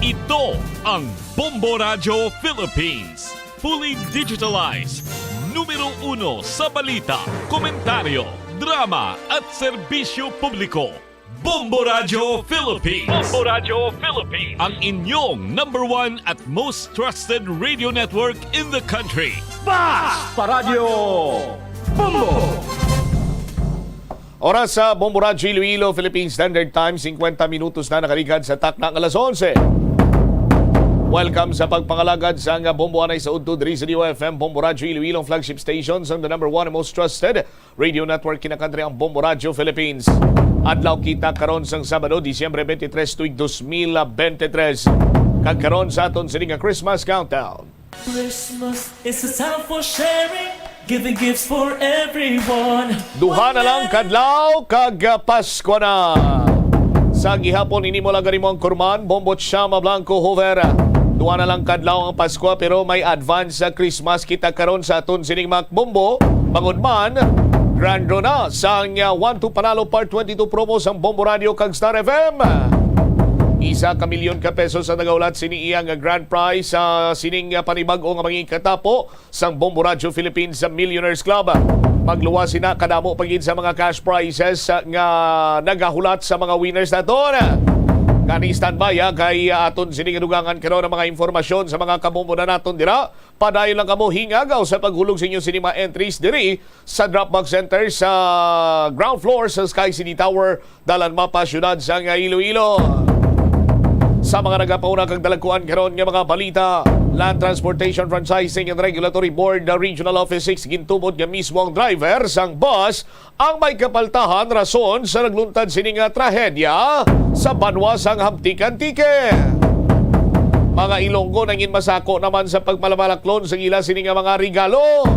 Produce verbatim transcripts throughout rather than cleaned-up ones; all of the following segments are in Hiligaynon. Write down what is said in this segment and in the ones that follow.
Ito ang Bombo Radyo Philippines. Fully digitalized. Numero uno sa balita, komentaryo, drama, at serbisyo publiko. Bombo Radyo Philippines. Bombo Radyo Philippines. Ang inyong number one at most trusted radio network in the country. Basta Radyo Bombo! Oras sa Bombo Radyo Iloilo, Philippine Standard Time, singkwenta minutos na nakaligad sa takna nga alas onse. Welcome sa pagpangalagad sa nga Bombo anay sa udto diri sa D O F M, Bombo Radyo Iloilo, ang flagship station sa the number one and most trusted radio network kinakantri, ang Bombo Radyo Philippines. Adlaw kita karon sang Sabado, Disyembre twenty-three, tuig dos mil bente tres. Kag karon sa aton sini nga Christmas countdown. Christmas is a time for sharing, giving gifts for everyone. Duha na lang kadlaw kag, ah, Pasko na. Sa gihapon, ini mo lang gani mo ang kurman, Bombo Chama Blanco Hoover. Duha na lang kadlaw ang Pasko, pero may advance sa Christmas kita karon sa aton sining mga bombo. Bangod man, grand draw na sang, ah, One to Panalo Part twenty-two promo sang Bombo Radio kag Star F M. Isa ka milyon ka pesos ang nagahulat sini iya nga grand prize sa sining, ah, panibag-o nga mangikatapo sang Bombo Radyo Philippines Millionaires Club. Magluwas sina kadamo pa gid sa mga cash prizes nga nagahulat sa mga winners naton. Gani, standby, ha, kay, ah, aton sini nga dugangan karon ang mga impormasyon sa mga kabombo na naton dira. Padayon lang kamo hingagaw sa paghulog sa inyo sini mga entries diri sa drop box center sa ground floor sa Sky City Tower, Dalan Mapa, siyudad sang Iloilo. Sa mga nagapauna kag dalagkuan karon nga mga balita, Land Transportation Franchising and Regulatory Board, uh, Regional Office six, gintubod nga mismo ang driver sang bus ang may kapaltahan rason sa nagluntad sini nga trahedya sa banwa sang Hamtic, Antique. Mga Ilonggo nangin masako naman sa pagmalabalaklon sa ila sini nga mga regalo.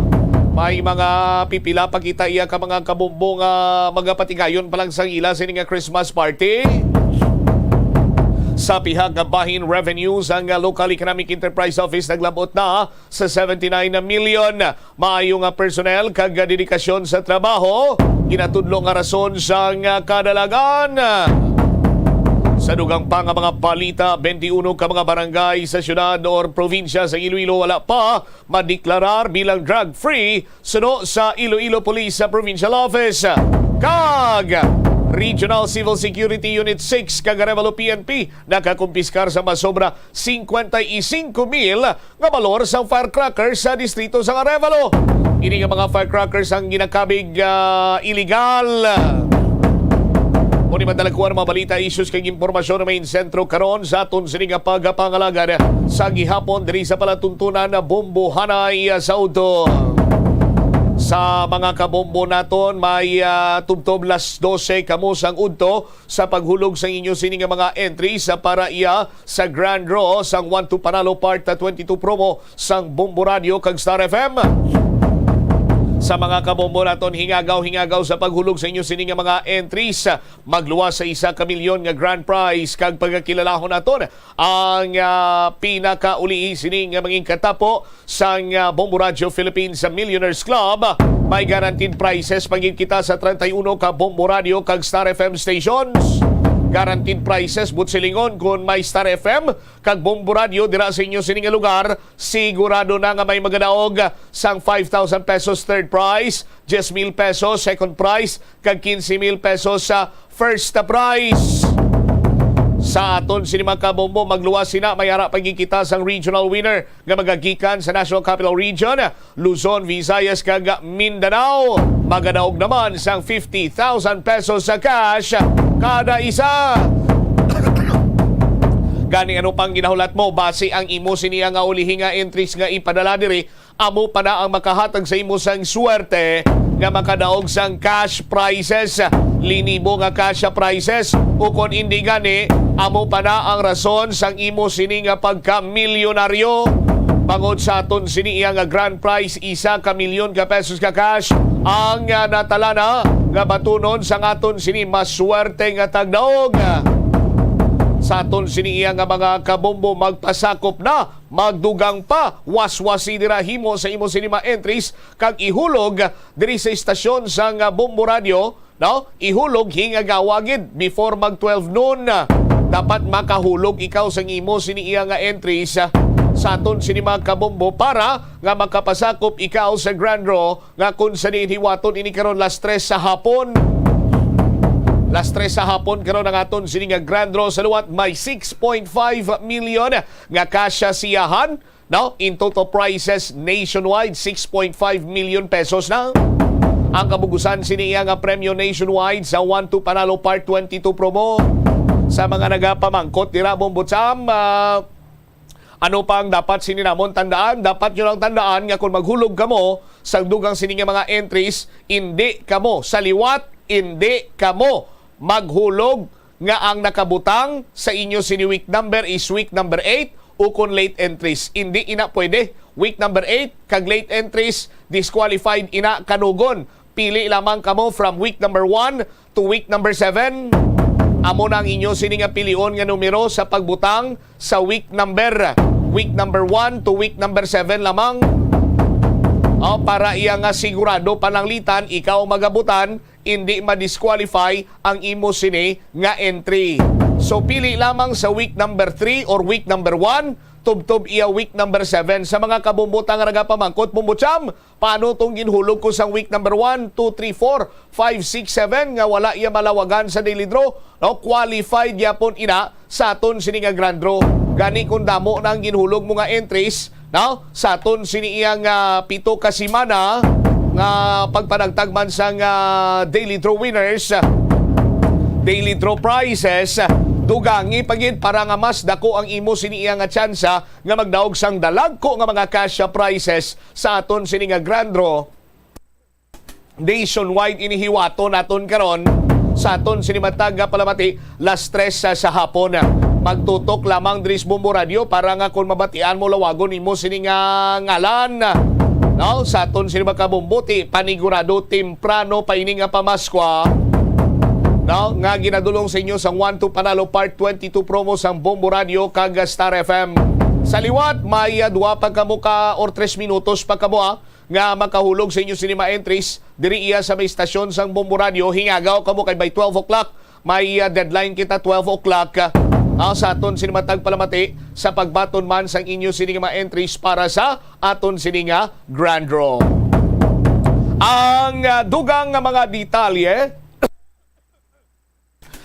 May mga pipila pa kita iya ka mga kabombo nga magapatigayon pa lang sang ila sini nga Christmas party. Sa pihak nga bahin revenues, ang Local Economic Enterprise Office naglabot na sa seventy-nine million. Maayo nga personnel kag dedikasyon sa trabaho, ginatudlo nga rason sang kadalagan. Sa dugang pa nga mga balita, twenty-one ka mga barangay sa siyudad or probinsya sa Iloilo wala pa madeklarar bilang drug-free suno sa Iloilo Police Provincial Office. Kag Regional Civil Security Unit six kag Arevalo P N P nakakumpiskar sa masobra cincuenta y cinco mil nga balor sang firecracker sa distrito sang Arevalo. Ini nga mga firecrackers ang ginakabig, ah, iligal. Mao ni madalagkuan ang mga balita, issues kag impormasyon nga may sentro karon sa aton sini nga pagpangalagad sa gihapon diri sa palatuntunan na Bombohanay, ah, sa udto. Sa mga kabombo naton, may, ah, tubtob las dose kamo sang udto sa paghulog sang inyo sini nga mga entries, ah, para iya sa Grand Draw sang One to Panalo Part twenty-two promo sang Bombo Radio kag Star F M. Sa mga kabombo naton, hingagaw-hingagaw sa paghulog sa inyo sini nga mga entries, ah, magluwas sa isa ka milyon nga grand prize kag pagakilalahon naton ang, ah, pinakauli sini nga mangin katapo sang, ah, Bombo Radio Philippines Millionaires Club. May guaranteed prizes pa gid kita sa treinta y uno ka Bombo Radio kag Star F M stations. Guaranteed prizes, buot silingon, kon may Star F M kag Bombo Radio dira sa inyo sini nga lugar, sigurado na nga may magadaog sang five thousand pesos third prize, diez mil pesos second prize, kag quince mil pesos sa first prize. Sa aton sini mga kabombo, magluwas sina, may ara pa gid kita sang regional winner nga magagikan sa National Capital Region, Luzon, Visayas, kag Mindanao. Magadaog naman sang fifty thousand pesos sa cash kada isa. Gani, ano pang ginahulat mo? Basi ang imo sini nga ulihi nga entries nga ipadala diri, amo pa na ang makahatag sa imo sang swerte nga makadaog sang cash prizes, linibo nga cash prizes, o kon indi gani, amo pa na ang rason sang imo sini nga pagkamilyonaryo. Bangod sa aton sini iya nga grand prize, isa ka milyon ka pesos ka cash ang, ah, natalana nga batunon sang aton sini maswerte nga tagdaog. Sa aton sini iya nga mga kabombo, magpasakop na, magdugang pa, waswasi dira, himo sa imo sini mga entries kag ihulog diri sa istasyon sang, ah, Bombo Radio, no? Ihulog hingagawa gid before mag twelve noon. dapat makahulog ikaw sang imo sini iya nga entries, ah, sa aton sini mga kabombo para nga makapasakop ikaw sa grand draw nga kung sa diin hiwaton ini karon las tres sa hapon. Las tres sa hapon karon ang aton sini nga grand draw sa liwat may six point five million nga cash siyahan. No? In total prizes nationwide, six point five million pesos na. Ang kabugusan sini iya nga premyo nationwide sa One to Panalo Part twenty-two promo. Sa mga nagapamangkot dira, Bombo Cham, ah, ano pa ang dapat sini namon tandaan? Dapat nyo lang tandaan nga kung maghulog kamo sa dugang sini nga mga entries, hindi kamo sa liwat, hindi kamo maghulog nga ang nakabutang sa inyo sini week number is week number eight, ukon late entries. Hindi ina pwede. Week number eight kag late entries, disqualified ina kanugon. Pili lamang kamo from week number one to week number seven. Amo na ang inyo sini nga pilion nga numero sa pagbutang sa week number, week number one to week number seven lamang. O, para iya nga sigurado pananglitan, ikaw magabutan, hindi ma-disqualify ang imo sini nga entry. So, pili lamang sa week number three or week number one, tubtob iya week number seven. Sa mga kabumbutang nga nagapamangkot, Bumbucham, paano tong ginhulog ko sang week number one, two, three, four, five, six, seven nga wala iya malawagan sa daily draw? No, qualified gyapon ina sa aton sini nga grand draw. Gani kung damo na ang ginhulog mo nga entries, no? Sa aton sini iyang, ah, pito ka semana nga pagpanagtag man sang, ah, daily draw winners, daily draw prizes, dugangi pa gid para nga mas dako ang imo sini iya nga tsansa nga magdaog sang dalagko nga mga cash prizes sa aton sini nga grand draw. Nationwide ini hiwaton naton karon sa aton sini matag nga palamati, las tres sa, sa hapon. Magtutok lamang diri sa Bombo Radio para nga kung mabatian mo, lawagon nimo sini nga ngalan. No, sa aton sini magkabumbuti, panigurado temprano pa ini nga pamaskwa, no, nga ginadulong sa inyo sang One to Panalo Part twenty-two promo sang Bombo Radio kag Star F M. Sa liwat, may, ah, duwa pa kamo ka or tres minutos pa kamo, ah, nga makahulog sa inyo sini mga entries diri iya sa may istasyon sang Bombo Radio. Hingagaw kamo kay by twelve o'clock, may, ah, deadline kita, twelve o'clock, ah, sa aton sini matag palamati sa pagbaton man sang inyo sini nga mga entries para sa aton sini nga grand draw. Ang, ah, dugang nga mga detalye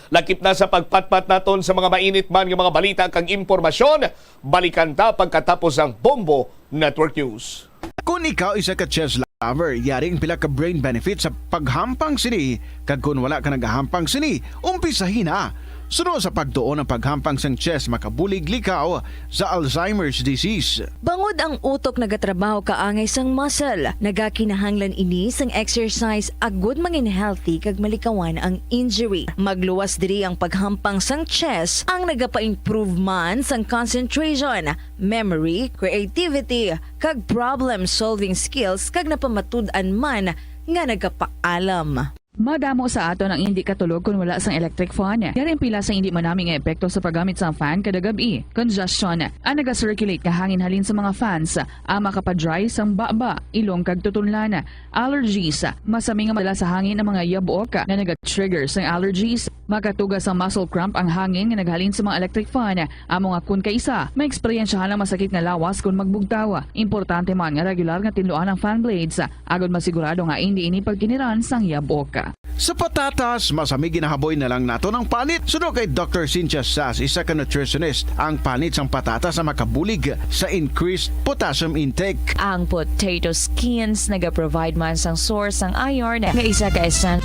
lakip na sa pagpatpat naton sa mga mainit man nga mga balita kag impormasyon. Balikan ta pagkatapos ang Bombo Network News. Kon ikaw isa ka chess lover, yari ang pila ka brain benefits sa paghampang sini, kag kon wala ka nagahampang sini, umpisahi na. Suno sa pagtuon ang paghampang sang chess makabulig likaw sa Alzheimer's disease. Bangod ang utok nagatrabaho kaangay sang muscle, nagakinahanglan ini sang exercise agud mangin healthy kag malikawan ang injury. Magluwas diri ang paghampang sang chess, ang nagapa-improve man sang concentration, memory, creativity, kag problem-solving skills, kag napamatud-an man nga nagapaalam. Madamo sa aton ang indi katulog kon wala sang electric fan. Yari ang pila sa indi manami nga epekto sa paggamit sang fan kada gab-i. Congestion, ang naga-circulate nga hangin halin sa mga fans, ang makapa-dry sang baba, ilong kag tutunlan. Allergies, masami nga madala sa hangin ang mga yabok nga naga-trigger sang allergies. Makatuga sang muscle cramp ang hangin nga naghalin sa mga electric fan. Amo nga kon kaisa, maeksperiensyahan ang masakit nga lawas kon magbugtaw. Importante man nga regular nga tinluan ang fan blades, agod masigurado nga indi ini pagkiniran sang yabok. Sa patatas, masami ginahaboy na lang naton ang panit. Suno kay Doctor Cynthia Sass, isa ka nutritionist, ang panit sang patatas ang makabulig sa increased potassium intake. Ang potato skins nagaprovide man sang source sang iron nga isa ka essen-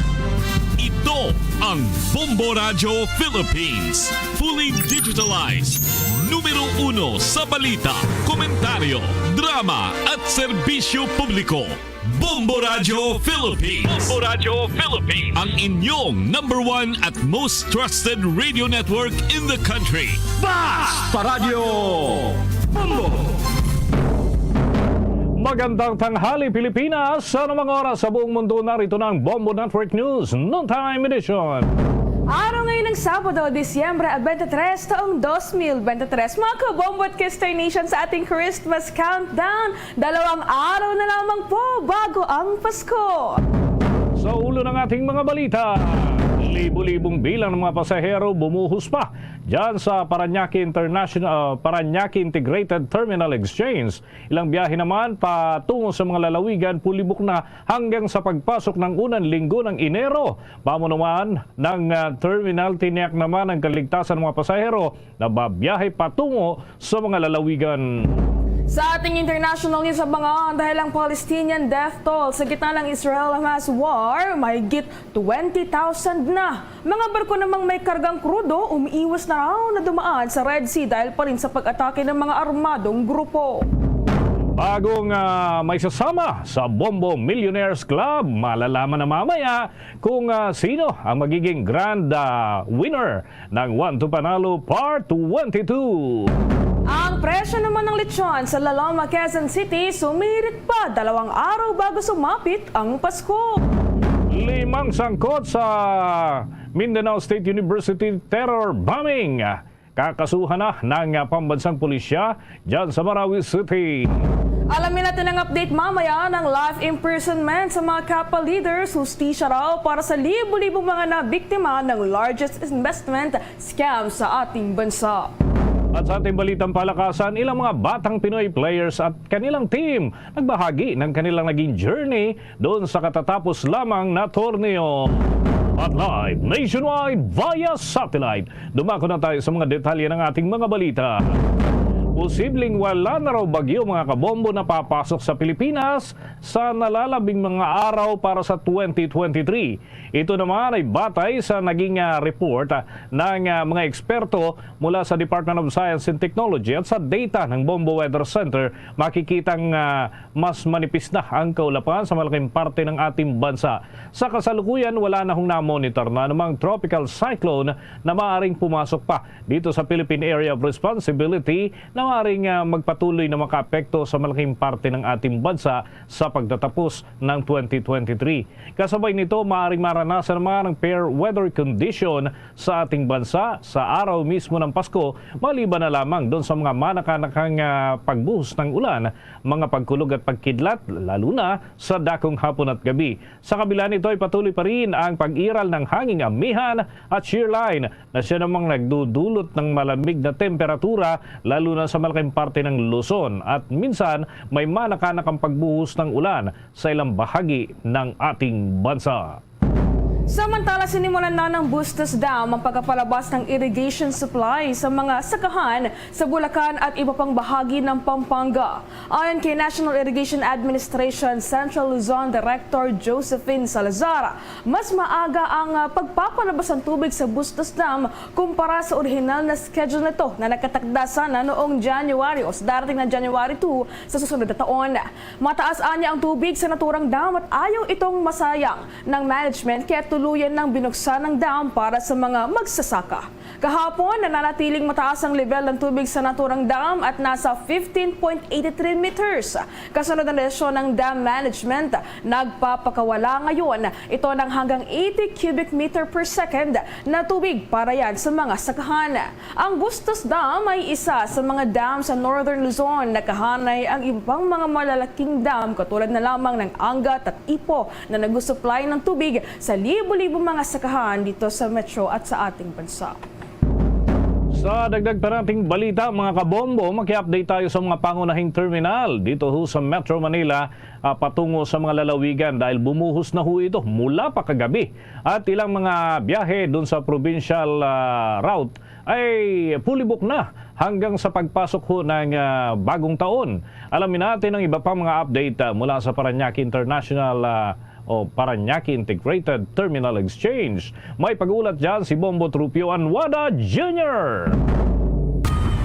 Ito ang Bombo Radyo Philippines. Fully digitalized. Numero uno sa balita, komentaryo, drama, at serbisyo publiko. Bombo Radyo Philippines. Bombo Radyo Philippines. Ang inyong number one at most trusted radio network in the country. Basta Radyo Bombo! Magandang tanghali, Pilipinas. Sa anumang oras sa buong mundo, narito na ang Bombo Network News Noontime Edition. Araw ngayon ng Sabado, Disyembre twenty-three, taong twenty twenty-three. Mga kabombo at Kister Nation, sa ating Christmas countdown, dalawang araw na lamang po bago ang Pasko. Sa ulo ng ating mga balita, Libo-libong bilang ng mga pasahero bumuhos pa dyan sa Parañaque International, ah, Parañaque Integrated Terminal Exchange. Ilang biyahe naman patungo sa mga lalawigan pulibok na hanggang sa pagpasok ng unang linggo ng Enero. Pamunuan ng, ah, terminal, tiniyak naman ang kaligtasan ng mga pasahero na babiyahe patungo sa mga lalawigan. Sa ating international news, abangan, dahil ang Palestinian death toll sa gitna ng Israel-Hamas war, mahigit twenty thousand na. Mga barko namang may kargang krudo umiiwas na raw na dumaan sa Red Sea dahil pa rin sa pag-atake ng mga armadong grupo. Bagong, ah, may sasama sa Bombo Millionaires Club. Malalaman na mamaya kung, ah, sino ang magiging grand, ah, winner ng One to Panalo Part twenty-two. Ang presyo naman ng lechon sa La Loma, Quezon City, sumirit pa dalawang araw bago sumapit ang Pasko. Limang sangkot sa Mindanao State University terror bombing. Kakasuhan na ng pambansang pulisya dyan sa Marawi City. Alamin natin ang update mamaya ng life imprisonment sa mga CAPA leaders. Hustisya raw para sa libo-libong mga nabiktima ng largest investment scam sa ating bansa. At sa ating balitang palakasan, ilang mga batang Pinoy players at kanilang team nagbahagi ng kanilang naging journey doon sa katatapos lamang na torneo. At live nationwide via satellite. Dumako na tayo sa mga detalye ng ating mga balita. Posibleng wala na raw bagyo, mga kabombo, na papasok sa Pilipinas sa nalalabing mga araw para sa twenty twenty-three. Ito naman ay batay sa naging, ah, report, ah, ng, ah, mga eksperto mula sa Department of Science and Technology at sa data ng Bombo Weather Center. Makikitang, ah, mas manipis na ang kaulapan sa malaking parte ng ating bansa. Sa kasalukuyan, wala na hong namonitor na anumang tropical cyclone na maaaring pumasok pa dito sa Philippine Area of Responsibility na maaaring, ah, magpatuloy na makaapekto sa malaking parte ng ating bansa sa pagtatapos ng twenty twenty-three. Kasabay nito, maaaring maranasan naman ang fair weather condition sa ating bansa sa araw mismo ng Pasko, maliban na lamang doon sa mga manakanakang, ah, pagbuhos ng ulan, mga pagkulog at pagkidlat, lalo na sa dakong hapon at gabi. Sa kabila nito ay patuloy pa rin ang pag-iral ng hanging amihan at shear line na siya namang nagdudulot ng malamig na temperatura, lalo na sa malaking parte ng Luzon, at minsan may manakanakang pagbuhos ng ulan sa ilang bahagi ng ating bansa. Samantala, sinimulan na ng Bustos Dam ang pagpapalabas ng irrigation supply sa mga sakahan sa Bulacan at iba pang bahagi ng Pampanga. Ayon kay National Irrigation Administration Central Luzon Director Josephine Salazar, mas maaga ang, ah, pagpapalabas ng tubig sa Bustos Dam kumpara sa orihinal na schedule nito na nakatakda sana noong January o sa darating na January two sa susunod na taon. Mataas anya ang tubig sa naturang dam at ayaw itong masayang ng management, kaya tuluyan nang binuksan ang dam para sa mga magsasaka. Kahapon, nananatiling mataas ang level ng tubig sa naturang dam at nasa fifteen point eight three meters. Kasunod ng desisyon ng dam management, nagpapakawala ngayon ito ng hanggang eighty cubic meter per second na tubig para yan sa mga sakahan. Ang Bustos Dam ay isa sa mga dam sa Northern Luzon. Nakahanay ang iba pang mga malalaking dam, katulad na lamang ng Angat at Ipo, na nagsusupply ng tubig sa libo-libong mga sakahan dito sa metro at sa ating bansa. Sa dagdag pa nating balita, mga kabombo, maki-update tayo sa mga pangunahing terminal dito ho sa Metro Manila, ah, patungo sa mga lalawigan, dahil bumuhos na ho ito mula pa kagabi. At ilang mga biyahe dun sa provincial, ah, route ay pulibok na hanggang sa pagpasok ho ng, ah, bagong taon. Alamin natin ang iba pang mga update, ah, mula sa Parañaque International, ah, o Parañaque Integrated Terminal Exchange. May pag-ulat dyan si Bombo Trupio Anwada Junior.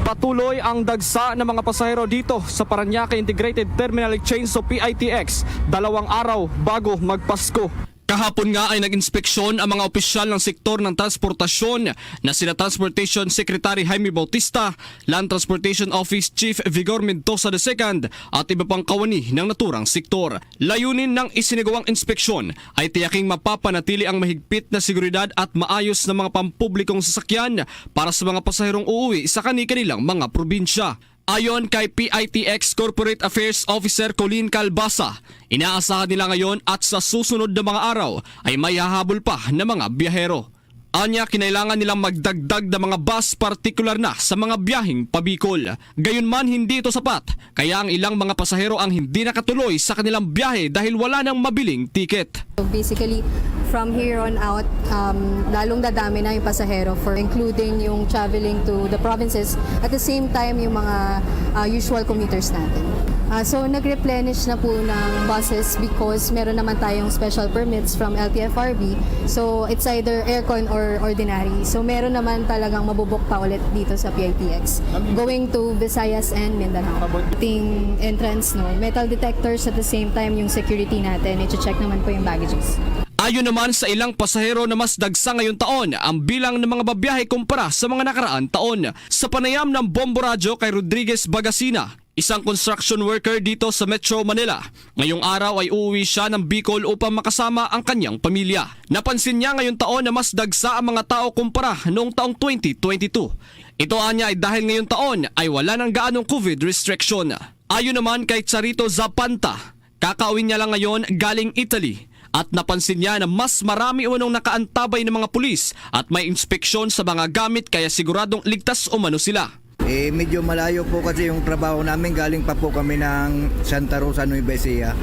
Patuloy ang dagsa ng mga pasahero dito sa Parañaque Integrated Terminal Exchange o P I T X, dalawang araw bago magpasko. Kahapon nga ay nag-inspeksyon ang mga opisyal ng sektor ng transportasyon na sina Transportation Secretary Jaime Bautista, Land Transportation Office Chief Vigor Mendoza the second at iba pang kawani ng naturang sektor. Layunin ng isinagawang inspeksyon ay tiyaking mapapanatili ang mahigpit na seguridad at maayos na mga pampublikong sasakyan para sa mga pasaherong uuwi sa kani-kanilang mga probinsya. Ayon kay P I T X Corporate Affairs Officer Colleen Calbasa, inaasahan nila ngayon at sa susunod na mga araw ay may hahabol pa na mga biyahero. Anya, kinailangan nilang magdagdag na mga bus, partikular na sa mga biyaheng pa Bicol. Gayunman, hindi ito sapat, kaya ang ilang mga pasahero ang hindi nakatuloy sa kanilang biyahe dahil wala nang mabiling tiket. So basically, from here on out, um, lalong dadami na yung pasahero, for including yung traveling to the provinces, at the same time yung mga uh, usual commuters natin. Uh, so nag-replenish na po ng buses because meron naman tayong special permits from L T F R B. So it's either aircon or ordinary. So meron naman talagang mabubook pa ulit dito sa P I T X, going to Visayas and Mindanao. Ting entrance, no, metal detectors, at the same time yung security natin, i-check naman po yung baggages. Ayon naman sa ilang pasahero na mas dagsa ngayon taon ang bilang ng mga babiyahe kumpara sa mga nakaraan taon. Sa panayam ng Bombo Radyo kay Rodriguez Bagasina, isang construction worker dito sa Metro Manila, ngayong araw ay uuwi siya ng Bicol upang makasama ang kanyang pamilya. Napansin niya ngayon taon na mas dagsa ang mga tao kumpara noong taong twenty twenty-two. Ito anya ay dahil ngayon taon ay wala nang gaanong COVID restriction. Ayon naman kay Charito Zapanta, kakauwi niya lang ngayon galing Italy at napansin niya na mas marami umanong nakaantabay ng mga pulis at may inspeksyon sa mga gamit, kaya siguradong ligtas umano sila. Eh, medyo malayo po kasi yung trabaho namin. Galing pa po kami ng Santa Rosa, Nueva Ecija.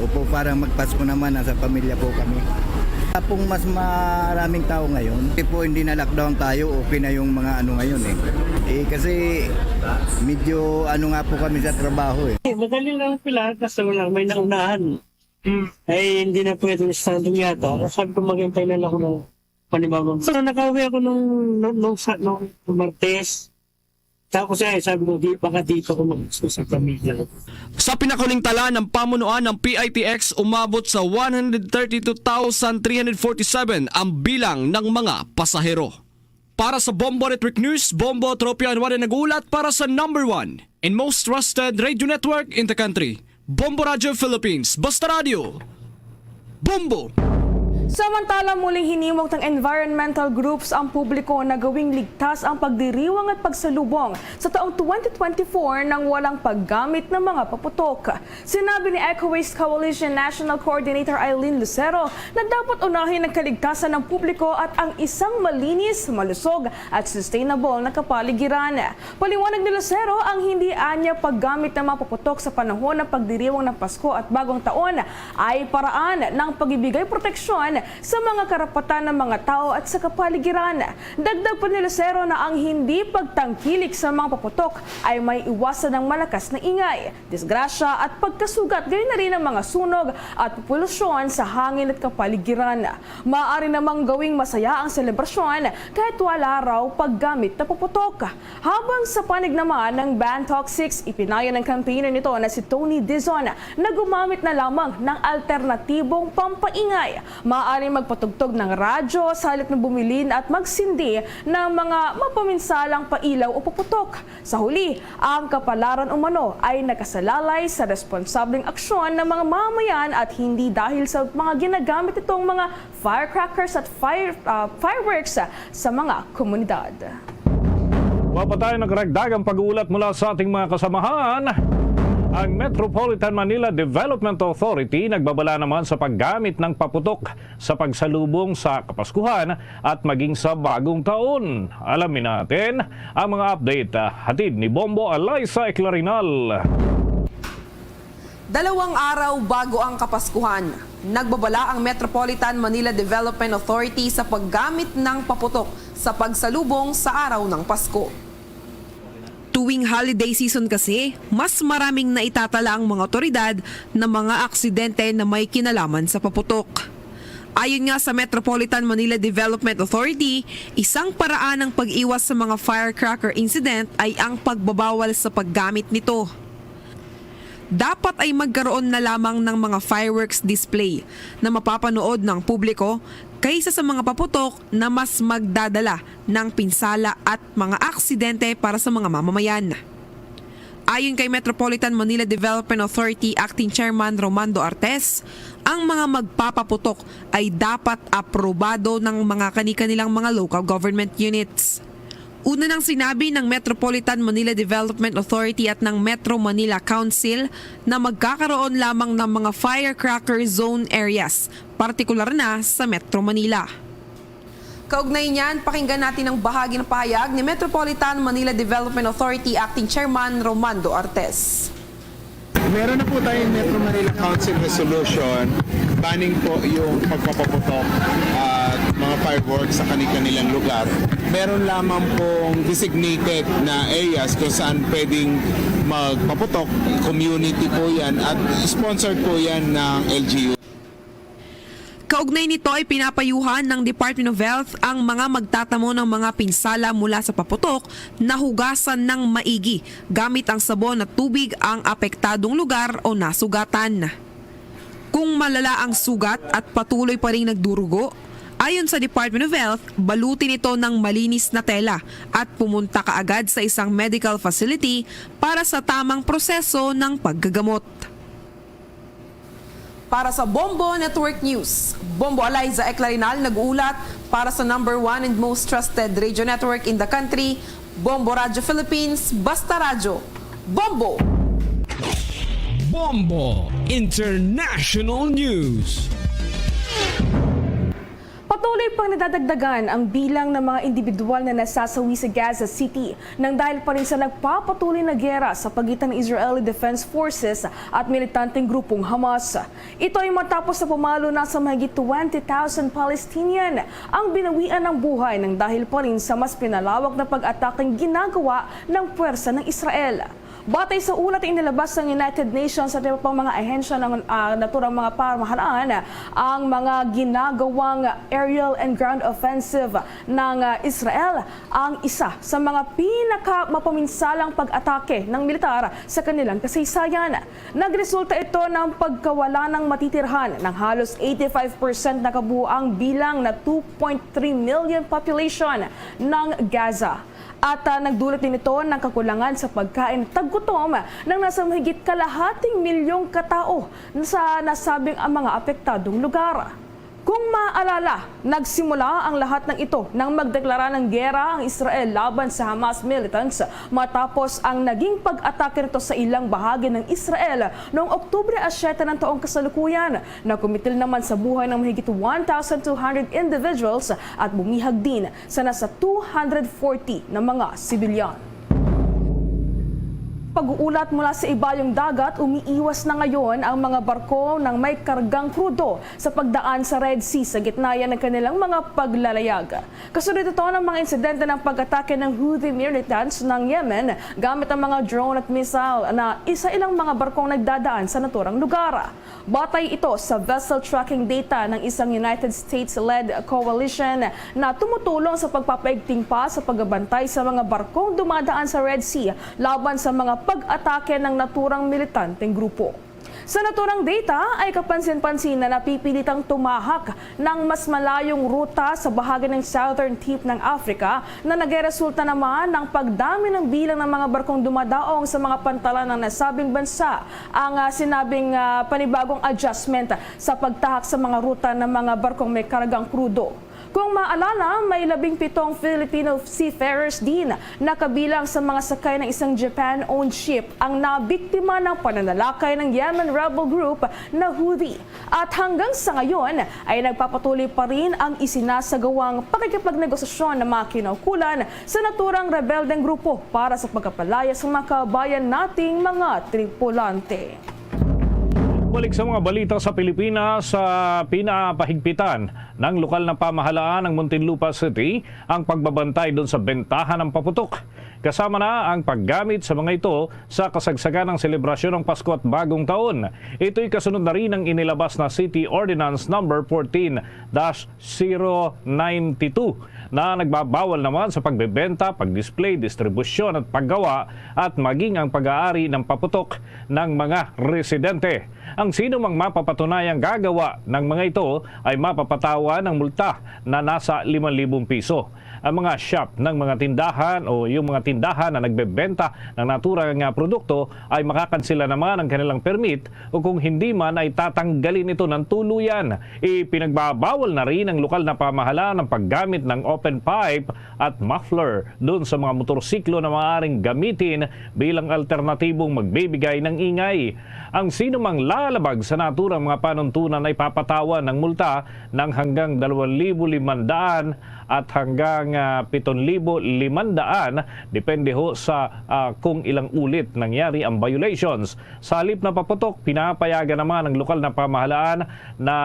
Opo, para magpasko naman, nasa pamilya po kami. Wala pong mas maraming tao ngayon. Kasi po, hindi na lockdown tayo, okay na yung mga ano ngayon eh. Eh, kasi medyo ano nga po kami sa trabaho eh. Eh, madali lang pila, kaso lang may naunahan. Hmm. Eh, hindi na pwede, standing yata. Sabi ko, maghintay na lang ako ng panibagong. So, nakauwi ako nung, nung, nung, sa, nung Martes. Tapos, eh, sabi ko, di, baka dito ko mag-, sa pamilya. Sa pinakahuling tala ng pamunuan ng P I T X, umabot sa one hundred thirty-two thousand three hundred forty-seven ang bilang ng mga pasahero. Para sa Bombo Network News, Bombo Tropia Anwade nag-uulat para sa number one and most trusted radio network in the country, Bombo Radio Philippines. Basta Radio, Bombo! Samantala, muling hinimok ng environmental groups ang publiko na gawing ligtas ang pagdiriwang at pagsalubong sa taong twenty twenty-four nang walang paggamit ng mga paputok. Sinabi ni Eco Waste Coalition National Coordinator Eileen Lucero na dapat unahin ang kaligtasan ng publiko at ang isang malinis, malusog at sustainable na kapaligiran. Paliwanag ni Lucero, ang hindi anya paggamit ng mga paputok sa panahon ng pagdiriwang ng Pasko at Bagong Taon ay paraan ng pagibigay proteksyon sa mga karapatan ng mga tao at sa kapaligiran. Dagdag pa ni Lucero na ang hindi pagtangkilik sa mga paputok ay may iwasan ng malakas na ingay, disgrasya at pagkasugat, gayon na rin ang mga sunog at polusyon sa hangin at kapaligiran. Maaari namang gawing masaya ang selebrasyon kahit wala raw paggamit na paputok. Habang sa panig naman ng Ban Toxics, ipinayo ng campaigner nito na si Tony Dizon na gumamit na lamang ng alternatibong pampaingay. Maaaring magpatugtog ng radyo sa halip na bumili at magsindi ng mga mapaminsalang pailaw o paputok. Sa huli, ang kapalaran umano ay nakasalalay sa responsableng aksyon ng mga mamamayan at hindi dahil sa mga ginagamit nitong mga firecrackers at fire, ah, fireworks sa mga komunidad. Wa pa tayo nakaragdagang pag-uulat mula sa ating mga kasamahan. Ang Metropolitan Manila Development Authority nagbabala naman sa paggamit ng paputok sa pagsalubong sa Kapaskuhan at maging sa Bagong Taon. Alamin natin ang mga update, ah, hatid ni Bombo Alaysa Eclarinal. Dalawang araw bago ang Kapaskuhan, nagbabala ang Metropolitan Manila Development Authority sa paggamit ng paputok sa pagsalubong sa araw ng Pasko. Tuwing holiday season kasi, mas maraming naitatala ang mga otoridad na mga aksidente na may kinalaman sa paputok. Ayon nga sa Metropolitan Manila Development Authority, isang paraan ng pag-iwas sa mga firecracker incident ay ang pagbabawal sa paggamit nito. Dapat ay magkaroon na lamang ng mga fireworks display na mapapanood ng publiko kaysa sa mga paputok na mas magdadala ng pinsala at mga aksidente para sa mga mamamayan. Ayon kay Metropolitan Manila Development Authority Acting Chairman Romando Artes, ang mga magpapaputok ay dapat aprobado ng mga kani-kanilang mga local government units. Una nang sinabi ng Metropolitan Manila Development Authority at ng Metro Manila Council na magkakaroon lamang ng mga firecracker zone areas, partikular na sa Metro Manila. Kaugnay niyan, pakinggan natin ang bahagi ng pahayag ni Metropolitan Manila Development Authority Acting Chairman Romando Artes. Meron na po tayong Metro Manila Council Resolution banning po yung pagpapaputok at mga fireworks sa kani-kanilang lugar. Meron lamang pong designated na areas kung saan pwedeng magpaputok, community po yan at sponsored po yan ng L G U. Kaugnay nito ay pinapayuhan ng Department of Health ang mga magtatamo ng mga pinsala mula sa paputok na hugasan ng maigi gamit ang sabon at tubig ang apektadong lugar o nasugatan. Kung malala ang sugat at patuloy pa ring nagdurugo, ayon sa Department of Health, balutin ito ng malinis na tela at pumunta kaagad sa isang medical facility para sa tamang proseso ng paggagamot. Para sa Bombo Network News, Bombo Eliza Eclarinal nag-uulat para sa number one and most trusted radio network in the country, Bombo Radyo Philippines, Basta Radyo. Bombo! Bombo International News. Patuloy pang nadadagdagan ang bilang ng mga individual na nasasawi sa Gaza City nang dahil pa rin sa nagpapatuloy na gera sa pagitan ng Israeli Defense Forces at militanteng grupong Hamas. Ito ay matapos na pumalo na sa mahigit twenty thousand Palestinian ang binawian ng buhay nang dahil pa rin sa mas pinalawak na pag-atakeng ginagawa ng puwersa ng Israel. Batay sa ulat na inilabas ng United Nations at iba pang mga ahensya ng ah, naturang mga pamahalaan, ang mga ginagawang aerial and ground offensive ng ah, Israel ang isa sa mga pinakamapaminsalang pag-atake ng militar sa kanilang kasaysayan. Nagresulta ito ng pagkawala ng matitirhan ng halos eighty-five percent na kabuoang bilang na two point three million population ng Gaza. At ah, nagdulot din ito ng kakulangan sa pagkain at taggutom ng nasa mahigit kalahating milyong katao sa nasabing ang mga apektadong lugar. Kung maalala, nagsimula ang lahat ng ito nang magdeklara ng gera ang Israel laban sa Hamas militants matapos ang naging pag-atake nito sa ilang bahagi ng Israel noong Oktubre a siyete ng taong kasalukuyan. Nakumitil naman sa buhay ng mahigit one thousand two hundred individuals at bumihag din sa nasa two hundred forty na mga sibilyan. Pag-uulat mula sa ibayong dagat, umiiwas na ngayon ang mga barko ng may kargang krudo sa pagdaan sa Red Sea sa gitna yan ng kanilang mga paglalayag. Kasunod ito ng mga insidente ng pag-atake ng Houthi militants ng Yemen gamit ang mga drone at missile na isa ilang mga barkong nagdadaan sa naturang lugar. Batay ito sa vessel tracking data ng isang United States-led coalition na tumutulong sa pagpapaigting pa sa pagbantay sa mga barkong dumadaan sa Red Sea laban sa mga pag-atake ng naturang militanteng grupo. Sa naturang data ay kapansin-pansin na napipilitang tumahak ng mas malayong ruta sa bahagi ng southern tip ng Africa na nagreresulta naman ng pagdami ng bilang ng mga barkong dumadaong sa mga pantalan ng nasabing bansa. Ang ah, sinabing ah, panibagong adjustment sa pagtahak sa mga ruta ng mga barkong may kargang krudo. Kung maalala, may labing pitong Filipino seafarers din na kabilang sa mga sakay ng isang Japan-owned ship ang nabiktima ng pananalakay ng Yemen rebel group na Houthi. At hanggang sa ngayon ay nagpapatuloy pa rin ang isinasagawang pakikipagnegosasyon ng mga kinaukulan sa naturang rebeldeng grupo para sa pagkapalaya sa mga kabayan nating mga tripulante. Balik sa mga balita sa Pilipinas, sa pinapahigpitan ng lokal na pamahalaan ng Muntinlupa City ang pagbabantay doon sa bentahan ng paputok. Kasama na ang paggamit sa mga ito sa kasagsagan ng selebrasyon ng Pasko at Bagong Taon. Ito'y kasunod na rin ng inilabas na City Ordinance Number fourteen dash zero ninety-two na nagbabawal naman sa pagbebenta, pag-display, distribusyon at paggawa at maging ang pag-aari ng paputok ng mga residente. Ang sino mang mapapatunayang gagawa ng mga ito ay mapapatawa ng multa na nasa limang libong piso. Ang mga shop ng mga tindahan o yung mga tindahan na nagbebenta ng naturang nga produkto ay makakansela naman ang kanilang permit o kung hindi man ay tatanggalin ito ng tuluyan. Ipinagbabawal na rin ng lokal na pamahalaan ang paggamit ng open pipe at muffler doon sa mga motorsiklo na maaaring gamitin bilang alternatibong magbibigay ng ingay. Ang sino mang lalabag sa naturang mga panuntunan ay papatawan ng multa ng hanggang dalawang libo limandaan at hanggang, ah, piton libo limandaan, depende ho sa, ah, kung ilang ulit nangyari ang violations. Sa halip na paputok, pinapayagan naman ng lokal na pamahalaan na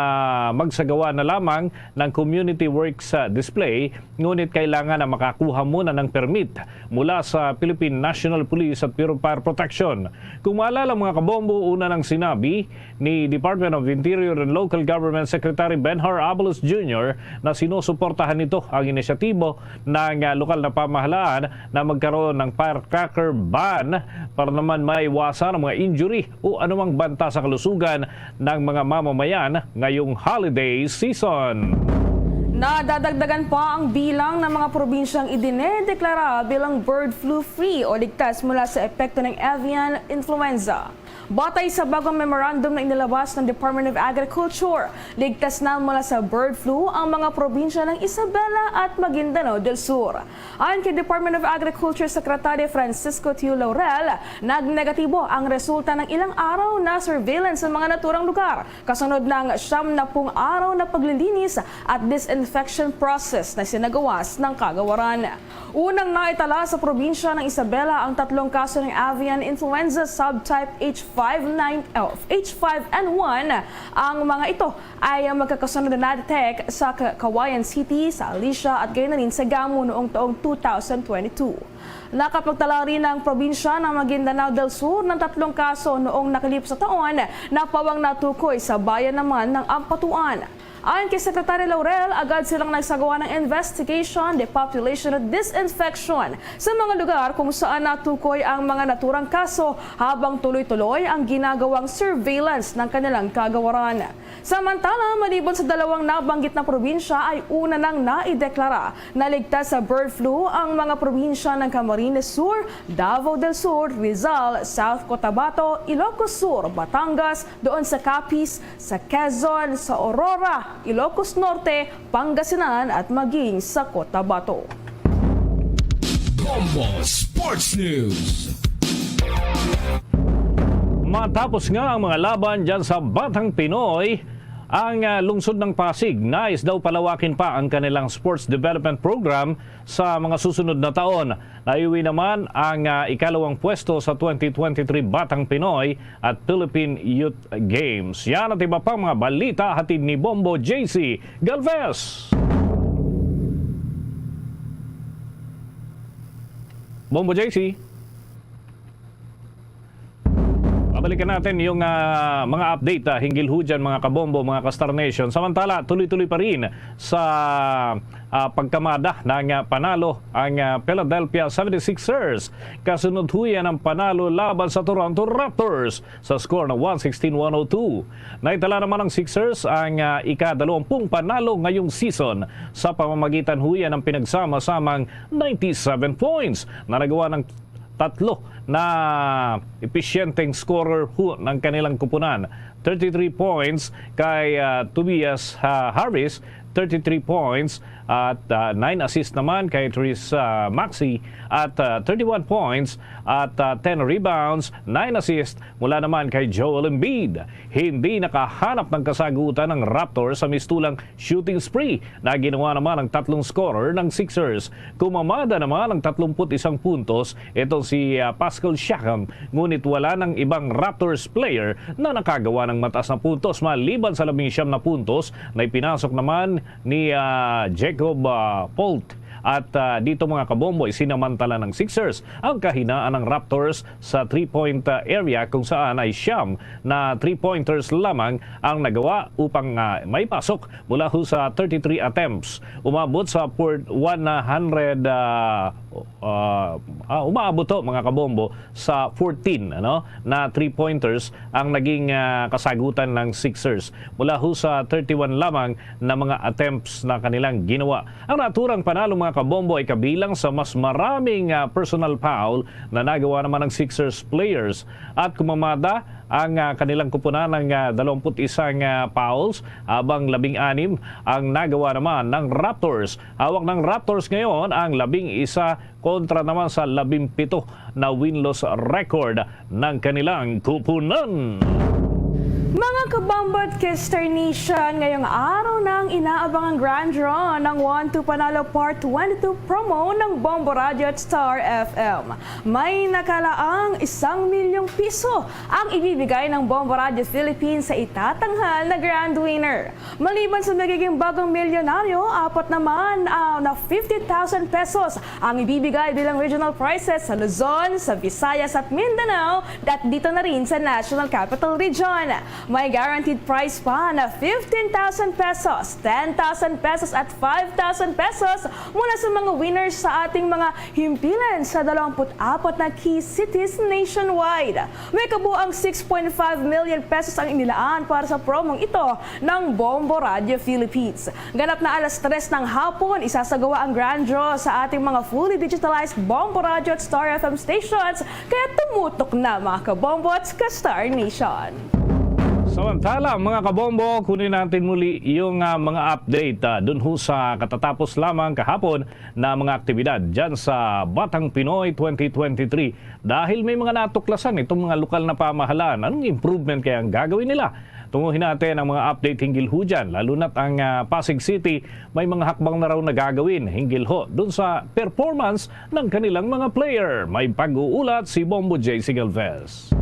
magsagawa na lamang ng community works, ah, display, ngunit kailangan na makakuha muna ng permit mula sa Philippine National Police at Bureau of Fire Protection. Kung maalala, mga kabombo, una nang sinabi ni Department of Interior and Local Government Secretary Benhur Abalos Junior na sinusuportahan nito ang inisyatibo ng, ah, lokal na pamahalaan na magkaroon ng firecracker ban para naman maiwasan ang mga injury o anumang banta sa kalusugan ng mga mamamayan ngayong holiday season. Nadadagdagan pa ang bilang ng mga probinsyang idinedeklara bilang bird flu free o ligtas mula sa epekto ng avian influenza. Batay sa bagong memorandum na inilabas ng Department of Agriculture, ligtas na mula sa bird flu ang mga probinsya ng Isabela at Maguindanao del Sur. Ayon kay Department of Agriculture Secretary Francisco Tio Laurel, nagnegatibo ang resulta ng ilang araw na surveillance sa mga naturang lugar, kasunod ng siyam na pung araw na paglilinis at disinfection process na sinagawas ng kagawaran. Unang naitala sa probinsya ng Isabela ang tatlong kaso ng avian influenza subtype H five nine, oh, H five N one. Ang mga ito ay magkakasunod na na-detect sa Ca-, Cauayan City, sa Alicia, at gayon na rin sa Gamo noong taong two thousand twenty-two. Nakapagtala rin ang probinsya ng Maguindanao del Sur ng tatlong kaso noong nakalip sa taon na pawang natukoy sa bayan naman ng Ampatuan. Ayon kay Secretary Laurel, agad silang nagsagawa ng investigation, depopulation at disinfection sa mga lugar kung saan natukoy ang mga naturang kaso, habang tuloy-tuloy ang ginagawang surveillance ng kanilang kagawaran. Samantala, maliban sa dalawang nabanggit na probinsya, ay una nang naideklara na ligtas sa bird flu ang mga probinsya ng Camarines Sur, Davao del Sur, Rizal, South Cotabato, Ilocos Sur, Batangas, doon sa Capiz, sa Quezon, sa Aurora, Ilocos Norte, Pangasinan, at maging sa Cotabato. Bombo Sports News. Matapos nga ang mga laban dyan sa Batang Pinoy, ang, ah, lungsod ng Pasig nais daw palawakin pa ang kanilang sports development program sa mga susunod na taon. Naiuwi naman ang, ah, ikalawang pwesto sa twenty twenty-three Batang Pinoy at Philippine Youth Games. Yan at iba pang mga balita hatid ni Bombo J C Galvez. Bombo J C. Babalikan natin yung, ah, mga update, ah, hinggil ho dyan, mga kabombo, mga ka-Star Nation. Samantala, tuloy-tuloy pa rin sa, ah, pagkamada ng, ah, panalo ang, ah, Philadelphia seventy-sixers. Kasunod ho yan ang panalo laban sa Toronto Raptors sa score na one sixteen one oh two. Naitala naman ng Sixers ang, ah, ikadalawampung panalo ngayong season sa pamamagitan ho yan ng pinagsama-samang ninety-seven points na nagawa ng tatlo na episyenteng scorer ho ng kanilang kupunan. Thirty-three points kay, ah, Tobias, ah, Harris, thirty-three points at, ah, nine assists naman kay Tyrese, ah, Maxey at, ah, thirty-one points at, ah, ten rebounds, nine assists mula naman kay Joel Embiid. Hindi nakahanap ng kasagutan ang Raptors sa mistulang shooting spree na ginawa naman ng tatlong scorer ng Sixers. Kumamada naman ang tatlumpu't isang puntos itong si, ah, Pascal Siakam, ngunit wala ng ibang Raptors player na nakagawa ng mataas na puntos maliban sa labing siyam na puntos na ipinasok naman ni, ah, Jakob, ah, Poeltl. At, ah, dito, mga kabombo, ay sinamantala ng Sixers ang kahinaan ng Raptors sa three-point, ah, area, kung saan ay siyam na three-pointers lamang ang nagawa upang, ah, maipasok mula ho sa thirty-three attempts. Umabot sa por-, one hundred, ah, ah, ah, umaabot ho, mga kabombo, sa fourteen, ano, na three-pointers ang naging, ah, kasagutan ng Sixers mula ho sa thirty-one lamang na mga attempts na kanilang ginawa. Ang naturang panalo, mga kabombo, ay kabilang sa mas maraming, ah, personal foul na nagawa naman ng Sixers players at kumamada ang, ah, kanilang kupunan ng, ah, dalawampu't isang, ah, fouls, habang labing-anim ang nagawa naman ng Raptors. Hawak ng Raptors ngayon ang labing-isa kontra naman sa labing-pito na winloss record ng kanilang kupunan. Mga kabombo at Kester Nation, ngayong araw na ang inaabangang grand draw ng One Two Panalo Part twenty-two promo ng Bombo Radyo at Star F M. May nakalaang isang milyong piso ang ibibigay ng Bombo Radyo Philippines sa itatanghal na grand winner. Maliban sa magiging bagong milyonaryo, apat naman, ah, na fifty thousand pesos ang ibibigay bilang regional prizes sa Luzon, sa Visayas at Mindanao, at dito na rin sa National Capital Region. May guaranteed prize pa na fifteen thousand pesos, ten thousand pesos at five thousand pesos mula sa mga winners sa ating mga himpilan sa dalawampu't apat na key cities nationwide. May kabuang six point five million pesos ang inilaan para sa promong ito ng Bombo Radio Philippines. Ganap na alas tres ng hapon, isasagawa ang grand draw sa ating mga fully digitalized Bombo Radio at Star F M stations, kaya tumutok na, mga kabombo at ka-Star Nation. Samantala, mga kabombo, kunin natin muli yung, ah, mga update, ah, dun ho sa katatapos lamang kahapon na mga aktibidad dyan sa Batang Pinoy twenty twenty-three. Dahil may mga natuklasan itong mga lokal na pamahalaan, anong improvement kaya ang gagawin nila? Tunguhin natin ang mga update hinggil ho dyan, lalo na't ang, ah, Pasig City may mga hakbang na raw na gagawin hinggil ho dun sa performance ng kanilang mga player. May pag-uulat si Bombo J C Galvez.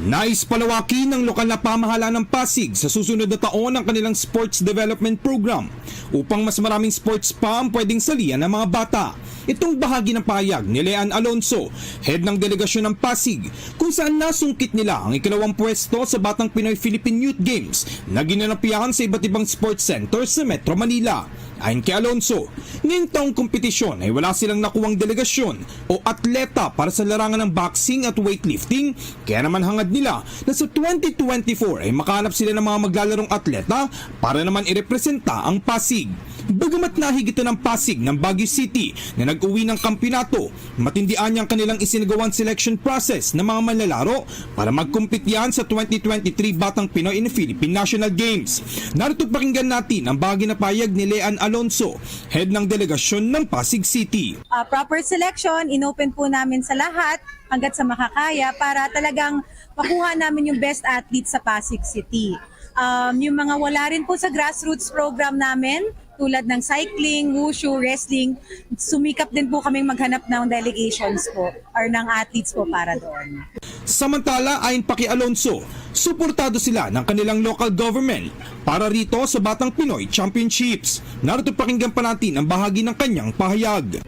Nais palawakin ng lokal na pamahalaan ng Pasig sa susunod na taon ang kanilang sports development program upang mas maraming sports pa ang pwedeng salihan ng mga bata. Itong bahagi ng pahayag ni Lean Alonso, head ng delegasyon ng Pasig, kung saan nasungkit nila ang ikalawang pwesto sa Batang Pinoy Philippine Youth Games na ginanapihan sa iba't ibang sports center sa Metro Manila. Ayon kay Alonso, ngayong taong kompetisyon ay wala silang nakuwang delegasyon o atleta para sa larangan ng boxing at weightlifting, kaya naman hangad nila na sa twenty twenty-four ay makahanap sila ng mga maglalarong atleta para naman irepresenta ang Pasig. Bagamat nahigit na ng Pasig ng Baguio City na nag-uwi ng kampiyonato, matindi anya ang kanilang isinagawang selection process ng mga manlalaro para magkumpit yan sa twenty twenty-three Batang Pinoy in Philippine National Games. Narito pakinggan natin ang bahagi na payag ni Lean Alonso, head ng delegasyon ng Pasig City. Ah, proper selection, inopen po namin sa lahat hanggat sa makakaya para talagang makuha namin yung best athlete sa Pasig City. Um, yung mga wala rin po sa grassroots program namin, tulad ng cycling, wushu, wrestling, sumikap din po kaming maghanap ng delegations po or ng athletes po para doon. Samantala, ayon pa kay Alonso, suportado sila ng kanilang local government para rito sa Batang Pinoy Championships. Narito pakinggan pa natin ang bahagi ng kanyang pahayag.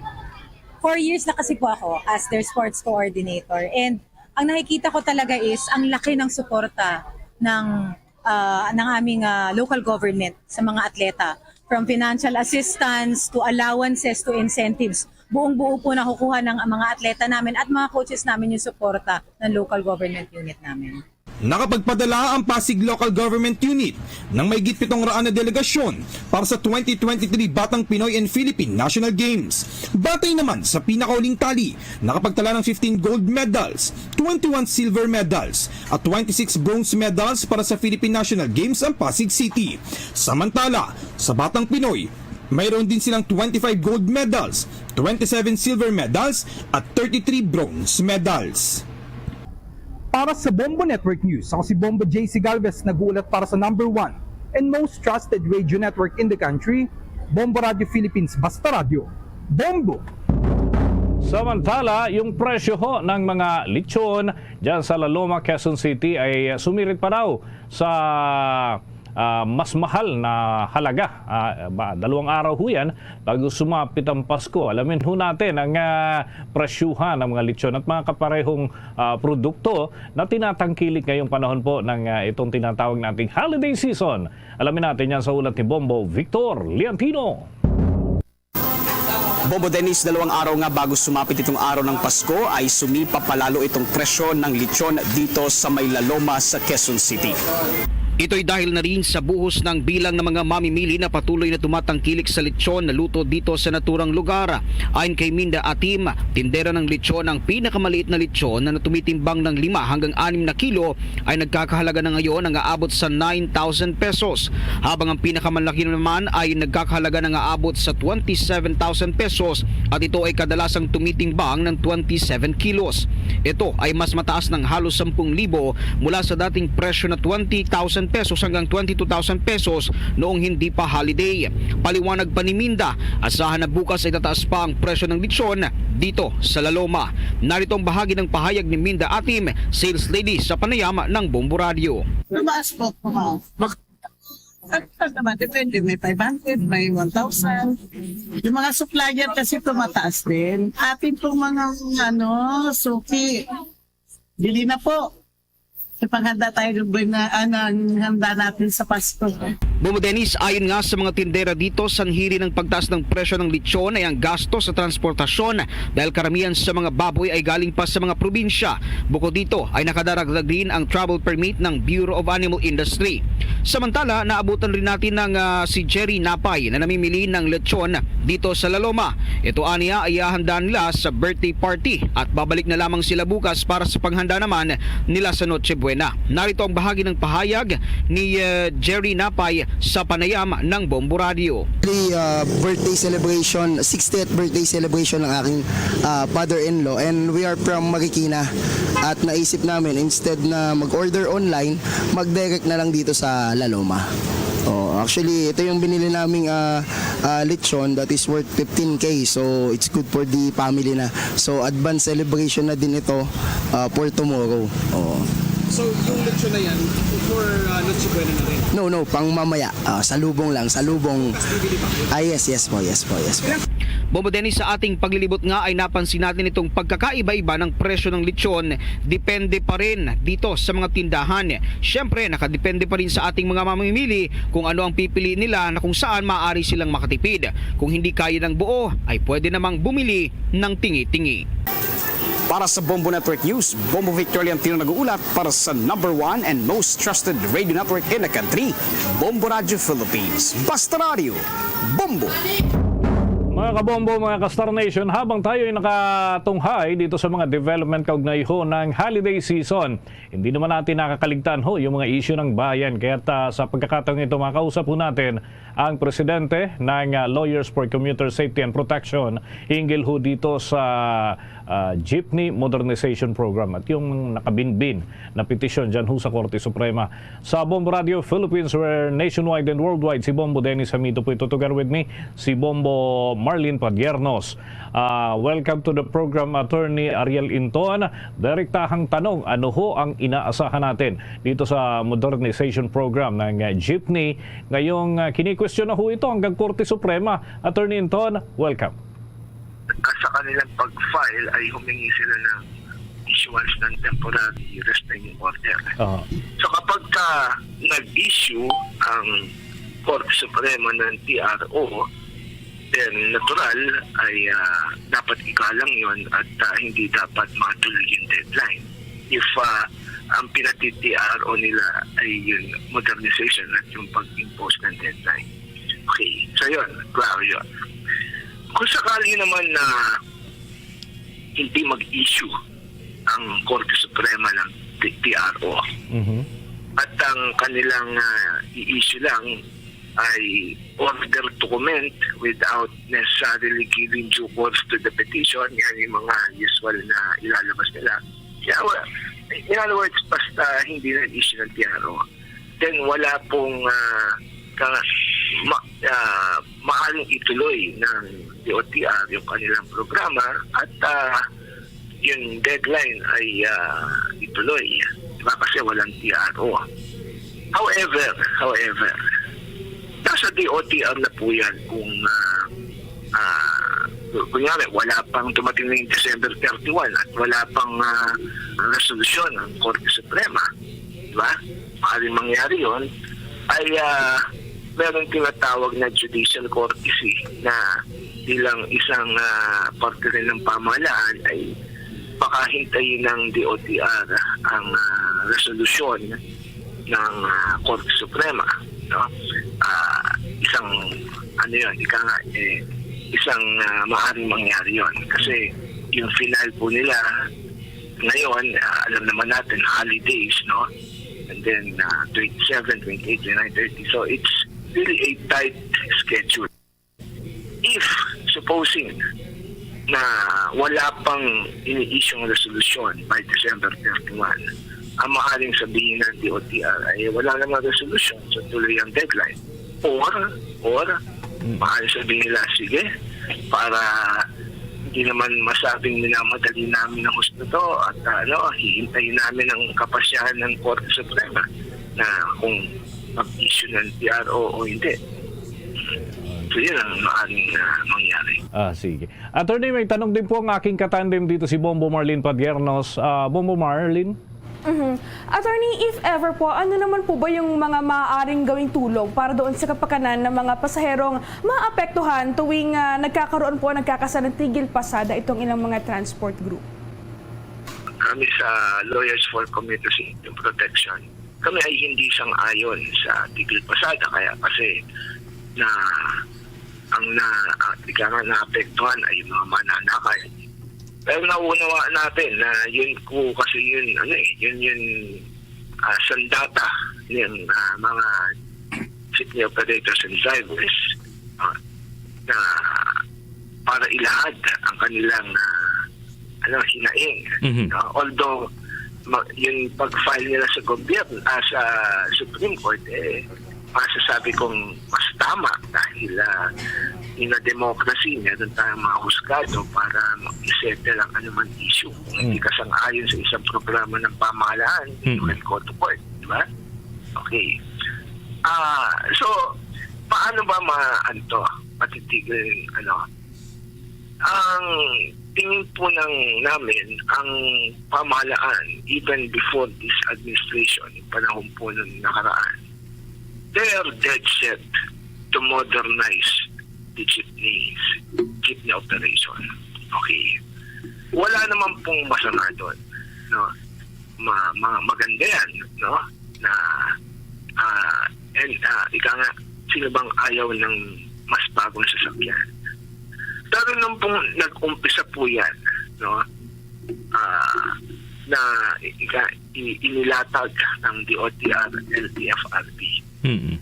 Four years na kasi po ako as their sports coordinator, and ang nakikita ko talaga is ang laki ng suporta ng, ah, ng aming, ah, local government sa mga atleta. From financial assistance to allowances to incentives, buong-buo po nakukuha ng mga atleta namin at mga coaches namin yung suporta ng local government unit namin. Nakapagpadala ang Pasig Local Government Unit ng mahigit pitong raan na delegasyon para sa twenty twenty-three Batang Pinoy and Philippine National Games. Batay naman sa pinakauling tali, nakapagtala ng fifteen gold medals, twenty-one silver medals, at twenty-six bronze medals para sa Philippine National Games ang Pasig City. Samantala, sa Batang Pinoy, mayroon din silang twenty-five gold medals, twenty-seven silver medals, at thirty-three bronze medals. Para sa Bombo Network News, ako si Bombo J C Galvez, nag-uulat para sa number one and most trusted radio network in the country, Bombo Radio Philippines, Basta Radyo, Bombo! Samantala, yung presyo ho ng mga lechon dyan sa La Loma, Quezon City ay sumirit pa daw sa, ah, mas mahal na halaga. Ah, ba, dalawang araw ho yan bago sumapit ang Pasko. Alamin ho natin ang, ah, presyuhan ng mga lechon at mga kaparehong, ah, produkto na tinatangkilik ngayong panahon po ng, ah, itong tinatawag nating holiday season. Alamin natin yan sa ulat ni Bombo Victor Liantino. Bombo Dennis, dalawang araw nga bago sumapit itong araw ng Pasko ay sumipa palalo itong presyo ng lechon dito sa may La Loma sa Quezon City. Ito'y dahil na rin sa buhos ng bilang ng mga mamimili na patuloy na tumatangkilik sa lechon na luto dito sa naturang lugar. Ayon kay Minda Atim, tindera ng lechon, ang pinakamaliit na lechon na tumitimbang ng lima hanggang anim na kilo ay nagkakahalaga na ngayon ng aabot sa nine thousand pesos, habang ang pinakamalaki naman ay nagkakahalaga ng aabot sa twenty-seven thousand pesos, at ito ay kadalasang tumitimbang ng twenty-seven kilos. Ito ay mas mataas ng halos sampung libo mula sa dating presyo na twenty thousand pesos hanggang twenty-two thousand pesos noong hindi pa holiday. Paliwanag pa ni Minda, asahan na bukas ay tataas pa ang presyo ng lechon dito sa La Loma. Narito ang bahagi ng pahayag ni Minda Atim, sales lady sa panayam ng Bombo Radio. Tumaas po, tumaas. Bak- Ano naman, depende. May five hundred, may one thousand. Yung mga supplier kasi tumataas din. Atin pong mga, ano, suki. Bili na po. Ipanghanda tayo ng buhay na, ah, ng handa natin sa Pasko. Bombo Dennis, ayon nga sa mga tindera dito, sanhi rin ng pagtaas ng presyo ng lechon ay ang gasto sa transportasyon, dahil karamihan sa mga baboy ay galing pa sa mga probinsya. Bukod dito ay nakadaragdag rin ang travel permit ng Bureau of Animal Industry. Samantala, naabutan rin natin ng, ah, si Jerry Napay na namimili ng lechon dito sa La Loma. Ito aniya ay hahanda nila sa birthday party at babalik na lamang sila bukas para sa panghanda naman nila sa Noche Buena. Narito ang bahagi ng pahayag ni, ah, Jerry Napay sa panayam ng Bombo Radio. Actually, ah, birthday celebration, sixtieth birthday celebration ng aking, ah, father-in-law, and we are from Marikina. At naisip namin, instead na mag-order online, mag-direct na lang dito sa La Loma. Oh, actually, ito yung binili naming, ah, ah, lechon that is worth fifteen K. So, it's good for the family na. So, advance celebration na din ito, ah, for tomorrow. Oh. So, yung lechon na yan, for, ah, Noche Buena na rin? No, no, pang mamaya. Ah, salubong lang, salubong. Bukas bibili pa? Ah, yes, yes po, yes po, yes po. Bombo Dennis, sa ating paglilibot nga ay napansin natin itong pagkakaiba-iba ng presyo ng lechon. Depende pa rin dito sa mga tindahan. Siyempre, nakadepende pa rin sa ating mga mamimili kung ano ang pipiliin nila na kung saan maaari silang makatipid. Kung hindi kaya ng buo, ay pwede namang bumili ng tingi-tingi. Para sa Bombo Network News, Bombo Victor Leontino nag-uulat para sa number one and most trusted radio network in the country, Bombo Radio Philippines. Basta Radio, Bombo! Mga kabombo, mga ka-Star Nation, habang tayo ay nakatunghay dito sa mga development kaugnay ho ng holiday season, hindi naman natin nakakaligtaan ho yung mga issue ng bayan. Kaya ta, sa pagkakataong ito, makausap po natin ang presidente ng, ah, Lawyers for Commuter Safety and Protection hinggil ho dito sa, ah, Jeepney Modernization Program at yung nakabinbin na petisyon dyan ho sa Korte Suprema. Sa Bombo Radio Philippines, where nationwide and worldwide, si Bombo Dennis Hamito po ito. Together with me, si Bombo Marlin Padiernos. Ah, welcome to the program, Attorney Ariel Inton. Direktahang tanong, ano ho ang inaasahan natin dito sa modernization program ng, ah, jeepney? Ngayong, ah, kinikwestiyon na ho ito hanggang Korte Suprema. Attorney Inton, welcome. Ah, sa kanilang pag-file ay humingi sila ng issuance ng temporary restraining order. Oo. So kapag ka nag-issue ang Korte Suprema ng T R O, then natural ay, ah, dapat igalang yon at, ah, hindi dapat matuloy yung deadline. If, ah, ang pinati-T R O nila ay yung modernization at yung pag-impose ng deadline. Okay, so yun, klaro yun. Kung sakali naman na hindi mag-issue ang Korte Suprema ng T-, T R O, Mhm. at ang kanilang, ah, i-issue lang ay order to comment without necessarily giving due course to the petition, yan yung mga usual na ilalabas nila. Kaya wa-, in other words, basta hindi na issue ng T R O, then wala pong, ah, ka-, ma-, ah, maaaring ituloy ng D O T R yung kanilang programa at, ah, yung deadline ay, ah, ituloy. Diba? Kasi walang T R O. However, however, nasa D O T R na po yan kung, ah, ah, kunyari, wala pang dumating na yung December thirty-one at wala pang, ah, resolusyon ng Korte Suprema. Diba? Maaaring mangyari yon ay, ah, meron tinatawag na judicial courtesy na bilang isang, ah, parte rin ng pamahalaan ay baka hintayin ng D O T R ang, ah, resolusyon ng ah, Korte Suprema, no? Ah, isang, ano yun, ika nga, eh, isang ah, maaring mangyari yun. Kasi yung final po nila ngayon, ah, alam naman natin, holidays, no? And then uh, twenty-seven, twenty-eight, twenty-nine, thirty. So it's really a tight schedule. If, supposing, na wala pang ini-issue ng resolusyon by December thirty-one, ang maaaring sabihin ng D O T R ay wala namang resolusyon, so tuloy ang deadline. Or, or, Mm. maaaring sabihin nila, sige, para hindi naman masabing minamadali namin ang husto to at ano, hihintayin namin ang kapasyahan ng Korte Suprema na kung mag-issue ng T R O o hindi. So, yun ang maaaring ah, mangyari. Ah, sige. Attorney, may tanong din po ang aking katandem dito, si Bombo Marlene Padiernos. Ah, Bombo Marlene? Mhm. Attorney, if ever po, ano naman po ba yung mga maaaring gawing tulong para doon sa kapakanan ng mga pasaherong maapektuhan tuwing ah, nagkakaroon po, nagkakasala ng tigil pasada itong ilang mga transport group? Kami sa Lawyers for Commuter Safety and Protection, kami ay hindi sang-ayon sa tigil pasada, kaya kasi na ang na ah, ika nga naapektuhan ay yung mga mananakay. Pero nauunawaan natin na yun po kasi yun, ano eh, yun yun ah, sandata ng ah, mga jeepney operators and drivers ah, na para ilahad ang kanilang ah, ano, hinaing. Mhm. Ah, although ma- yung pag-file nila sa gobyerno, ah, sa Supreme Court, eh, masasabi kong mas tama dahil ah, in a democracy, meron tayong mga husgado para mag-settle ang anumang issue. Kung hindi Mm. ka sang-ayon sa isang programa ng pamahalaan, you Mm. can go to court, di ba? Okay. Ah, so, paano ba ma-, ano to, matitigil, ano? Ang tingin po ng namin, ang pamahalaan, even before this administration, panahon po nung nakaraan, they are dead set to modernize the jeepneys, jeepney operation. Okay. Wala naman pong masama doon, no? Ma, ma, maganda yan, no? Na, ah, and, ah, ika nga, sino bang ayaw ng mas bagong sasakyan? Pero nung pong nag-umpisa po yan, no? Ah, na ika, i, inilatag ng D O T R, L T F R B. Mm.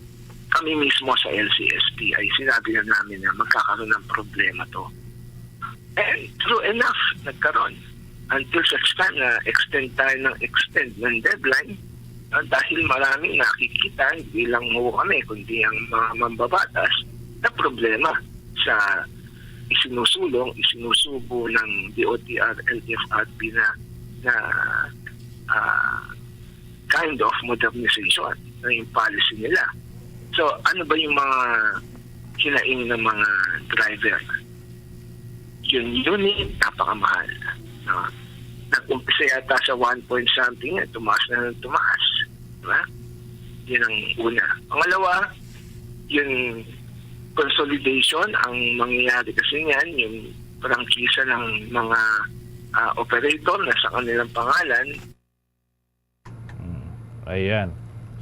Kami mismo sa L C S P ay sinabi na namin na magkakaroon ng problema to. And true enough, nagkaroon. Until such time na extend tayo ng extend ng deadline, ah, dahil maraming nakikita, hindi lang mo kami, kundi ang mga mambabatas na problema sa isinusulong, isinusubo ng D O T R, L T F R B na, na ah, kind of modernization na yung policy nila. So, ano ba yung mga hinaing ng mga driver? Yung unit, napakamahal. No? Nag-umpisa yata sa one point something, eh, tumaas na ng tumaas. Diba? Yun ang una. Pangalawa, yung consolidation, ang mangyayari kasi niyan, yung prangkisa ng mga ah, operator na sa kanilang pangalan. Hmm. Ayan.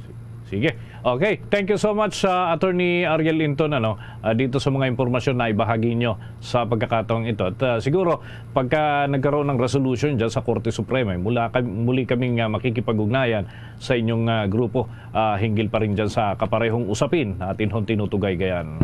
Si-, sige. Okay. Thank you so much, ah, Attorney Ariel Linton, ano, ah, dito sa mga impormasyon na ibahagi nyo sa pagkakataong ito. At, ah, siguro, pagka nagkaroon ng resolution dyan sa Korte Suprema, eh, mula ka-, muli kaming, ah, makikipag-ugnayan sa inyong, ah, grupo, ah, hinggil pa rin dyan sa kaparehong usapin na atin hon tinutugaygayan.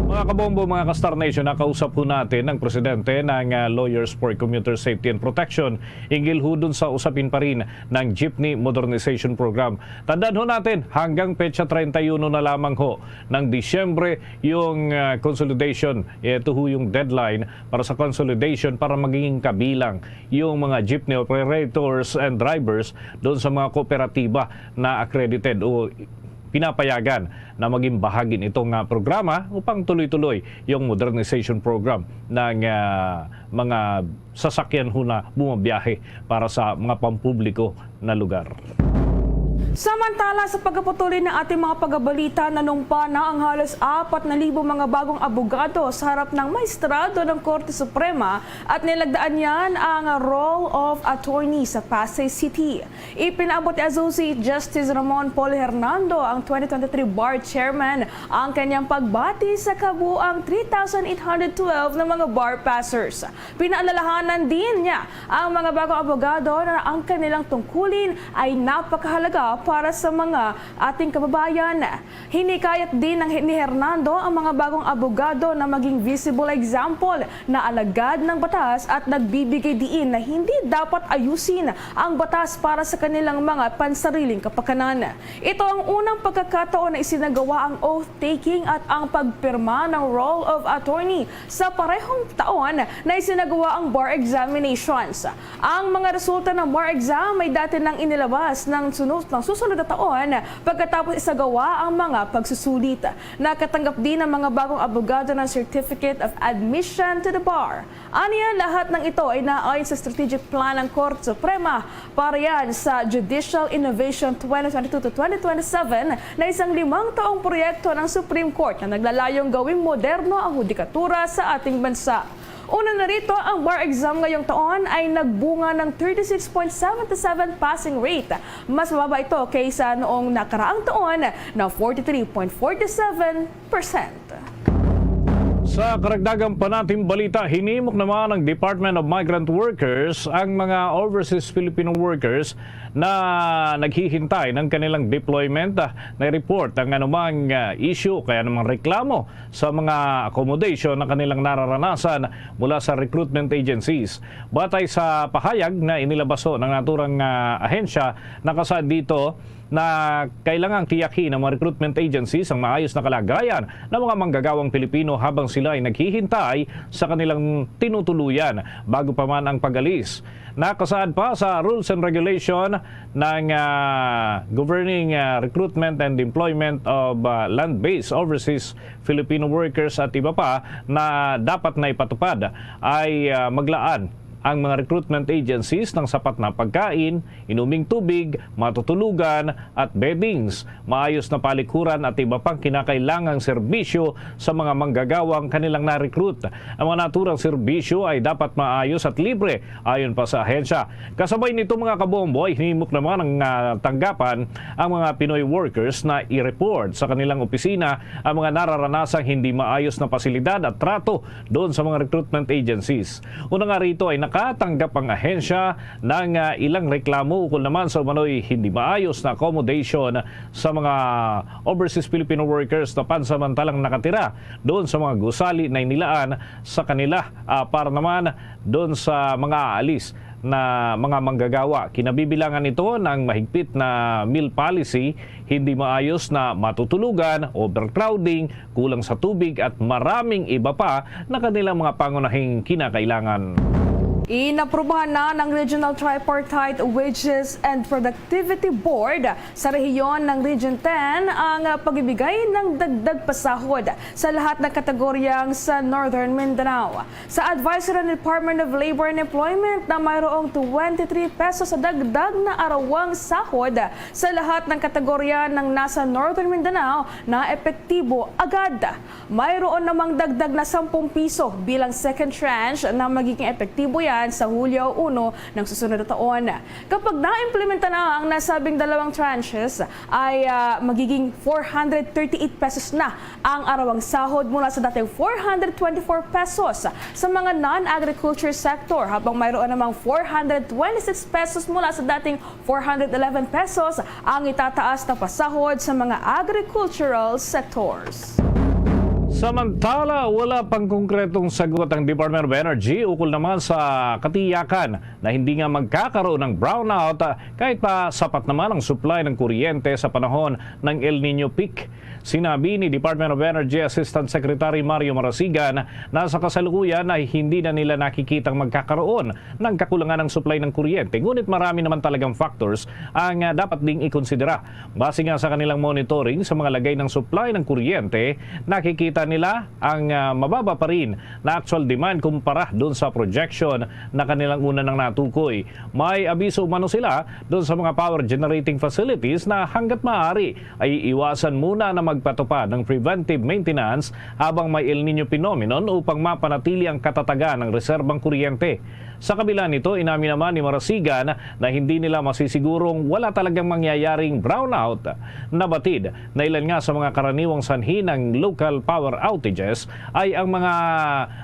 Mga kabombo, mga ka-Star Nation, nakausap ho natin ang presidente ng, ah, Lawyers for Commuter Safety and Protection hinggil ho dun sa usapin pa rin ng Jeepney Modernization Program. Tandaan ho natin, hanggang petsa treinta y uno na lamang ho ng Disyembre yung, ah, consolidation. Ito ho yung deadline para sa consolidation para maging kabilang yung mga jeepney operators and drivers doon sa mga kooperatiba na accredited o pinapayagan na maging bahagi nitong, ah, programa upang tuloy-tuloy yung modernization program ng, ah, mga sasakyan ho na bumabiyahe para sa mga pampubliko na lugar. Samantala, sa pagkapatuloy ng ating mga pagabalita, nanumpa na ang halos apat na libo mga bagong abogado sa harap ng maestrado ng Korte Suprema at nilagdaan niyan ang Roll of Attorney sa Pasay City. Ipinaabot ni Associate Justice Ramon Paul Hernando, ang twenty twenty-three Bar Chairman, ang kanyang pagbati sa kabuang three thousand eight hundred twelve na mga bar passers. Pinaalalahanan din niya ang mga bagong abogado na ang kanilang tungkulin ay napakahalaga para sa mga ating kababayan. Hinikayat din ng, ni Hernando ang mga bagong abogado na maging visible example na alagad ng batas at nagbibigay diin na hindi dapat ayusin ang batas para sa kanilang mga pansariling kapakanan. Ito ang unang pagkakataon na isinagawa ang oath-taking at ang pagpirma ng Roll of Attorney sa parehong taon na isinagawa ang bar examinations. Ang mga resulta ng bar exam ay dati nang inilabas ng sunod, ng susunod na taon pagkatapos isagawa ang mga pagsusulit. Nakatanggap din ang mga bagong abogado ng Certificate of Admission to the Bar. Aniya, lahat ng ito ay naayon sa strategic plan ng Korte Suprema para yan sa Judicial Innovation twenty twenty-two to twenty twenty-seven, na isang limang taong proyekto ng Supreme Court na naglalayong gawing moderno ang hudikatura sa ating bansa. Una na rito, ang bar exam ngayong taon ay nagbunga ng thirty-six point seven seven passing rate. Mas mababa ito kaysa noong nakaraang taon na forty-three point forty-seven percent. Sa karagdagang panatang balita, hinimok naman ng Department of Migrant Workers ang mga overseas Filipino workers na naghihintay ng kanilang deployment, ah, na report ang anumang, ah, issue kaya anumang reklamo sa mga accommodation na kanilang nararanasan mula sa recruitment agencies. Batay sa pahayag na inilabaso ng naturang, ah, ahensya, nakasaad dito na kailangang tiyakin ng mga recruitment agencies ang maayos na kalagayan ng mga manggagawang Pilipino habang sila ay naghihintay sa kanilang tinutuluyan bago pa man ang pag-alis. Nakasaad pa sa rules and regulation ng, ah, Governing, ah, Recruitment and Employment of, ah, Land-Based Overseas Filipino Workers at iba pa na dapat na ipatupad ay, ah, maglaan ang mga recruitment agencies ng sapat na pagkain, inuming tubig, matutulugan, at beddings, maayos na palikuran at iba pang kinakailangang serbisyo sa mga manggagawang kanilang na-recruit. Ang mga naturang serbisyo ay dapat maayos at libre, ayon pa sa ahensya. Kasabay nito, mga kabombo, ay hinimok naman ang, ah, tanggapan ang mga Pinoy workers na i-report sa kanilang opisina ang mga nararanasang hindi maayos na pasilidad at trato doon sa mga recruitment agencies. Una nga rito ay nakatanggap ang ahensya ng, ah, ilang reklamo ukol naman sa umano'y hindi maayos na accommodation sa mga overseas Filipino workers na pansamantalang nakatira doon sa mga gusali na inilaan sa kanila, ah, para naman doon sa mga aalis na mga manggagawa. Kinabibilangan ito ng mahigpit na meal policy, hindi maayos na matutulugan, overcrowding, kulang sa tubig, at maraming iba pa na kanilang mga pangunahing kinakailangan. Inaprubahan na ng Regional Tripartite Wages and Productivity Board sa rehiyon ng Region ten ang pagbibigay ng dagdag pasahod sa lahat ng kategoryang sa Northern Mindanao. Sa advisory ng Department of Labor and Employment na mayroong twenty-three pesos sa dagdag na arawang sahod sa lahat ng kategorya ng nasa Northern Mindanao na epektibo agad. Mayroon namang dagdag na sampung piso bilang second tranche na magiging epektibo yan sa Hulyo uno ng susunod na taon. Kapag naimplementa na ang nasabing dalawang tranches, ay, ah, magiging four hundred thirty-eight pesos na ang arawang sahod mula sa dating four hundred twenty-four pesos sa mga non-agriculture sector, habang mayroon namang four hundred twenty-six pesos mula sa dating four hundred eleven pesos ang itataas na pasahod sa mga agricultural sectors. Samantala, wala pang konkretong sagot ang Department of Energy ukol naman sa katiyakan na hindi nga magkakaroon ng brownout, ah, kahit pa sapat naman ang supply ng kuryente sa panahon ng El Nino peak. Sinabi ni Department of Energy Assistant Secretary Mario Marasigan na sa kasalukuyan ay hindi na nila nakikitang magkakaroon ng kakulangan ng supply ng kuryente, ngunit marami naman talagang factors ang, ah, dapat ding ikonsidera. Base nga sa kanilang monitoring sa mga lagay ng supply ng kuryente, nakikita nila ang, ah, mababa pa rin na actual demand kumpara dun sa projection na kanilang una nang natukoy. May abiso umano sila dun sa mga power generating facilities na hanggat maaari ay iwasan muna na magpatupad ng preventive maintenance habang may El Niño phenomenon upang mapanatili ang katatagan ng reserbang kuryente. Sa kabila nito, inamin naman ni Marasigan na hindi nila masisigurong wala talagang mangyayaring brownout. Nabatid na ilan nga sa mga karaniwang sanhi ng local power outages ay ang mga,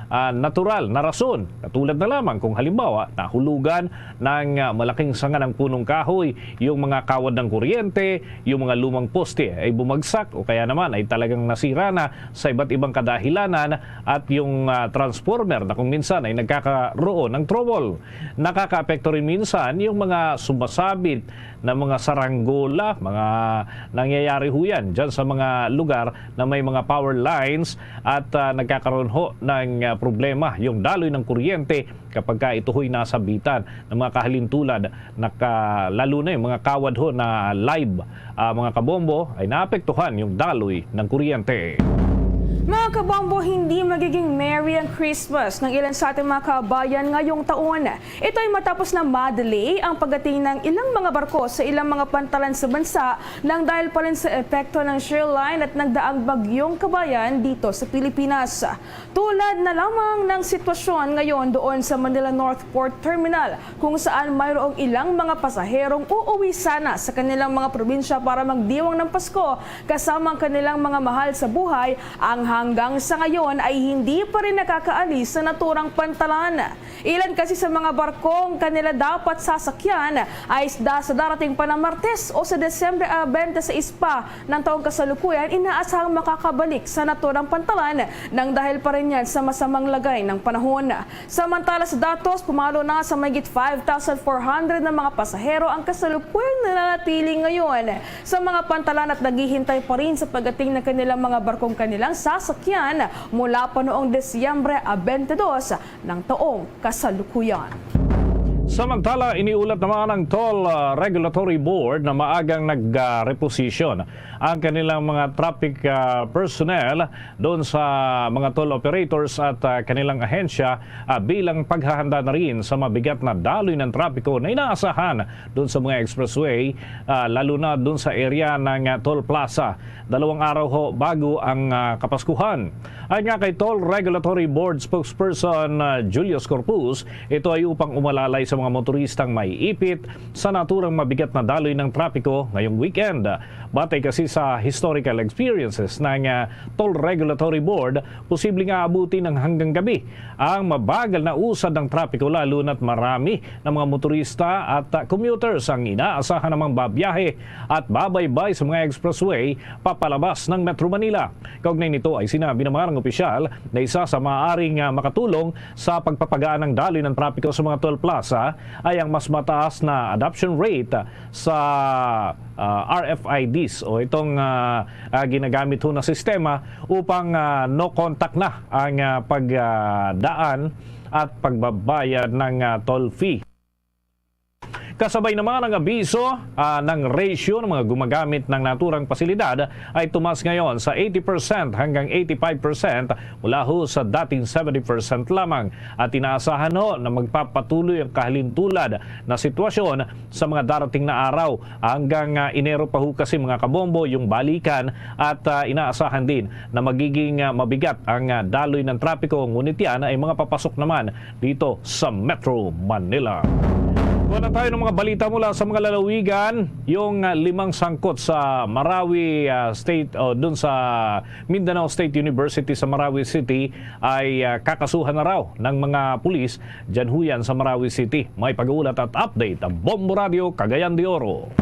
ah, natural na rason, katulad na lamang kung halimbawa nahulugan ng, ah, malaking sanga ng punong kahoy yung mga kawad ng kuryente, yung mga lumang poste ay bumagsak o kaya naman ay talagang nasira na sa iba't ibang kadahilanan at yung, ah, transformer na kung minsan ay nagkakaroon ng trouble. Nakakaapekto rin minsan yung mga sumasabit na mga saranggola, mga nangyayari ho yan dyan sa mga lugar na may mga power lines at, ah, nagkakaroon ho ng, ah, problema yung daloy ng kuryente kapag ka ito ho'y nasabitan ng mga kahalintulad, naka, lalo na yung mga kawad ho na live, ah, mga kabombo, ay naapektuhan yung daloy ng kuryente. Mga kabombo, hindi magiging merry ang Christmas ng ilan sa ating mga kabayan ngayong taon. Ito ay matapos na ma-delay ang pagdating ng ilang mga barko sa ilang mga pantalan sa bansa nang dahil pa rin sa epekto ng shear line at nagdaang bagyong Kabayan dito sa Pilipinas. Tulad na lamang ng sitwasyon ngayon doon sa Manila North Port Terminal, kung saan mayroong ilang mga pasaherong uuwi sana sa kanilang mga probinsya para magdiwang ng Pasko kasama ang kanilang mga mahal sa buhay, ang hanggang sa ngayon ay hindi pa rin nakakaalis sa naturang pantalan. Ilan kasi sa mga barkong kanila dapat sasakyan ay isda sa darating pa na Martes o sa Desyembre, ah, twenty-six pa ng taong kasalukuyan inaasahang makakabalik sa naturang pantalan nang dahil pa rin yan sa masamang lagay ng panahon. Samantala sa datos, pumalo na sa mahigit five thousand four hundred na mga pasahero ang kasalukuyang nananatili ngayon sa mga pantalan at naghihintay pa rin sa pagdating ng kanilang mga barkong kanilang sasakyan mula pa noong Desyembre, ah, twenty-two ng taong kasalukuyan. Samantala, iniulat naman ng Toll, ah, Regulatory Board na maagang nag, ah, reposition ang kanilang mga traffic, ah, personnel doon sa mga toll operators at, ah, kanilang ahensya, ah, bilang paghahanda na rin sa mabigat na daloy ng trapiko na inaasahan doon sa mga expressway, ah, lalo na doon sa area ng, ah, toll plaza. Dalawang araw ho bago ang, ah, Kapaskuhan. Ayon nga kay Toll Regulatory Board spokesperson, ah, Julius Corpus, ito ay upang umalalay sa mga motoristang may ipit sa naturang mabigat na daloy ng trapiko ngayong weekend. Batay kasi sa historical experiences ng, ah, Toll Regulatory Board, posibleng aabuti ng hanggang gabi ang mabagal na usad ng trapiko, lalo na't marami na mga motorista at, ah, commuters ang inaasahan namang babiyahe at babaybay sa mga expressway papalabas ng Metro Manila. Kaugnay nito ay sinabi naman ng opisyal na isa sa maaaring, ah, makatulong sa pagpapagaan ng daloy ng trapiko sa mga toll plaza ay ang mas mataas na adoption rate sa, ah, R F I Ds o itong, ah, ah, ginagamit ho na sistema upang, ah, no contact na ang, ah, pagdaan at pagbabayad ng, ah, toll fee. Kasabay naman ang abiso, ah, ng ratio ng mga gumagamit ng naturang pasilidad ay tumaas ngayon sa eighty percent hanggang eighty-five percent mula ho sa dating seventy percent lamang, at inaasahan ho na magpapatuloy ang kahalintulad na sitwasyon sa mga darating na araw. Hanggang, ah, Enero pa ho kasi, mga kabombo, yung balikan at, ah, inaasahan din na magiging, ah, mabigat ang, ah, daloy ng trapiko, ngunit yan ay mga papasok naman dito sa Metro Manila. Kuha na tayo ng mga balita mula sa mga lalawigan. Yung, ah, limang sangkot sa Marawi, ah, State, o dun sa Mindanao State University sa Marawi City ay, ah, kakasuhan na raw ng mga pulis dyan ho yan sa Marawi City. May pag-uulat at update ang Bombo Radio Cagayan de Oro.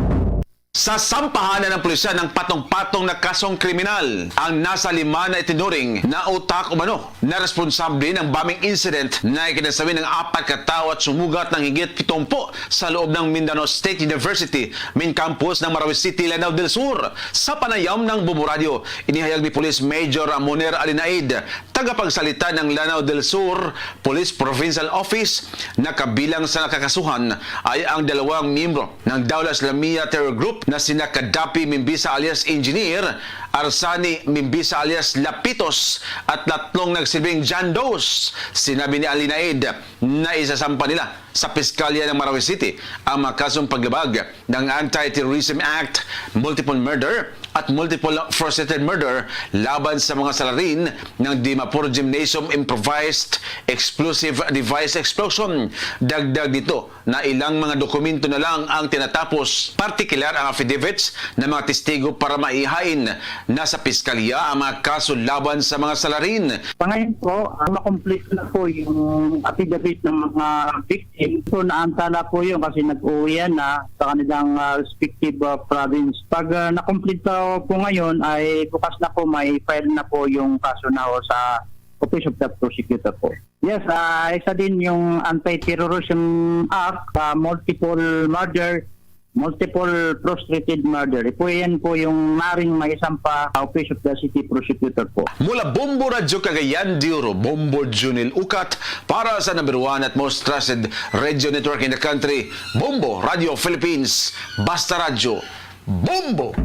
Sasampahan na ng pulisya ng patong-patong na kasong kriminal ang nasa lima na itinuring na utak umano na responsable ng bombing incident na ikinasawi ng apat ka tawo at sumugat ng higit pitumpu sa loob ng Mindanao State University main campus ng Marawi City, Lanao del Sur. Sa panayam ng Bombo Radio, inihayag ni Police Major Moner Alinaid, Tagapagsalita ng Lanao del Sur Police Provincial Office, nakabilang sa nakakasuhan ay ang dalawang miyembro ng Daulah Islamiyah Terror Group na sina Kadapi Mimbisa alias Engineer, Arsani Mimbisa alias Lapitos, at tatlong nagsilbing John Does. Sinabi ni Alinaid na isasampa nila sa Piskalya ng Marawi City ang mga kasong paglabag ng Anti-Terrorism Act, multiple murder, at multiple frustrated murder laban sa mga salarin ng Dimapur Gymnasium improvised explosive device explosion. Dagdag dito na ilang mga dokumento na lang ang tinatapos, partikular ang affidavits ng mga testigo para maihain na sa piskalya ang mga kaso laban sa mga salarin. Sa ngayon po, ah, makumpleto na po yung affidavit ng mga victim. So, naantala po yun kasi nag-uwi na sa kanilang, ah, respective, ah, province. Pag, ah, nakumpleto po ngayon, ay bukas na po, may file na po yung kaso na ho sa Office of the Prosecutor po. Yes, ah, isa din yung Anti-Terrorism Act, ah, multiple murder, multiple frustrated murder. Ipo yan po yung maring maisampa sa Office of the City Prosecutor po. Mula Bombo Radyo Cagayan de Oro, Bombo Junil Ukat, para sa number one at most trusted radio network in the country, Bombo Radio Philippines, Basta Radyo, Bombo!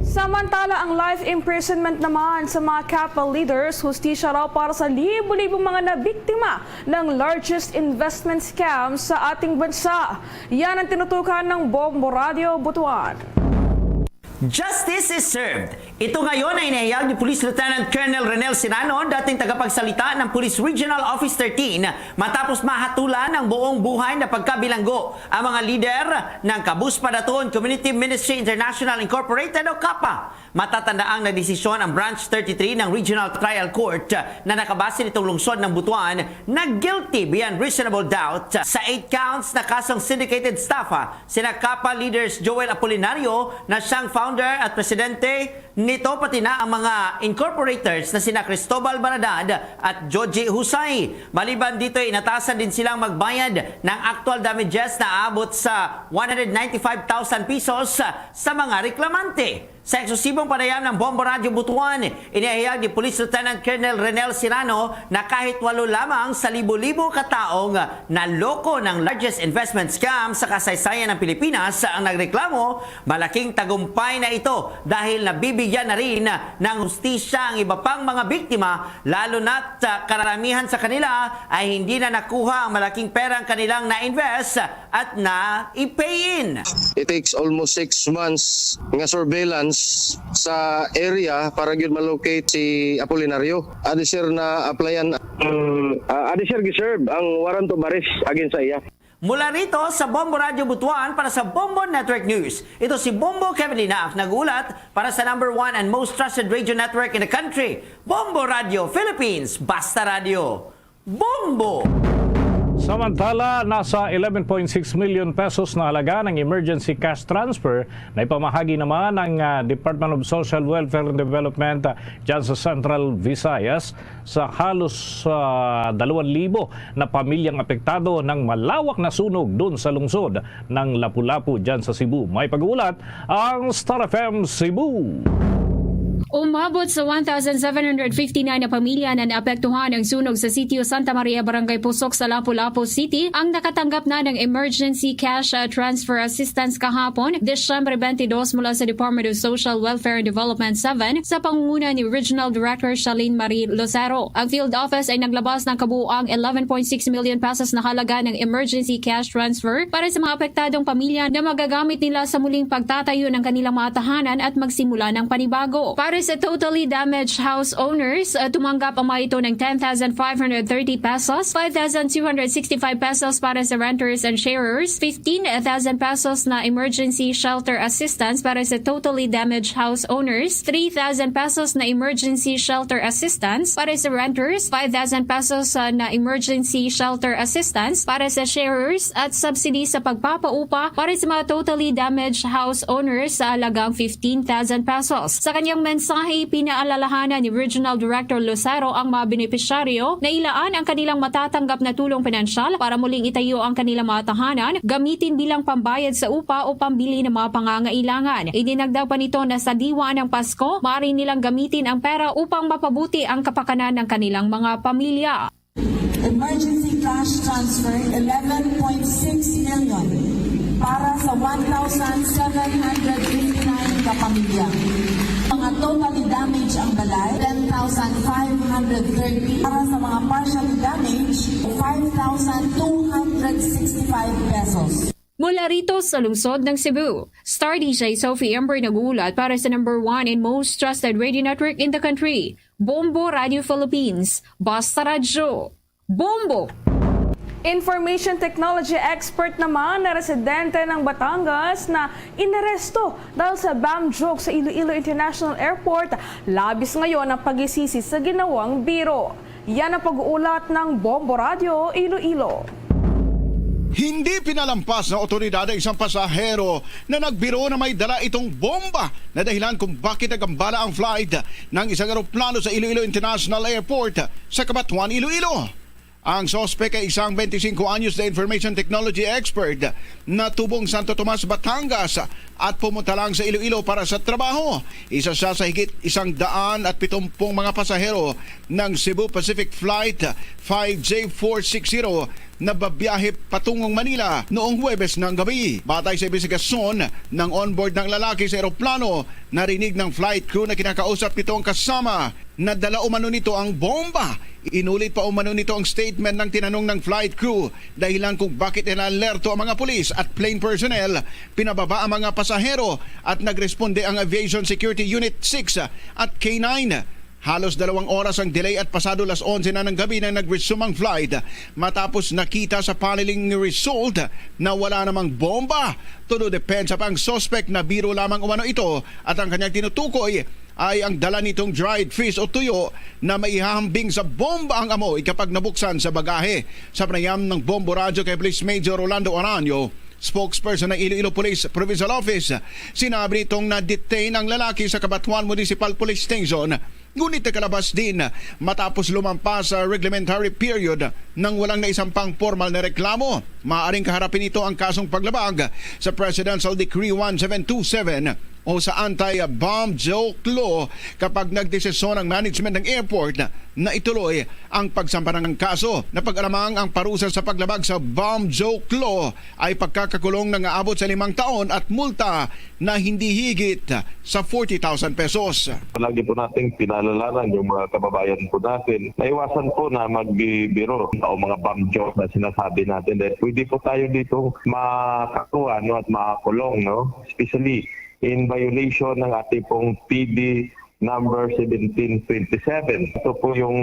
Samantala, ang life imprisonment naman sa mga CAPA leaders, hustisya raw para sa libo-libong mga nabiktima ng largest investment scam sa ating bansa. Yan ang tinutukan ng Bombo Radio Butuan. Justice is served. Ito ngayon ay inihayag ni Police Lieutenant Colonel Renel Sirano, dating tagapagsalita ng Police Regional Office thirteen, matapos mahatulan ang buong buhay na pagkabilanggo ang mga lider ng Kabus Padatuon Community Ministry International Incorporated o CAPA. Matatandaang nagdesisyon ang Branch thirty-three ng Regional Trial Court na nakabase nitong lungsod ng Butuan na guilty beyond reasonable doubt sa eight counts na kasong syndicated estafa sina CAPA leaders Joel Apolinario na siyang founder at presidente nito, pati na ang mga incorporators na sina Cristobal Baradad at Joji Husay. Maliban dito, inatasan din silang magbayad ng actual damages na aabot sa one hundred ninety-five thousand pesos sa mga reklamante. Sa eksklusibong panayam ng Bombo Radyo Butuan, inihayag ni Police Lieutenant Colonel Renel Sirano na kahit walo lamang sa libo-libo ka taong naloko ng largest investment scam sa kasaysayan ng Pilipinas ang nagreklamo, malaking tagumpay na ito dahil nabibigyan na rin ng hustisya ang iba pang mga biktima, lalo na't, ah, karamihan sa kanila ay hindi na nakuha ang malaking perang kanilang na-invest at na-i-pay in. It takes almost six months nga surveillance sa area para gyud ma-locate si Apolinario. Adi, sir, na-applyan, ah, adi, sir, gi-serve ang warrant of arrest against sa iya. Mula rito sa Bombo Radyo Butuan para sa Bombo Network News, ito si Bombo Kevin Linac nag-uulat para sa number one and most trusted radio network in the country, Bombo Radyo Philippines, Basta Radyo. Bombo! Samantala, nasa eleven point six million pesos na halaga ng emergency cash transfer na ipamahagi naman ng, ah, Department of Social Welfare and Development, ah, dyan sa Central Visayas sa halos, ah, dalawang libo na pamilyang apektado ng malawak na sunog doon sa lungsod ng Lapu-Lapu dyan sa Cebu. May pag-uulat ang Star F M Cebu. Umabot sa one thousand seven hundred fifty-nine na pamilya na naapektuhan ang sunog sa Sitio Santa Maria, Barangay Pusok sa Lapu-Lapu City, ang nakatanggap na ng Emergency Cash, uh, Transfer Assistance kahapon, Disyembre twenty-two, mula sa Department of Social Welfare and Development seven, sa pangunguna ni Regional Director Charlene Marie Lucero. Ang field office ay naglabas ng kabuuang eleven point six million pesos na halaga ng emergency cash transfer para sa mga apektadong pamilya na magagamit nila sa muling pagtatayo ng kanilang mga tahanan at magsimula ng panibago. Para sa totally damaged house owners, uh, tumanggap ang mga ito ng ten thousand five hundred thirty pesos, five thousand two hundred sixty-five pesos para sa renters and sharers, fifteen thousand pesos na emergency shelter assistance para sa totally damaged house owners, three thousand pesos na emergency shelter assistance para sa renters, five thousand pesos, uh, na emergency shelter assistance para sa sharers, at subsidy sa pagpapaupa para sa mga totally damaged house owners sa halagang fifteen thousand pesos. Sa kanyang mensahe, Mensahe, pinaalalahanan ni Regional Director Lucero ang mga benepisyaryo na ilaan ang kanilang matatanggap na tulong pinansyal para muling itayo ang kanilang mga tahanan, gamitin bilang pambayad sa upa o pambili ng mga pangangailangan. Idinagdag pa nito na sa diwa ng Pasko, maaari nilang gamitin ang pera upang mapabuti ang kapakanan ng kanilang mga pamilya. Emergency cash transfer, eleven point six million para sa one thousand seven hundred fifty-nine kapamilya. Mga totally damaged ang balay, ten thousand five hundred thirty. Para sa mga partially damaged, five thousand two hundred sixty-five pesos. Mula rito sa lungsod ng Cebu, Star D J Sophie Amber nag-uulat para sa number one and most trusted radio network in the country, Bombo Radio Philippines, Basta Radyo. Bombo! Information technology expert naman na residente ng Batangas na inaresto dahil sa bomb joke sa Iloilo International Airport, labis ngayon ang pagisisi sa ginawang biro. Yan ang pag-uulat ng Bombo Radio Iloilo. Hindi pinalampas ng otoridad ang isang pasahero na nagbiro na may dala itong bomba na dahilan kung bakit nagambala ang flight ng isang eroplano sa Iloilo International Airport sa Cabatuan, Iloilo. Ang suspek ay isang twenty-cinco anyos na information technology expert na tubong Santo Tomas, Batangas, at pumunta lang sa Iloilo para sa trabaho. Isa siya sa higit isang daan at pitumpung mga pasahero ng Cebu Pacific Flight five J four six zero na babiyahe patungong Manila noong Huwebes ng gabi. Batay sa imbestigasyon ng onboard ng lalaki sa eroplano, narinig ng flight crew na kinakausap nito ang kasama na dala umano nito ang bomba. Inulit pa umano nito ang statement ng tinanong ng flight crew, dahilan kung bakit nila alerto ang mga pulis at plane personnel, pinababa ang mga pasahero at nagresponde ang Aviation Security Unit six at K nine. Halos dalawang oras ang delay at pasado las onse na ng gabi nang nag-resume ang flight, matapos nakita sa panel result na wala namang bomba. Todo depensa pa ang suspect na biro lamang umano ito at ang kanyang tinutukoy ay ang dala nitong dried fish o tuyo na maihahambing sa bomba ang amoy kapag nabuksan sa bagahe. Sa panayam ng Bombo Radyo kay Police Major Rolando Aranio, spokesperson ng Iloilo Police Provincial Office, sinabi nitong na-detain ang lalaki sa Cabatuan Municipal Police Station, ngunit nakalabas din matapos lumampas sa reglementary period nang walang naisampang formal na reklamo. Maaaring kaharapin nito ang kasong paglabag sa Presidential Decree one seven two seven o sa Anti-Bomb Joke Law kapag nagdesisyon ang management ng airport na ituloy ang pagsampa ng kaso. Napag-alamang ang parusa sa paglabag sa Bomb Joke Law ay pagkakakulong na nga abot sa limang taon at multa na hindi higit sa forty thousand pesos. Lagi po nating pinaalalanan yung mga kababayan po natin na iwasan po na magbibiro o mga bomb joke na sinasabi natin. Dahil pwede po tayo dito makakuha, no, at makakulong, no? Especially in violation ng ating pong P D number seventeen twenty-seven. Ito po yung,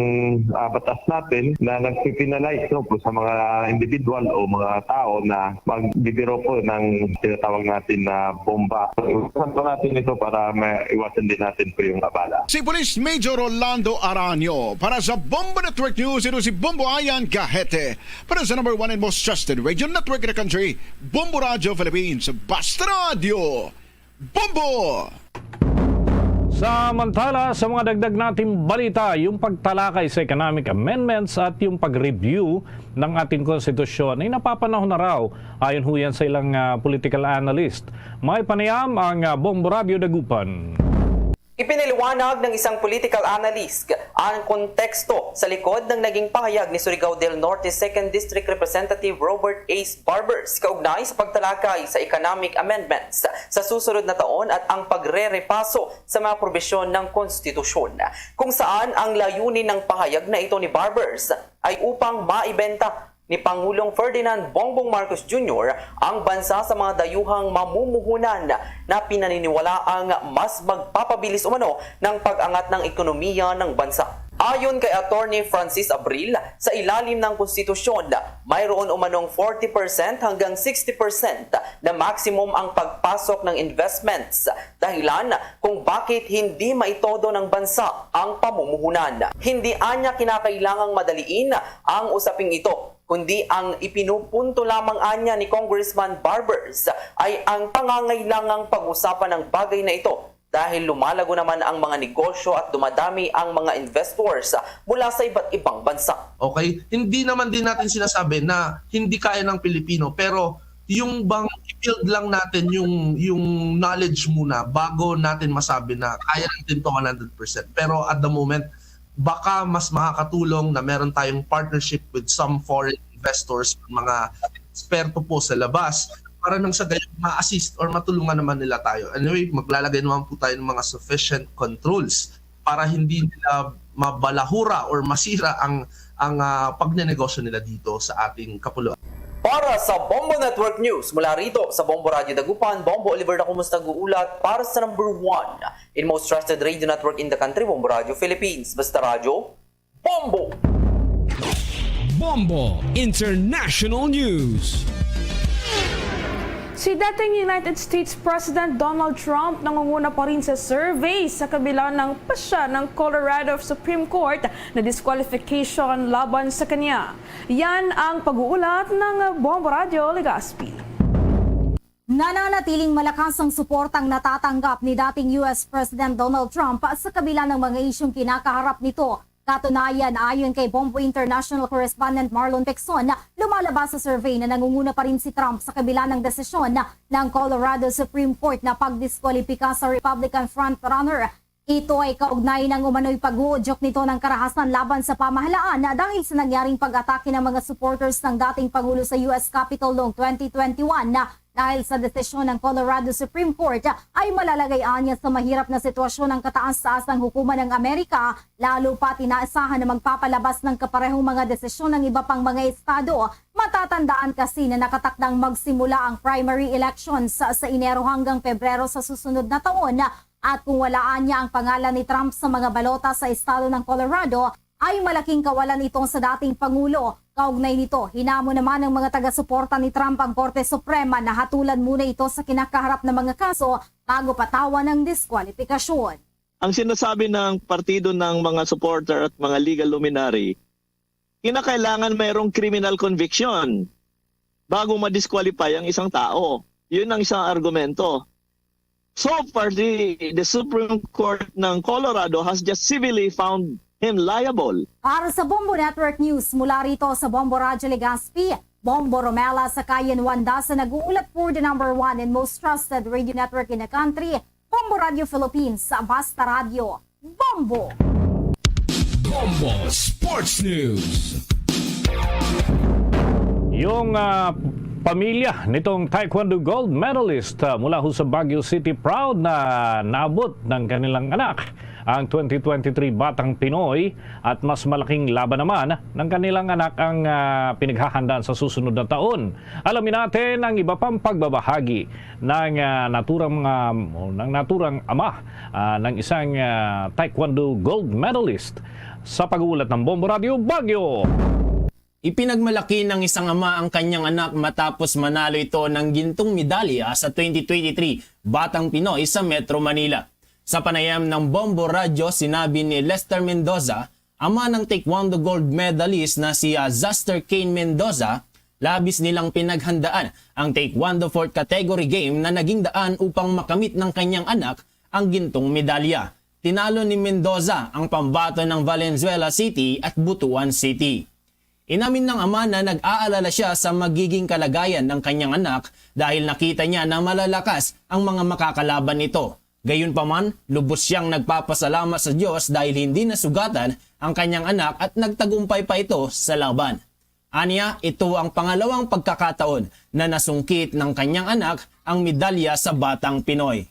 ah, batas natin na nagpipinalize, no, po sa mga individual o mga tao na magbibiro po ng tinatawag natin na bomba. So, iwasan po natin ito para maiwasan din natin po yung abala. Si Police Major Rolando Aranio para sa Bombo Network News, ito si Bombo Ayan Gahete. Para sa number one and most trusted radio network in the country, Bombo Radio Philippines, Basta Radio. Bombo! Samantala, sa mga dagdag nating balita, yung pagtalakay sa economic amendments at yung pag-review ng ating konstitusyon ay napapanahon na raw, ayon ho yan sa ilang, ah, political analyst. May panayam ang, ah, Bombo Radio Dagupan. Ipinaliwanag ng isang political analyst ang konteksto sa likod ng naging pahayag ni Surigao del Norte Second District Representative Robert Ace Barbers kaugnay sa pagtalakay sa economic amendments sa susunod na taon at ang pagre-repaso sa mga probisyon ng konstitusyon, kung saan ang layunin ng pahayag na ito ni Barbers ay upang maibenta ni Pangulong Ferdinand Bongbong Marcos Junior ang bansa sa mga dayuhang mamumuhunan na pinaniniwalaang mas magpapabilis umano ng pag-angat ng ekonomiya ng bansa. Ayon kay Attorney Francis Abril, sa ilalim ng konstitusyon, mayroon umanong forty percent hanggang sixty percent na maximum ang pagpasok ng investments, dahilan kung bakit hindi maitodo ng bansa ang pamumuhunan. Hindi anya kinakailangang madaliin ang usaping ito, kundi ang ipinupunto lamang anya ni Congressman Barbers ay ang pangangailangang pag-usapan ang bagay na ito dahil lumalago naman ang mga negosyo at dumadami ang mga investors mula sa iba't ibang bansa. Okay? Hindi naman din natin sinasabi na hindi kaya ng Pilipino, pero yung bang i-build lang natin yung yung knowledge muna bago natin masabi na kaya natin to one hundred percent. Pero at the moment, baka mas makakatulong na meron tayong partnership with some foreign investors, mga eksperto po sa labas, para nang sa gayon ma-assist or matulungan naman nila tayo. Anyway, maglalagay naman po tayo ng mga sufficient controls para hindi nila mabalahura or masira ang ang ah, pagnenegosyo nila dito sa ating kapuluan. Para sa Bombo Network News, mula rito sa Bombo Radio Dagupan, Bombo Oliver na kumusta guulat para sa number one in most trusted radio network in the country, Bombo Radio Philippines. Basta Radyo, Bombo! Bombo International News. Si dating United States President Donald Trump nangunguna pa rin sa survey sa kabila ng pasya ng Colorado Supreme Court na disqualification laban sa kanya. Yan ang pag-uulat ng Bombo Radio Legazpi. Nananatiling malakas ang suportang natatanggap ni dating U S President Donald Trump sa kabila ng mga isyung kinakaharap nito. Katunayan, ayon kay Bombo International correspondent Marlon Texon, lumalabas sa survey na nangunguna pa rin si Trump sa kabila ng desisyon ng Colorado Supreme Court na pagdiskwalipika sa Republican frontrunner. Ito ay kaugnay ng umano'y pag-uudyok nito ng karahasan laban sa pamahalaan dahil sa nangyaring pag-atake ng mga supporters ng dating Pangulo sa U S Capitol noong twenty twenty-one. Dahil sa desisyon ng Colorado Supreme Court, ay malalagay anya sa mahirap na sitwasyon ang kataas-taasang hukuman ng Amerika, lalo pa tinaasahan na magpapalabas ng kaparehong mga desisyon ng iba pang mga estado. Matatandaan kasi na nakatakdang magsimula ang primary elections sa Enero hanggang Pebrero sa susunod na taon. At kung walaan niya ang pangalan ni Trump sa mga balota sa estado ng Colorado, ay malaking kawalan ito sa dating Pangulo. Kaugnay nito, hinamo naman ng mga taga-suporta ni Trump ang Korte Suprema na hatulan muna ito sa kinakaharap na mga kaso bago patawan ang diskwalipikasyon. Ang sinasabi ng partido ng mga supporter at mga legal luminary, kinakailangan mayroong criminal conviction bago ma-disqualify ang isang tao. Yun ang isang argumento. So far, the, the Supreme Court ng Colorado has just civilly found him liable. Para sa Bombo Network News, mula rito sa Bombo Radyo Legazpi, Bombo Romela Sakayan Wanda sa nag-uulat for the number one and most trusted radio network in the country, Bombo Radio Philippines, Basta Radio, Bombo! Bombo Sports News. Yung ah, pamilya nitong Taekwondo gold medalist ah, mula ho sa Baguio City proud na naabot ng kanilang anak ang twenty twenty-three Batang Pinoy at mas malaking laban naman ng kanilang anak ang ah, pinaghahandaan sa susunod na taon. Alamin natin ang iba pang pagbabahagi ng ah, naturang mga ng naturang ama ah, ng isang ah, Taekwondo gold medalist sa pag-uulat ng Bombo Radio Baguio. Ipinagmalaki ng isang ama ang kanyang anak matapos manalo ito ng gintong medalya sa twenty twenty-three Batang Pinoy sa Metro Manila. Sa panayam ng Bombo Radyo, sinabi ni Lester Mendoza, ama ng Taekwondo gold medalist na si ah, Zaster Kane Mendoza, labis nilang pinaghandaan ang Taekwondo fourth category game na naging daan upang makamit ng kanyang anak ang gintong medalya. Tinalo ni Mendoza ang pambato ng Valenzuela City at Butuan City. Inamin ng ama na nag-aalala siya sa magiging kalagayan ng kanyang anak dahil nakita niya na malalakas ang mga makakalaban nito. Gayunpaman, lubos siyang nagpapasalamat sa Diyos dahil hindi nasugatan ang kanyang anak at nagtagumpay pa ito sa laban. Anya, ito ang pangalawang pagkakataon na nasungkit ng kanyang anak ang medalya sa Batang Pinoy.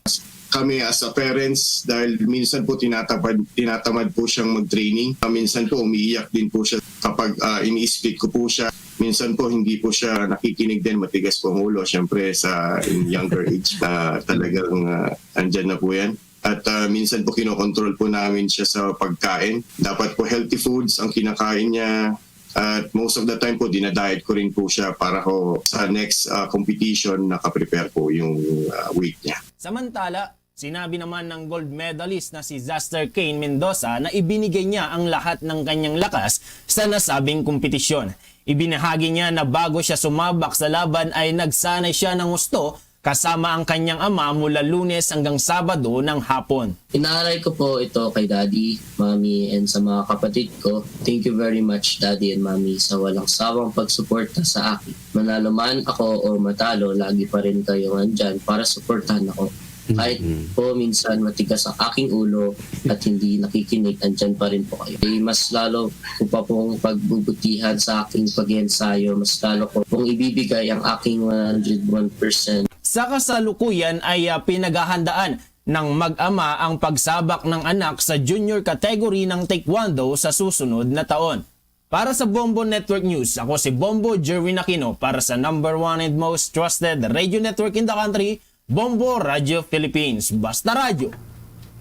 Kami as a parents, dahil minsan po tinatamad, tinatamad po siyang mag-training. Minsan po umiiyak din po siya kapag ah, ini-speak ko po siya. Minsan po hindi po siya nakikinig din, matigas po ang ulo. Siyempre sa in younger age, ah, talagang ah, andyan na po yan. At ah, minsan po kinokontrol po namin siya sa pagkain. Dapat po healthy foods ang kinakain niya. At most of the time po, dinadiet ko rin po siya para ho sa next ah, competition, nakaprepare po yung ah, weight niya. Samantala, sinabi naman ng gold medalist na si Zaster Kane Mendoza na ibinigay niya ang lahat ng kanyang lakas sa nasabing kompetisyon. Ibinahagi niya na bago siya sumabak sa laban ay nagsanay siya ng husto kasama ang kanyang ama mula Lunes hanggang Sabado ng hapon. Inaaral ko po ito kay Daddy, Mommy, and sa mga kapatid ko. Thank you very much, Daddy and Mommy, sa walang sawang pagsuporta sa akin. Manalo man ako o matalo, lagi pa rin kayong andyan para suportahan ako. Kahit Mm. po minsan matigas ang aking ulo at hindi nakikinig, andyan pa rin po kayo. Eh, mas lalo ko pa pong pagbubutihan sa aking pag-iensayo, mas lalo ko pong ibibigay ang aking one hundred one percent. Sa kasalukuyan ay, ah, pinaghahandaan ng mag-ama ang pagsabak ng anak sa junior category ng Taekwondo sa susunod na taon. Para sa Bombo Network News, ako si Bombo Jerwin Aquino para sa number one and most trusted radio network in the country, Bombo Radio Philippines. Basta Radyo,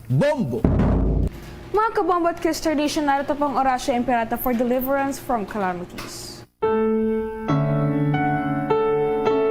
Bombo! Mga kabombo at Kister Nation, narito po ang Orasyo Imperata for deliverance from calamities.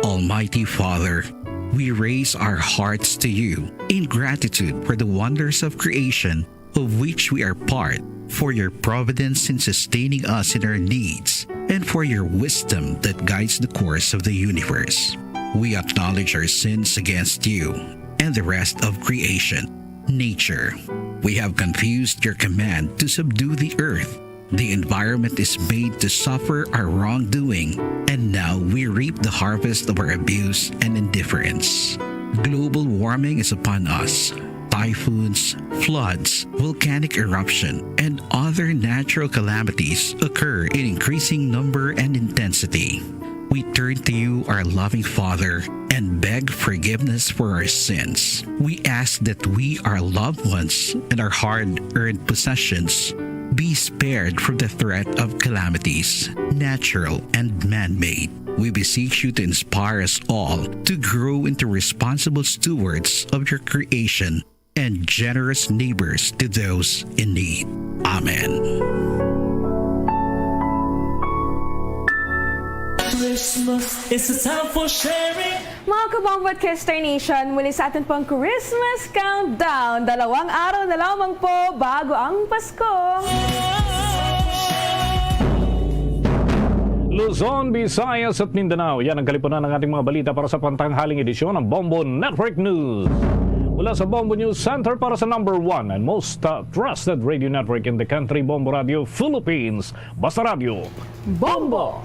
Almighty Father, we raise our hearts to you in gratitude for the wonders of creation of which we are part, for your providence in sustaining us in our needs, and for your wisdom that guides the course of the universe. We acknowledge our sins against you and the rest of creation, nature. We have confused your command to subdue the earth. The environment is made to suffer our wrongdoing, and now we reap the harvest of our abuse and indifference. Global warming is upon us. Typhoons, floods, volcanic eruption, and other natural calamities occur in increasing number and intensity. We turn to you, our loving Father, and beg forgiveness for our sins. We ask that we, our loved ones, and our hard-earned possessions be spared from the threat of calamities, natural and man-made. We beseech you to inspire us all to grow into responsible stewards of your creation and generous neighbors to those in need. Amen. Christmas is a time for sharing. Mga kabombo at Kister Nation, muli sa atin pong Christmas Countdown. Dalawang araw na lamang po bago ang Pasko. Luzon, Visayas at Mindanao. Yan ang kalipunan ng ating mga balita para sa pantanghaling edisyon ng Bombo Network News. Mula sa Bombo News Center para sa number one and most, uh, trusted radio network in the country, Bombo Radio Philippines. Basta Radyo. Bombo!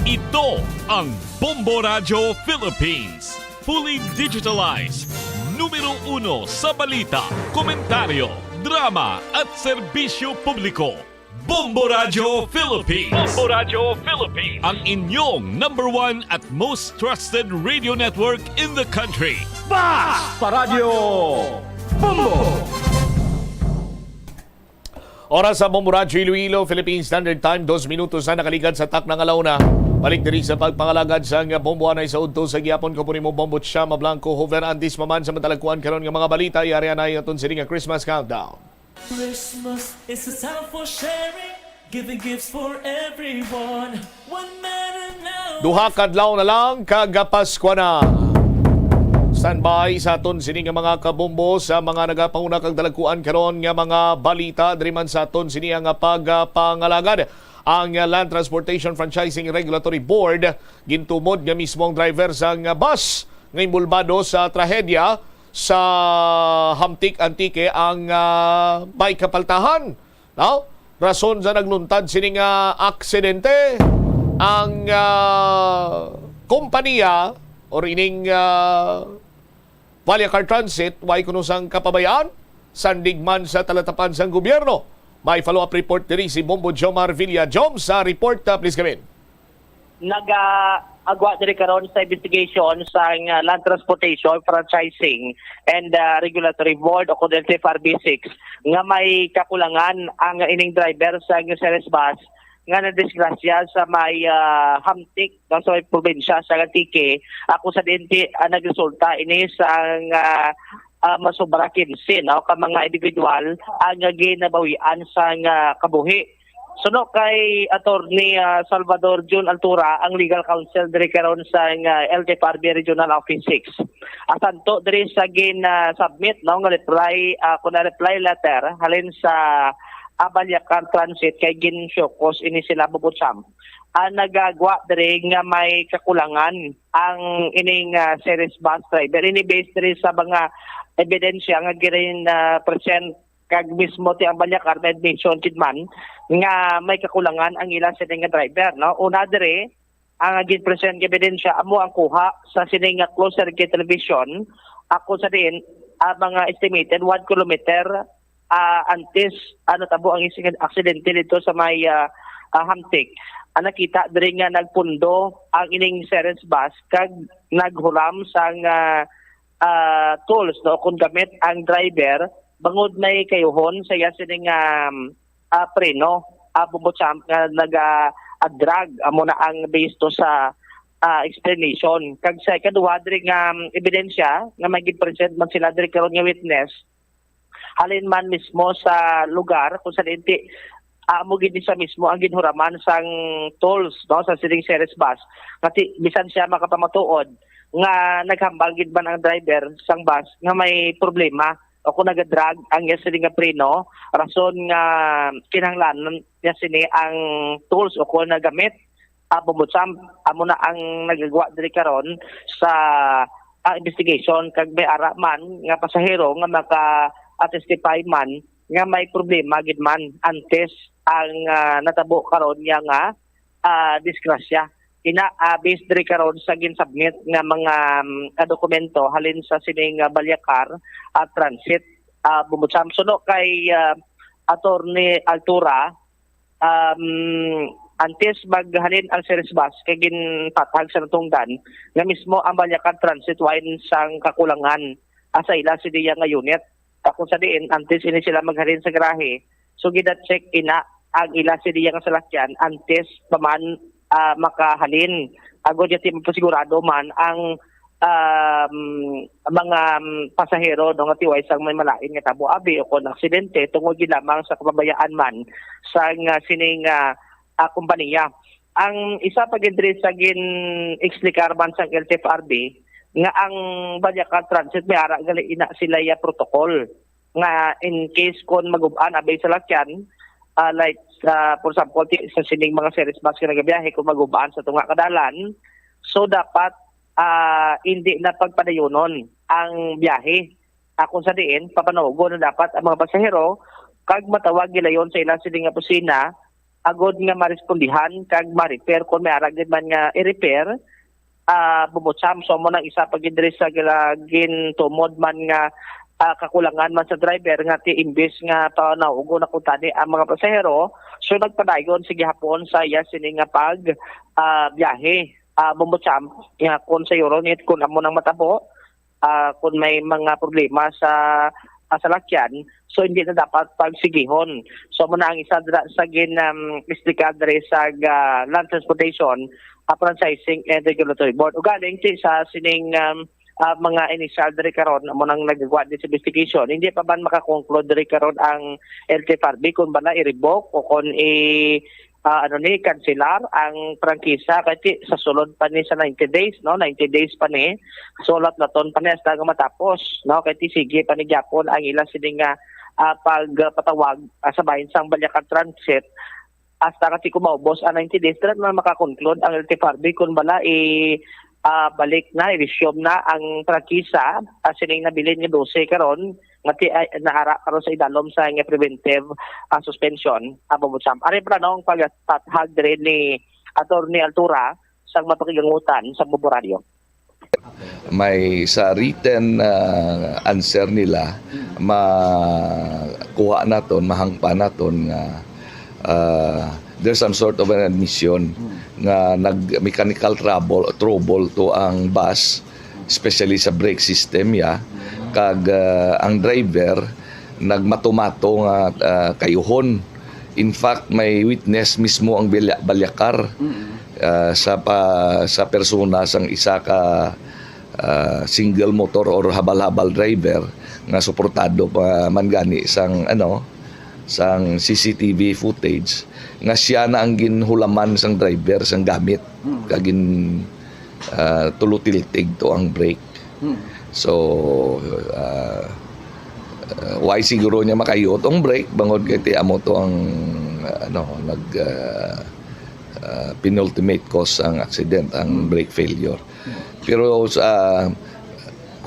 Ito ang Bombo Radyo Philippines. Fully digitalized. Numero uno sa balita, komentaryo, drama at serbisyo publiko. Bombo Radyo Philippines. Bombo Radyo Philippines. Ang inyong number one at most trusted radio network in the country. Basta Radyo Bombo! Oras sa Bombo Radyo Iloilo, Philippine Standard Time, dos minutos na nakaligad sa takna nga launa. Balik diri sa pagpangalagad sang Bombo anay sa udto sa gihapon. Ko po nimo Bombo Chama Blanco Hover. Antes pa man sa matalagkuan karon nga mga balita, yari anay aton sini nga Christmas countdown. Christmas is a time for sharing, giving gifts for everyone. One matter now. Duha ka adlaw na lang, kag Paskwa na. Standby sa aton sini nga mga kabombo sa mga nagapanguna kag dalagkuan karon nga mga balita diri man sa aton sini nga pagpangalagad. Ang Land Transportation Franchising Regulatory Board gintumod nga mismo ang driver sang bus nga inbolbado sa trahedya sa Hamtic, Antique ang, ah, may kapaltahan. Now, rason sa nagluntad sini nga aksidente, ang, ah, kompanya or ining, ah, Vallecar Transit, way kuno sang kapabayaan, sandig man sa talatapan sang gobyerno. May follow-up report diri si Bombo Jomar Villa. Jom, sa report, ah, please come in. Nagaagwa diri karon sa investigation sang, ah, Land Transportation, Franchising, and, ah, Regulatory Board o kon L T F R B six nga may kakulangan ang ining driver sa Series Bus nga nadisgrasya sa may, ah, Hamtic, no, sa may probinsya sa Antique, ah, kung sa diin ti, ah, nagresulta ini sa, ah, ah, masobra kinse, no, ka mga individual ang ginabawian sang, ah, kabuhi. Suno kay Attorney, ah, Salvador Jun Altura, ang legal counsel diri karon sang, ah, L T F R B Regional Office six. Asanto diri sa gin, ah, submit, no, nga reply, ah, kun reply letter halin sa, ah, Vallecar Transit kay gin-show cause ini sila, Bombo Cham. ah, nagagwa diri nga may kakulangan ang ining, ah, series bus driver. Ini based diri sa mga ebidensya nga girin, ah, present kag mismo ti ang Balyacar na admission gid man nga may kakulangan ang ila sini nga driver, no? Una diri, ang gin-present nga ebidensya amo ang kuha sa sini nga closed circuit television, ako sa diin, ah, mga estimated one kilometer, ah, antes, ah, natabo ang isi-, aksidente dito sa may, ah, ah, Hamtic. Ang nakita diri nga nagpundo ang ining series bus kag naghulam sang, ah, ah, tools, no, kung gamit ang driver bangod may kayuhon sa iya sining, um, ah, preno, ah, bumbo champ nga naga, ah, drag, amo na ang base to sa, ah, explanation. Kag sa ikaduha diri nga, um, ebidensya nga may gin-present man sila diri karon nga witness, halin man mismo sa lugar kung saan inti, ah, amo gid ni siya mismo ang ginhuraman sang tools, no, sa sining series bus. Nga ti-, bisan siya makapamatuod nga naghambal gid man ang driver sang bus nga may problema o kung nagadrag ang iya sini nga preno, rason nga kinahanglanon niya sini ang tools o kung nagamit, ah, bumbo champ, amo na ang nagagwa diri karon sa, ah, investigation kag may ara man nga pasahero nga maka, ah, testify man nga may problema gid man antes ang, ah, natabo karon niya nga, ah, disgrasya. Ina, ah, based diri karon sa gin-submit nga mga, um, ah, dokumento halin sa sining, ah, Balyacar, ah, Transit, ah, bumbo champ. Suno kay, ah, Attorney Altura, um, antes maghalin ang series bus kay ginpatag sa natungdan nga mismo ang Balyacar Transit wine sang kakulangan, ah, sa ila sini nga unit. Ako sa diin, antes ini sila maghalin sa garahe, so gina-check ina ang ila sini nga salakyan antes pa man, ah, makahalin. Agod nga ti mapasigurado man ang, um, mga, um, pasahero, no, nga tiway sang may malain nga tabo abi o kon aksidente tungod gid lamang sa kapabayaan man sang, ah, sining, ah, ah, kompanya. Ang isa pa gid diri sa gin-explicar man sang L T F R B nga ang Balyacar Transit may ara gali ina sila ya protocol nga in case kon magub-an abi salakyan, ah, like, ah, for example, ti-, sa sining mga series bus nga nagabiyahe, kung magub-an sa tunga ka dalan, so dapat, ah, hindi na pagpadayunon ang biyahe. Akon sa diin, papanugon na dapat ang mga pasahero kag matawag gilayon sa ila sini nga opisina agod nga marespondihan kag ma-repair kon may ara gid man nga i-repair, ah, bumbo champ. So, amo nang isa pa gid diri sa gila-, gintumod man nga, ah, kakulangan man sa driver nga ti imbis nga panaugon na kuntani ang mga pasahero, so nagpadayon sa gihapon sa iya sini nga pag, ah, biyahe, ah, bumbo champ, nga kon sayuron it kon amo nang matabo, ah, kung may mga problema sa, ah, salakyan, so hindi na dapat pagsigihon. So, amo na ang isa dira sa gin, um, explicar diri sa, ah, Land Transportation, ah, Franchising and Regulatory Board. Ugaling ti sa sining, um, ah, mga initial diri karon, amo nang nagagawa din sa investigation. Hindi pa man makakonclude diri karon ang L T F R B kung bala i-revoke o kung i-, ah, ano ni, kanselar ang prangkisa kay ti sa sulod pa ni sa ninety days, no? Ninety days pa ni, sulat naton pa ni hasta nga matapos, no? Kay ti sige pa ni gyapon ang ila sini nga, ah, pagpatawag, ah, sa bahin sang Balyacan Transit hasta nga ti kumaubos ang ninety days, dira na makakonclude ang L T F R B kung bala i, ah, balik na, i-resume na ang prangkisa, ah, sining nabilin nga dose karon nga ti-, ay, naara karon sa idalom sa nga preventive, ah, suspension, ah, bumbo champ. Ari pa nong pagtathag diri ni Attorney Altura sa mga pakigangutan sa Bumbo Radio. May sa written, ah, answer nila, makuha naton, mahangpan naton nga, ah, there's some sort of an admission nga nag-, mechanical trouble, trouble to ang bus, especially sa brake system, ya. Kag, ah, ang driver nagmatumato nga, ah, kayuhon. In fact, may witness mismo ang Balya-, Balyacar, ah, sa pa-, sa persona sang isa ka, ah, single motor or habal-habal driver nga suportado pa man gani sang, ano, sang C C T V footage nga siya na ang ginhulaman sang driver sang gamit kag gin-, ah, tulutiltig to ang brake. So, ah, ah, why siguro niya makayot ang brake? Bangod kay ti amo to ang, ah, ano, nag, ah, ah, penultimate cause ang accident, ang brake failure. Pero sa,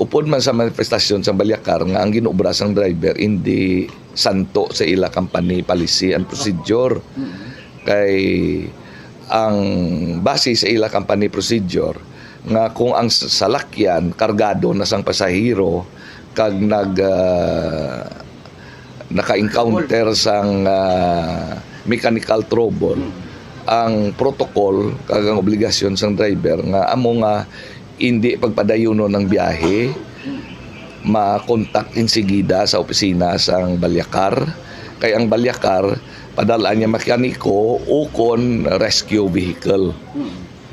upod man sa manifestasyon sa Balyacar nga ang ginobra sang driver hindi santo sa ila company policy and procedure. Kay ang base sa ila company procedure nga kung ang s-, salakyan kargado na sang pasahero kag nag, ah, naka-encounter sang, ah, mechanical trouble, ang protocol kag ang obligasyon sang driver nga amo nga hindi pagpadayunon ang biyahe, ma-contact insigida sa opisina sang Balyacar. Kay ang Balyacar, padal-an niya mekaniko o kon rescue vehicle.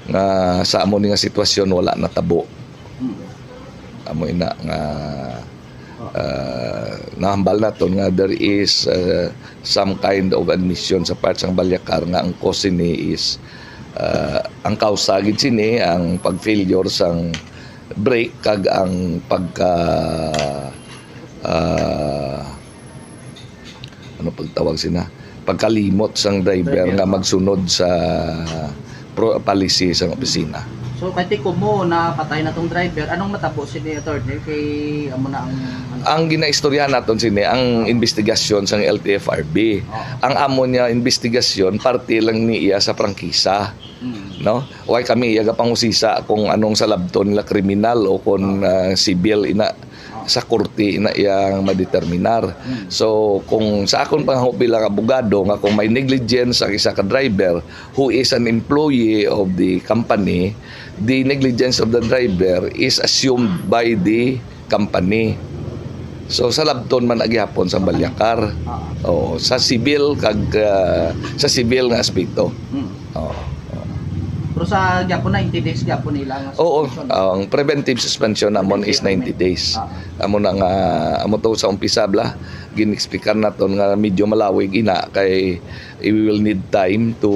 Nga sa amo ni nga sitwasyon, wala natabo. Amo ina nga, ah, nahambal naton nga there is, ah, some kind of admission sa part sang Balyacar nga ang cause sini is, ah, ang kausa gid sini ang pag-failure sang brake kag ang pagka, ah, ano pagtawag sina, pagkalimot sang driver nga magsunod sa pro-, policy sang opisina. So, kay ti kumo napatay na tong driver, anong matabo sini, attorney? Kay amo na ang, ano? Ang ginaistoryahan naton sini ang investigasyon sang L T F R B. Oo. Ang amo niya investigasyon parte lang ni iya sa prangkisa, no? Why kami iya gapangusisa kung anong salabton nila, kriminal o kung, ah, sibil, ina sa korte na iyang madeterminar. So, kung sa akon pangahop bilang abogado nga kung may negligence ang isa ka driver who is an employee of the company, the negligence of the driver is assumed by the company. So, salabton man na gihapon sa Balyacar. Oo, sa civil kag, ah, sa civil nga aspeto. Oo. Pero sa gyapon, ninety days gyapon nila nga Oo, suspension. Ang preventive suspension namon is ninety days. Ah. Amo na nga, amo to sa umpisa bla, gin-explican naton nga medyo malawig ina kay we will need time to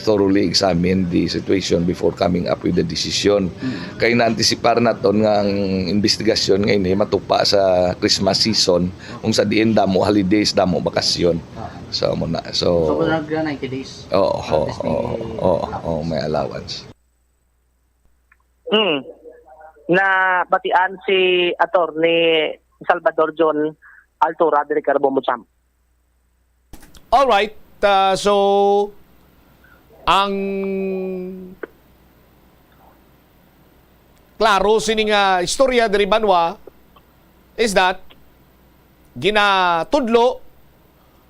thoroughly examine the situation before coming up with the decision. Kay naantisipar naton nga ang investigasyon nga ini matupa sa Christmas season, kung sa diin damo holidays, damo bakasyon. Ah. So, amo na. So, So, nag ninety days. Oo, At least may oo, oo, allowance. Oo, may allowance. Hmm. Nabatian si Attorney Salvador John Altura diri kay Bombo Jam. All right. Ah, so, ang klaro sini nga istorya diri banwa is that ginatudlo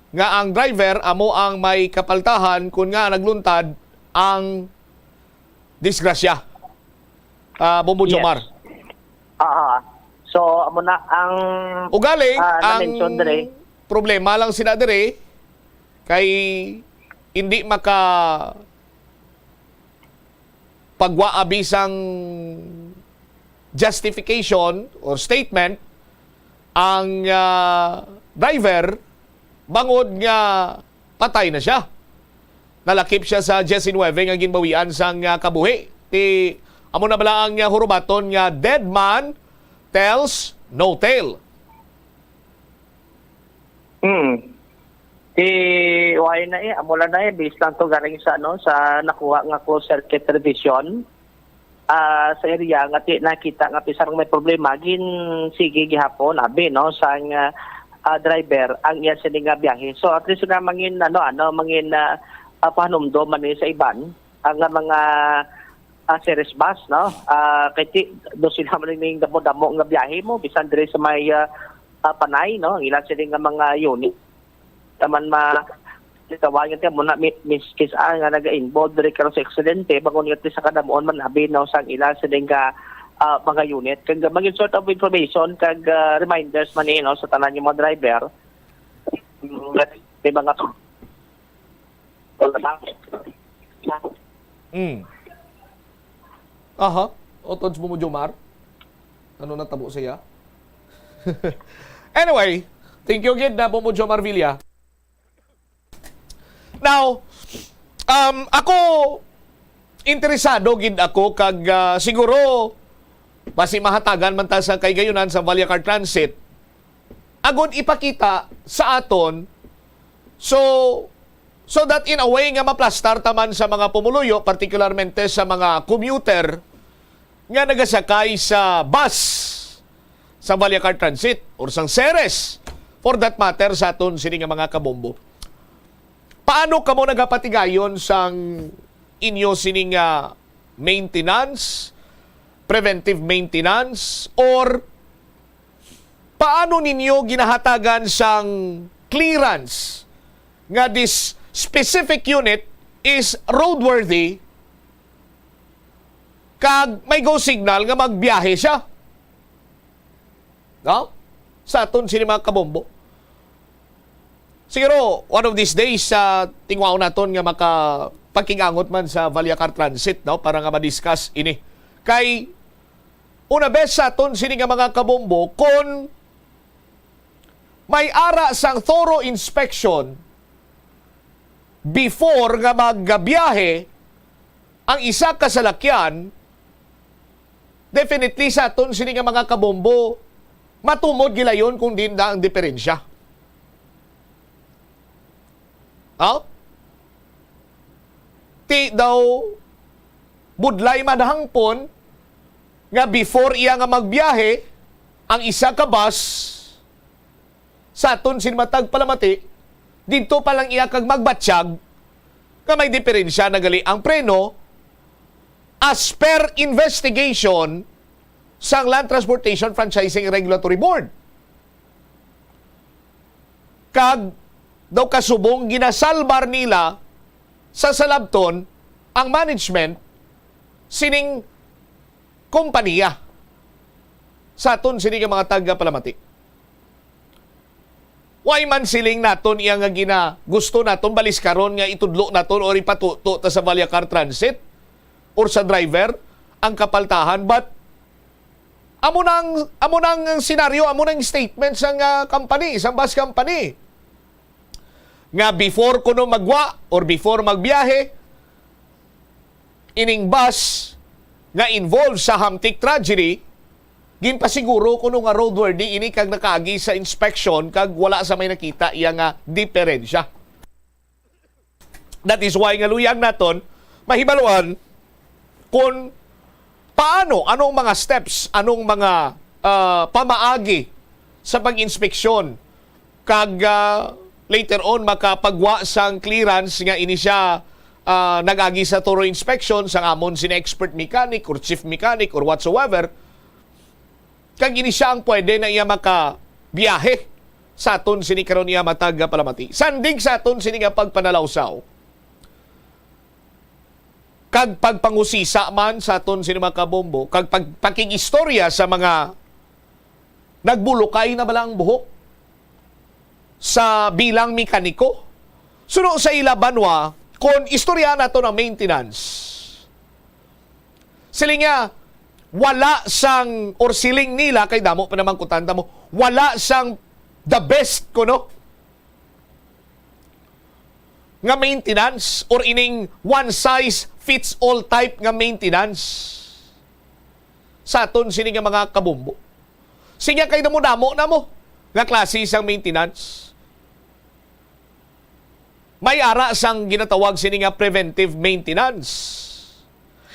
nga ang driver amo ang may kapaltahan kun nga nagluntad ang disgrasya. Ah, Bombo Yes. Jomar. Ah, ah. So, amo na ang, Ugaling, ah, ang na-mention diri. Problema lang sila diri kay hindi maka pagwaa bisang justification or statement ang, ah, driver bangod nga patay na siya. Nalakip siya sa diyes y nuebe nga ginbawian sang, ah, kabuhi. Ti, amo na bala ang, ah, hurubaton nga dead man tells no tale. Hmm. Ti, why na eh, amo lang na eh, based lang to galing sa, ano, sa nakuha nga closed circuit revision, ah, sa area nga ti-, nakita nga bisan may problema, gin sige gihapon, abi, no, sang, ah, ah, driver ang iya sini nga biyahe. So, at least nga mangin, ano, ano, mangin, ah, ah, pahanumdom man ni sa iban, ang nga mga, ah, series bus, no? Ah, kay ti-, do sila man ning damo-damo nga biyahe mo, bisan diri sa may, ah, ah, Panay, no? Ang ila sini nga mga unit. Taman ma-, tawagan ka mo na, mi-, miskis, ah, nga naga-involve diri karon sa aksidente, bangon nga ti sa kadamuon man, abi, no, sang ila sini nga, ah, mga unit. Kag mangin sort of information, kag, ah, reminders man ni, no, sa tanan yung mga driver. Mm, may mga Mm. Aha. Utod sa Bombo Jomar. Ano natabo siya? Anyway, thank you gid na Bombo Jomar Villa. Now, um, ako, interesado gid ako kag, ah, siguro, basi mahatagan man ta sa kahigayonan sa Vallecar Transit, agud ipakita sa aton. So, So that in a way nga maplastar ta man sa mga pumuluyo, particularmente sa mga commuter nga nagasakay sa bus sa Vallecar Transit or sang Ceres, for that matter, sa aton sini nga mga kabombo. Paano kamo nagapatigayon sang inyo sini nga maintenance, preventive maintenance, or paano ninyo ginahatagan sang clearance nga this specific unit is roadworthy kag may go signal nga magbiyahe siya? No? Sa aton sini mga kabombo. Siguro, one of these days, sa tingwaon naton nga makapagkigangot man sa Vallecar Transit, no? Para nga ma-discuss ini. Kay, una bes sa aton sini nga mga kabombo, kung may ara sang thorough inspection before nga magbiyahe ang isa ka salakyan, definitely sa aton sini nga mga kabombo, matumod gilayon kung din na ang diferensya. Oh? Ti daw budlay man hangpon nga before iya nga magbiyahe ang isa ka bus sa aton sin matag palamati, didto pa lang iya kag magbatsyag nga may diferensya na gali ang preno as per investigation sang Land Transportation Franchising Regulatory Board. Kag daw kasubong ginasalbar nila sa salabton ang management sining kompanya sa aton sini nga mga taga-palamati. Way man siling naton iya nga gina-, gusto naton baliskaron nga itudlo naton or ipatuto ta sa Vallecar Transit or sa driver ang kapaltahan, but amo nang, amo nang senaryo, amo nang statement sang, ah, company, sang bus company, nga before kuno magwa or before magbiyahe ining bus nga involved sa Hamtic tragedy, ginpasiguro kuno nga roadworthy ini kag nakaagi sa inspection kag wala sa may nakita iya nga diferensya. That is why nga luyag naton mahibaluan kung paano, anong mga steps, anong mga, ah, pamaagi sa pag-inspeksyon kag, ah, later on makapagwa sang clearance nga ini siya, ah, nag-agi sa thorough inspection sang amon sin expert mechanic or chief mechanic or whatsoever. Kag ini siya ang pwede na iya makabiyahe sa aton sini karon iya matag nga palamati. Sandig sa aton sini nga pagpanalawsaw kag pagpangusisa man sa aton sini mga kabombo, kag pag-, pakig-istorya sa mga nagbulokay na bala ang buhok sa bilang mekaniko. Suno sa ila banwa, kung istorya nato ang maintenance, siling niya, wala sang, or siling nila, kay damo pa naman kutanta mo, wala sang the best kuno nga maintenance or ining one size fits all type nga maintenance sa aton sini nga mga kabombo. Sinya kay damo-damo na mo nga klase sang maintenance. May ara sang ginatawag sini nga preventive maintenance.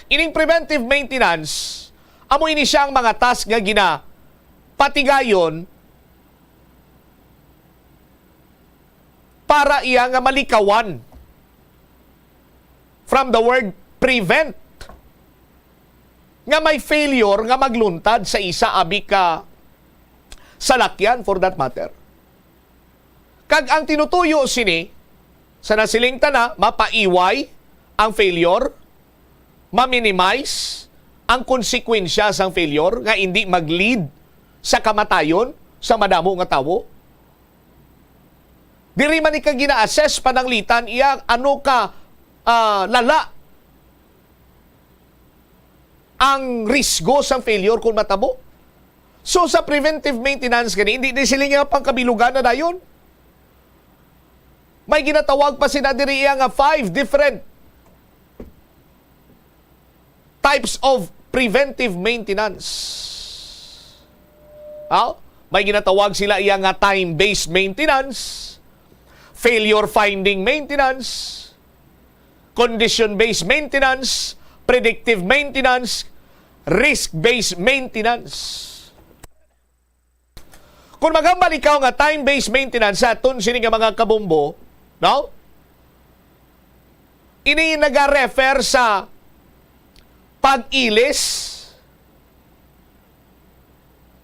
Ining preventive maintenance, amo ini siya ang mga task nga ginapatigayon para iya nga malikawan from the word prevent, nga may failure nga magluntad sa isa abi ka salakyan, for that matter. Kag ang tinutuyo sini, sa nasiling ta na, mapaiway ang failure, ma-minimize ang konsekwensya sang failure nga indi mag-lead sa kamatayon sa madamo nga tawo. Diri man ika gina-assess pananglitan iya ano ka, ah, lala ang risgo sang failure kung matabo. So, sa preventive maintenance gani, hindi ni sila nga pangkabilugan na dayon. May ginatawag pa sila diri iya nga five different types of preventive maintenance. Aw, may ginatawag sila iya nga time-based maintenance, failure finding maintenance, condition-based maintenance, predictive maintenance, risk-based maintenance. Kung maghambal ikaw nga time-based maintenance sa aton sini nga mga kabombo, no? Ini nagarefer sa pag-ilis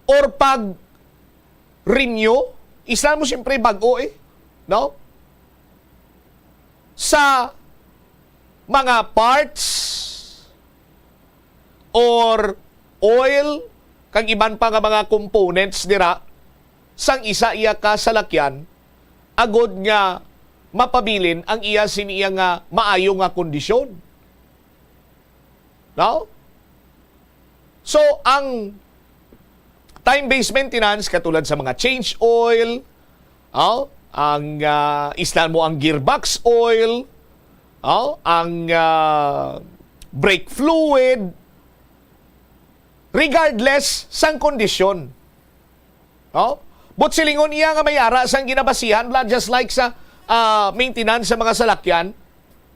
or pag-renew. Isla mo siyempre bag-o eh, no? Sa mga parts or oil, kag iban pa nga mga components dira sang isa iya ka salakyan, agod nga mapabilin ang iya sini iya nga maayo nga kondisyon. No? So, ang time-based maintenance, katulad sa mga change oil, oh, ang, ah, islan mo ang gearbox oil, oh, ang, ah, brake fluid, regardless sang kondisyon. Oh? But silingon iya nga may ara sang ginabasihan, la, just like sa, ah, maintenance sa mga salakyan,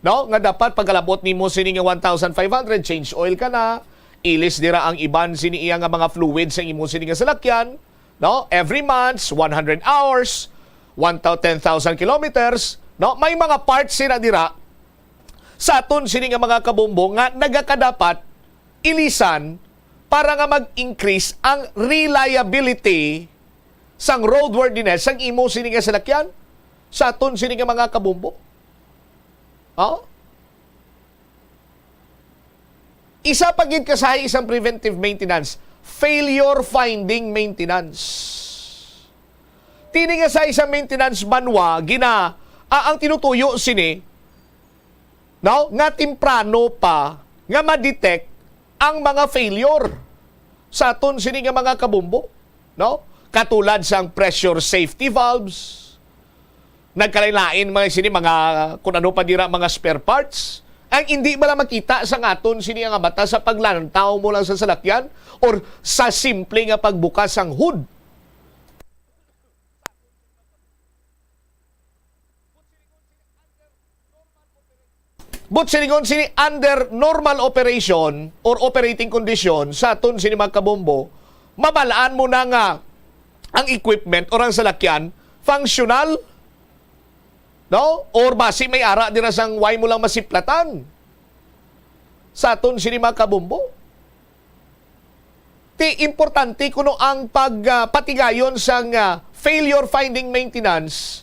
no? Nga dapat pagkalabot nimo sini nga one thousand five hundred, change oil ka na, ilis dira ang iban sini iya nga mga fluid sa imo sini nga salakyan, no? Every month, one hundred hours, one thousand, ten thousand kilometers, no? May mga parts sila dira sa aton sini nga mga kabombo nga nagakadapat ilisan para nga mag-increase ang reliability sang roadworthiness sang imo sini nga salakyan sa aton sini nga mga kabombo. Oh? Isa pa gid kasahi isang preventive maintenance, failure finding maintenance. Tini nga sa isang maintenance banwa, gina, ah, ang tinutuyo sini, no, nga temprano pa nga ma-detect ang mga failure sa aton sini nga mga kabombo, no? Katulad sang pressure safety valves, nagkalain-lain mga sini, mga kun ano pa dira, mga spare parts, ang hindi bala makita sa aton sini nga mata sa paglantaw mo lang sa salakyan or sa simple nga pagbukas sang hood. But silingon sini, under normal operation or operating condition sa aton sini mga kabombo, mabalaan mo na nga ang equipment or ang salakyan functional, no? Or basi may ara dira sang way mo lang masiplatan sa aton sini mga kabombo. Ti importante kuno ang pag, ah, patigayon sang, ah, failure finding maintenance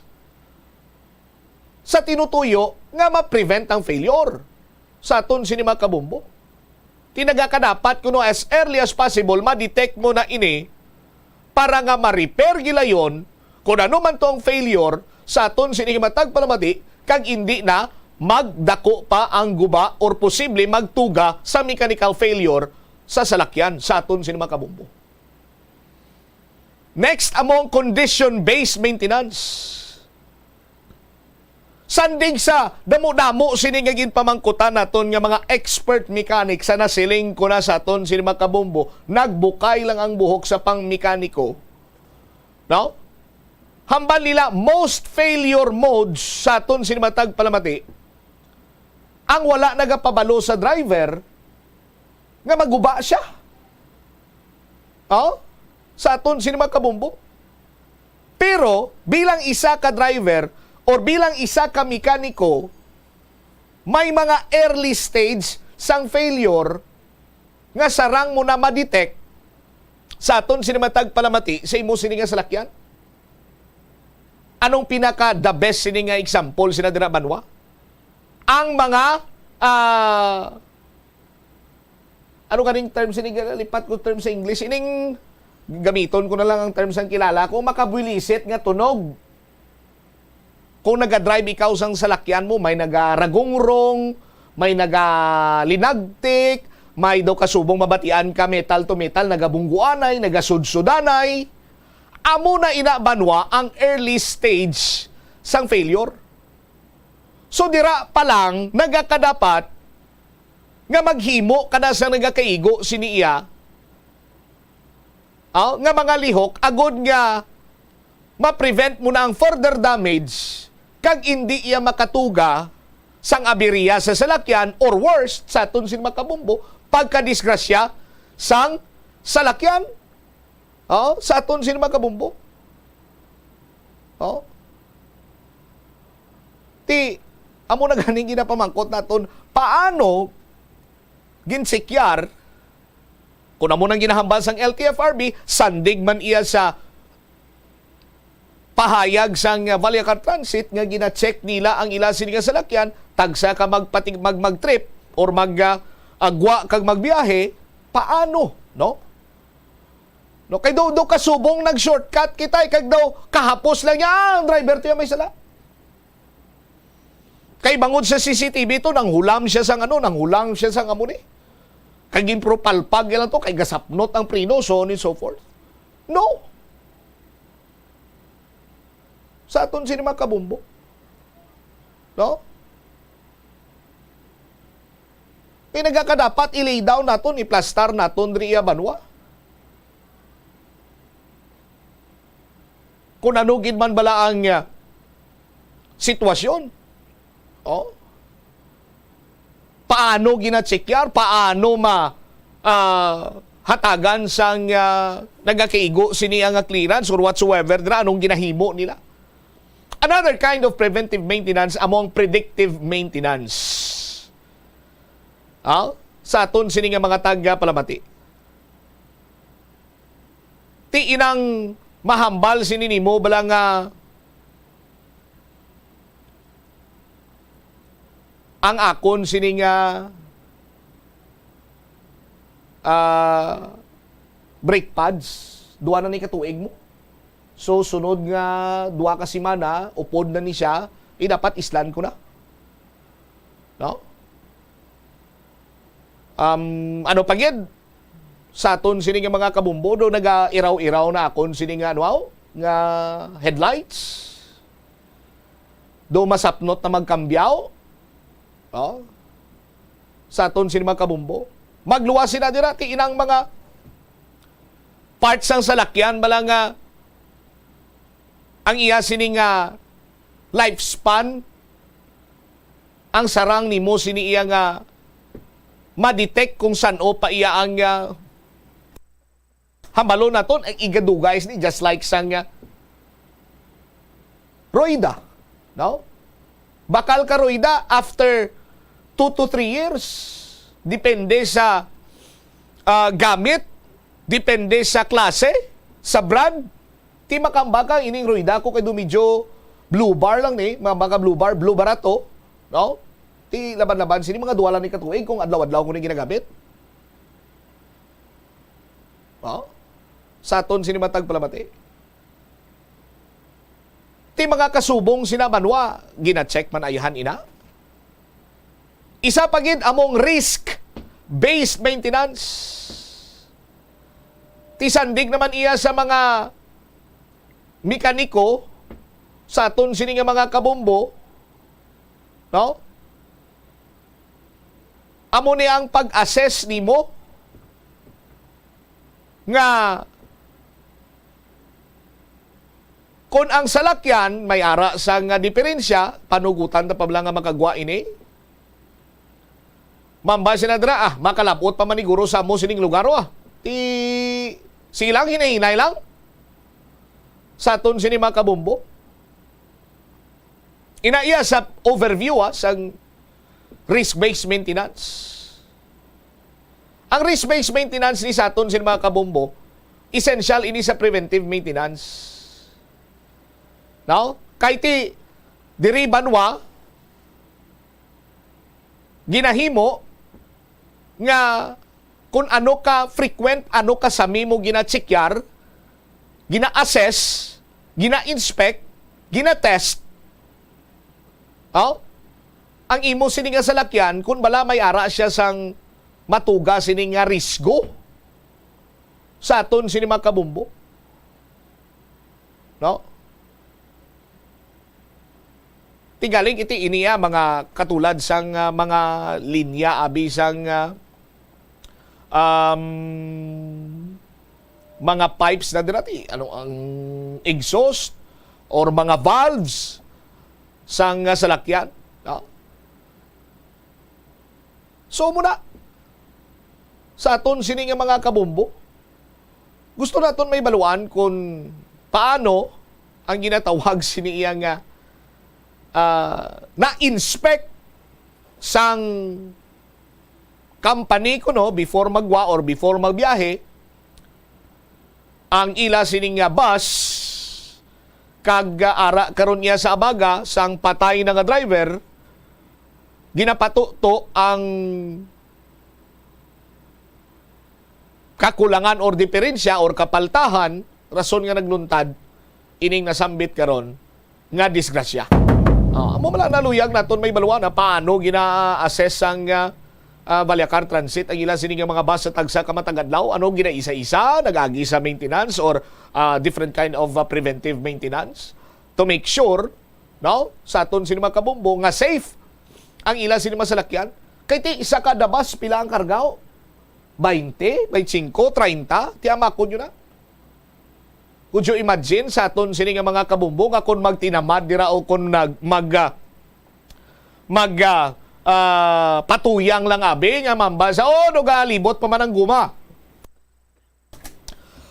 sa tinutuyo nga ma-prevent ang failure sa aton sini mga kabombo. Ti nagakadapat kuno as early as possible ma-detect mo na ini para nga ma-repair gilayon kung ano man to ang failure sa aton sini matag palamati kag indi na magdako pa ang guba or posible magtuga sa mechanical failure sa salakyan sa aton sini mga kabombo. Next, among condition-based maintenance. Sandig sa damo-damo sini nga ginpamangkutan naton nga mga expert mechanic, sa nasiling ko na sa aton sini mga kabombo, nagbukay lang ang buhok sa pangmekaniko. No? Hambal nila, most failure modes sa aton sini matag palamati, ang wala nagapabalo sa driver nga maguba siya. Oh? Sa aton sini mga kabombo. Pero bilang isa ka driver or bilang isa ka mekaniko, may mga early stage sang failure nga sarang mo na ma-detect sa aton sini matag palamati sa imo sini nga salakyan. Anong pinaka the best sini nga example sina dira, banwa? Ang mga, ah, ano kaning term sini, lipat ko term sa English, ining gamiton ko na lang ang term sang kilala ko, makabwilisit nga tunog. Kung naga-drive ikaw sang salakyan mo, may nagaragungrong, may nagalinagtik, may daw kasubong mabatian ka metal to metal, nagabungguanay, nagasudsudanay. Amo na ina, banwa, ang early stage sang failure. So, dira pa lang nagakadapat nga maghimo ka na sa nagakaigo sini iya, ah, nga mga lihok, agod nga ma-prevent mo na ang further damage kag indi iya makatuga sang aberya sa salakyan, or worst, sa aton sini mga kabumbo, pagkadisgrasya sang salakyan. Oh, sa aton sini mga kabumbo. Oh. Ti, amo na ganing ginapamangkot naton, paano ginsekyar, kung amo nang ginahambal sang L T F R B, sandig man iya sa pahayag sang, uh, Vallecar Transit nga gina-check nila ang ila sini nga salakyan, tagsa ka magpati-, mag-, mag-trip or mag, uh, agwa kag magbiyahe, paano, no? No, kay daw, daw kasubong nag-shortcut kita, eh, kag daw kahapos lang niya, ah, ang driver to yung may sala. Kay bangod sa C C T V to, nanghulam siya sang ano, nanghulam siya sang amo ni. Kay ginpropalpag niya lang to, kay gasapnot ang preno, so on and so forth. No. Sa aton sini mga kabumbo. No? Kay nagakadapat i-lay down naton, i-plastar naton diri iya banwa. Kung ano gid man bala ang, ah, sitwasyon. Oh. Paano gina-check yar? Paano ma-, ah, hatagan sang, ah, nagakaigo sini nga clearance or whatsoever dira? Anong ginahimo nila? Another kind of preventive maintenance amo ang predictive maintenance. Ah, sa aton sini nga mga taga-Palamati. Ti inang mahambal sini nimo bala nga ang akon sini nga, ah, brake pads, duha na ni katuig mo. So, sunod nga duha ka semana, upod na ni siya, eh, dapat islan ko na. No? Um, ano pa gid? Sa aton sini nga mga kabumbo, do nagairaw-iraw na akon sini nga, ano, nga headlights. Do masapnot na magkambyaw. Oh. Sa aton sini mga kabumbo. Magluwas sila dira, ti inang mga parts sang salakyan, bala nga ang iya sini nga lifespan, ang sarang nimo sini iya nga ma-detect kung san-o pa iya ang, ah, hambalon naton, ang igadugay sini, just like sang, ah, royda, no? Bakal ka royda after two to three years, depende sa, ah, gamit, depende sa klase, sa brand. Ti makambaka ining royda ko kay do medyo blue bar lang ni, mga baka blue bar, blue barato, no? Ti laban-laban sini mga duha lang ni katuig kung adlaw-adlaw ko ni ginagamit. Oh? Sa aton sini matag palamati. Ti mga kasubong sina banwa, gina-check man ayhan ina. Isa pa gid among risk-based maintenance. Ti sandig naman iya sa mga mekaniko sa aton sini nga mga kabombo, no? Amo ni ang pag-assess nimo nga kon ang salakyan may ara sa nga diferensya, panugutan ta pa bala nga makagwa ini? Mamba sila dira, ah, makalabot pa maniguro sa amo sining lugar, ah. Ti silang hinay-hinay lang sa aton sini mga kabombo. Ina iya sa overview, ah, sang risk-based maintenance. Ang risk-based maintenance ni sa aton sini mga kabombo, essential ini sa preventive maintenance. No? Kay ti diri banwa, ginahimo nga kung ano ka frequent, ano ka sami mo gina-check-yar, gina-assess, gina-inspect, gina-test. Oh? Ang imo sini nga salakyan, kung bala may ara siya sang matuga sini nga risgo sa aton sini mga kabumbo. No? Ti galing iti ini, ah, mga katulad sang, ah, mga linya abi sang, ah, um, mga pipes na dira ti, ano, ang exhaust or mga valves. sang, ah, salakyan, no? So, muna, sa aton sini nga mga kabombo, gusto naton may baluan kung paano ang ginatawag sini iya nga, ah, na-inspect sang company kuno before magwa or before magbiyahe ang ila sini nga bus, kag, ah, ara karon niya sa abaga sang patay na nga driver, ginapatuto ang kakulangan or diferensya or kapaltahan, rason nga nagluntad ining nasambit karon nga disgrasya. Ah, amo man lang naluyag naton may baluan na paano gina-assess ang, ah, ah, Vallecar Transit ang ila sini nga mga bus sa tagsa ka matag adlaw. Ano, ginaisa-isa, nag-agi sa maintenance or, ah, different kind of, ah, preventive maintenance to make sure, no, sa aton sini mga kabombo nga safe ang ila sini mga salakyan. Kay ti isa kada bus, pila ang karga? Baynte, baynte singko, treinta, ti amakon nyo na. Could you imagine sa aton sini nga mga kabombo nga kung magtinamad dira o kung nag-, mag, ah, mag, ah, ah, patuyang lang abi nga mamba sa, "Oh, nagalibot pa man ang guma."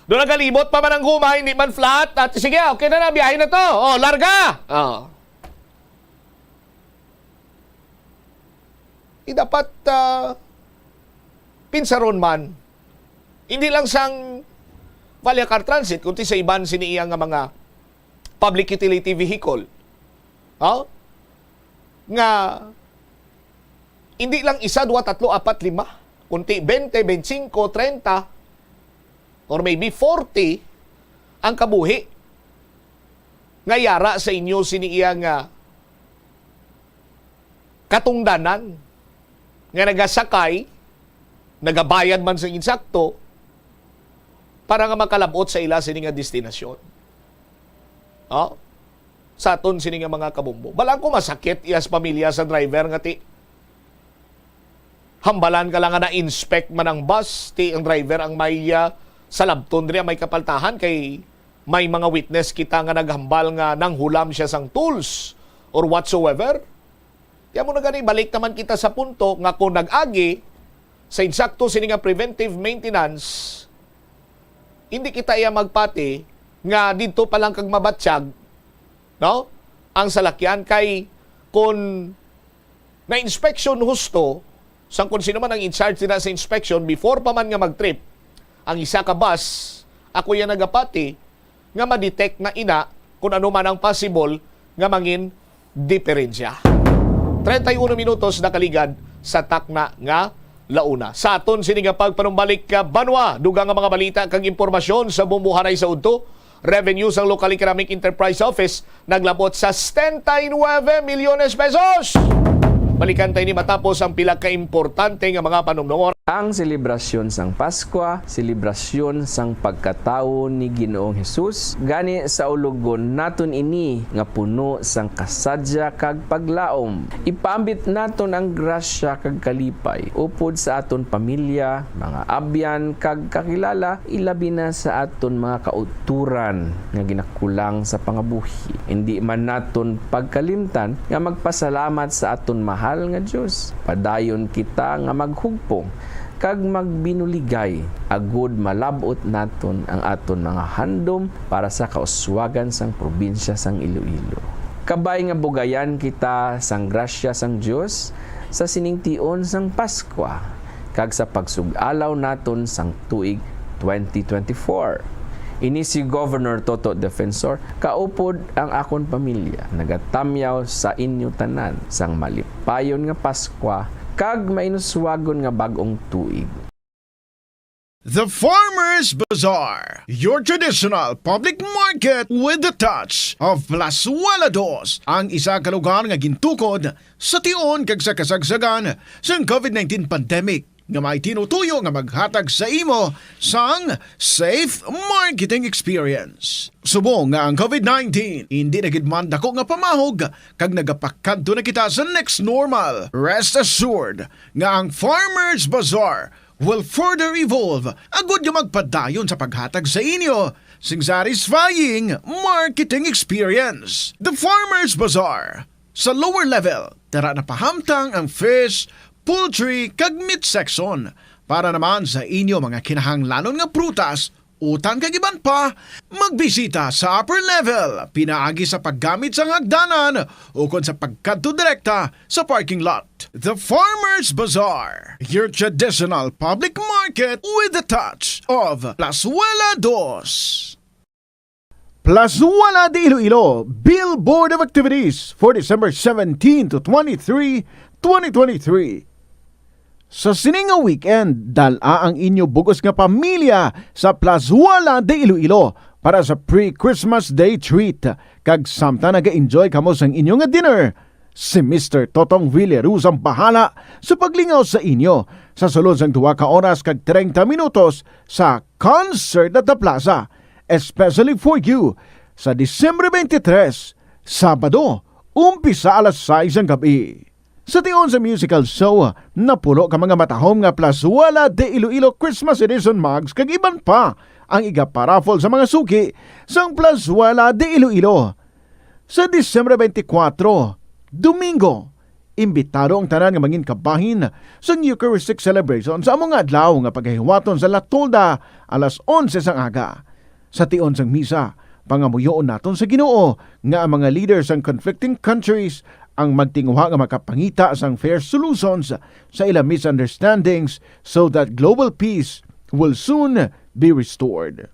Do nagalibot pa man ang guma, hindi man flat. At sige, okay na na, biyahe na to. Oh, larga! Oh. Di dapat, ah, pinsaron man. Hindi lang sang Vallecar Transit, kundi sa iban sini iya nga mga public utility vehicle. Ha? Nga hindi lang isa, dua, tatlo, apat, lima, kundi twenty, twenty-five, treinta, or maybe forty ang kabuhi nga yara sa inyo sini iya nga katungdanan nga nagasakay, nagabayad man sa insakto para nga makalab-ot sa ila sini nga destinasyon. Oh? Sa aton sini nga mga kabombo. Balaan ko masakit iya sa pamilya sa driver nga ti hambalan ka lang nga na-inspect man ang bus, ti ang driver ang may, ah, salabton diri, ang may kapaltahan, kay may mga witness kita nga naghambal nga nanghulam siya sang tools or whatsoever. Kaya mo na gani, balik naman kita sa punto nga kung nag-agi sa insakto sini nga preventive maintenance, hindi kita iya magpati nga didto pa lang kag mabatsyag, no? Ang salakyan kay kung na-inspection husto sang kung sino man ang in charge nila sa inspection before pa man nga mag-trip ang isa ka bus, ako iya nagapati nga ma-detect na ina kung ano man ang possible nga mangin diferensya. Treinta y uno minutos nakaligad sa takna nga launa. Sa aton sini nga pagpanumbalik ka banwa, dugang nga mga balita kag impormasyon sa bumbuhanay sa udto. Revenue sang Local Economic Enterprise Office naglabot sa setenta y nueve milyones pesos. Balikan tayo ni matapos ang pila ka importante nga mga panumdumon. Ang selebrasyon sang Paskwa, selebrasyon sang pagkatawo ni Ginoong Hesus, gani sa ulogon naton ini nga puno sang kasadya kag paglaom. Ipaambit naton ang grasya kag kalipay upod sa aton pamilya, mga abyan, kag kakilala, ilabi na sa aton mga kauturan nga ginakulang sa pangabuhi. Indi man naton pagkalimtan nga magpasalamat sa aton mahal nga Dios. Padayon kita nga maghugpong kag magbinuligay, agud malab-ot naton ang aton mga handom para sa kauswagan sang probinsya sang Iloilo. Kabay nga bugayan kita sang grasya sang Dios sa sining tion sang Paskwa kag sa pagsug-alaw naton sang tuig twenty twenty-four. Ini si Governor Toto Defensor, kaupod ang akon pamilya, nagatamyaw sa inyo tanan sang malipayon nga Paskwa kag mainuswagon nga bag-ong tuig. The Farmers Bazaar, your traditional public market with the touch of Plazuela Dos, ang isa ka lugar nga gintukod sa tion kag sa kasagsagan sang covid nineteen pandemic, nga may tinutuyo nga maghatag sa imo sang safe marketing experience. Subong nga ang covid nineteen indi na gid man dako nga pamahog kag nagapakadto na kita sa next normal, rest assured nga ang Farmers Bazaar will further evolve agud nga magpadayon sa paghatag sa inyo sing satisfying marketing experience. The Farmers Bazaar, Sa lower level, dara na pahamtang ang fish, poultry, kag meat section. Para naman sa inyo mga kinahanglanon nga prutas, utan kag iban pa, magbisita sa upper level, pinaagi sa paggamit sang hagdanan ukon sa pagkadto direkta sa parking lot. The Farmers Bazaar, your traditional public market with a touch of Plazuela Dos. Plazuela de Iloilo, Billboard of Activities for December seventeen to twenty-three, twenty twenty-three. Sa sini nga weekend, dal-a ang inyo bug-os nga pamilya sa Plazuela de Iloilo para sa pre-Christmas Day treat, kag samtang naga-enjoy kamo sang inyo nga dinner, si Mister Totong Villaruz ang bahala sa paglingaw sa inyo sa sulod sang duha ka oras kag treinta minutos sa Concert at the Plaza, especially for you, sa Disyembre twenty-three, Sabado, umpisa alas sais sang gabi. Sa tion sa musical show, napulo ka mga matahom nga Plazuela de Iloilo Christmas Edition mugs kag iban pa ang igaparaffle sa mga suki sang Plazuela de Iloilo. Sa Disyembre twenty-four, Domingo, imbitado ang tanan nga mangin kabahin sang Eucharistic celebration sa amo nga adlaw nga pagahiwaton sa La Tolda alas onse sang aga. Sa tion sang misa, pangamuyoon naton sa Ginoo nga ang mga leaders sang conflicting countries ang magtinguha nga makapangita sang fair solutions sa ila misunderstandings so that global peace will soon be restored.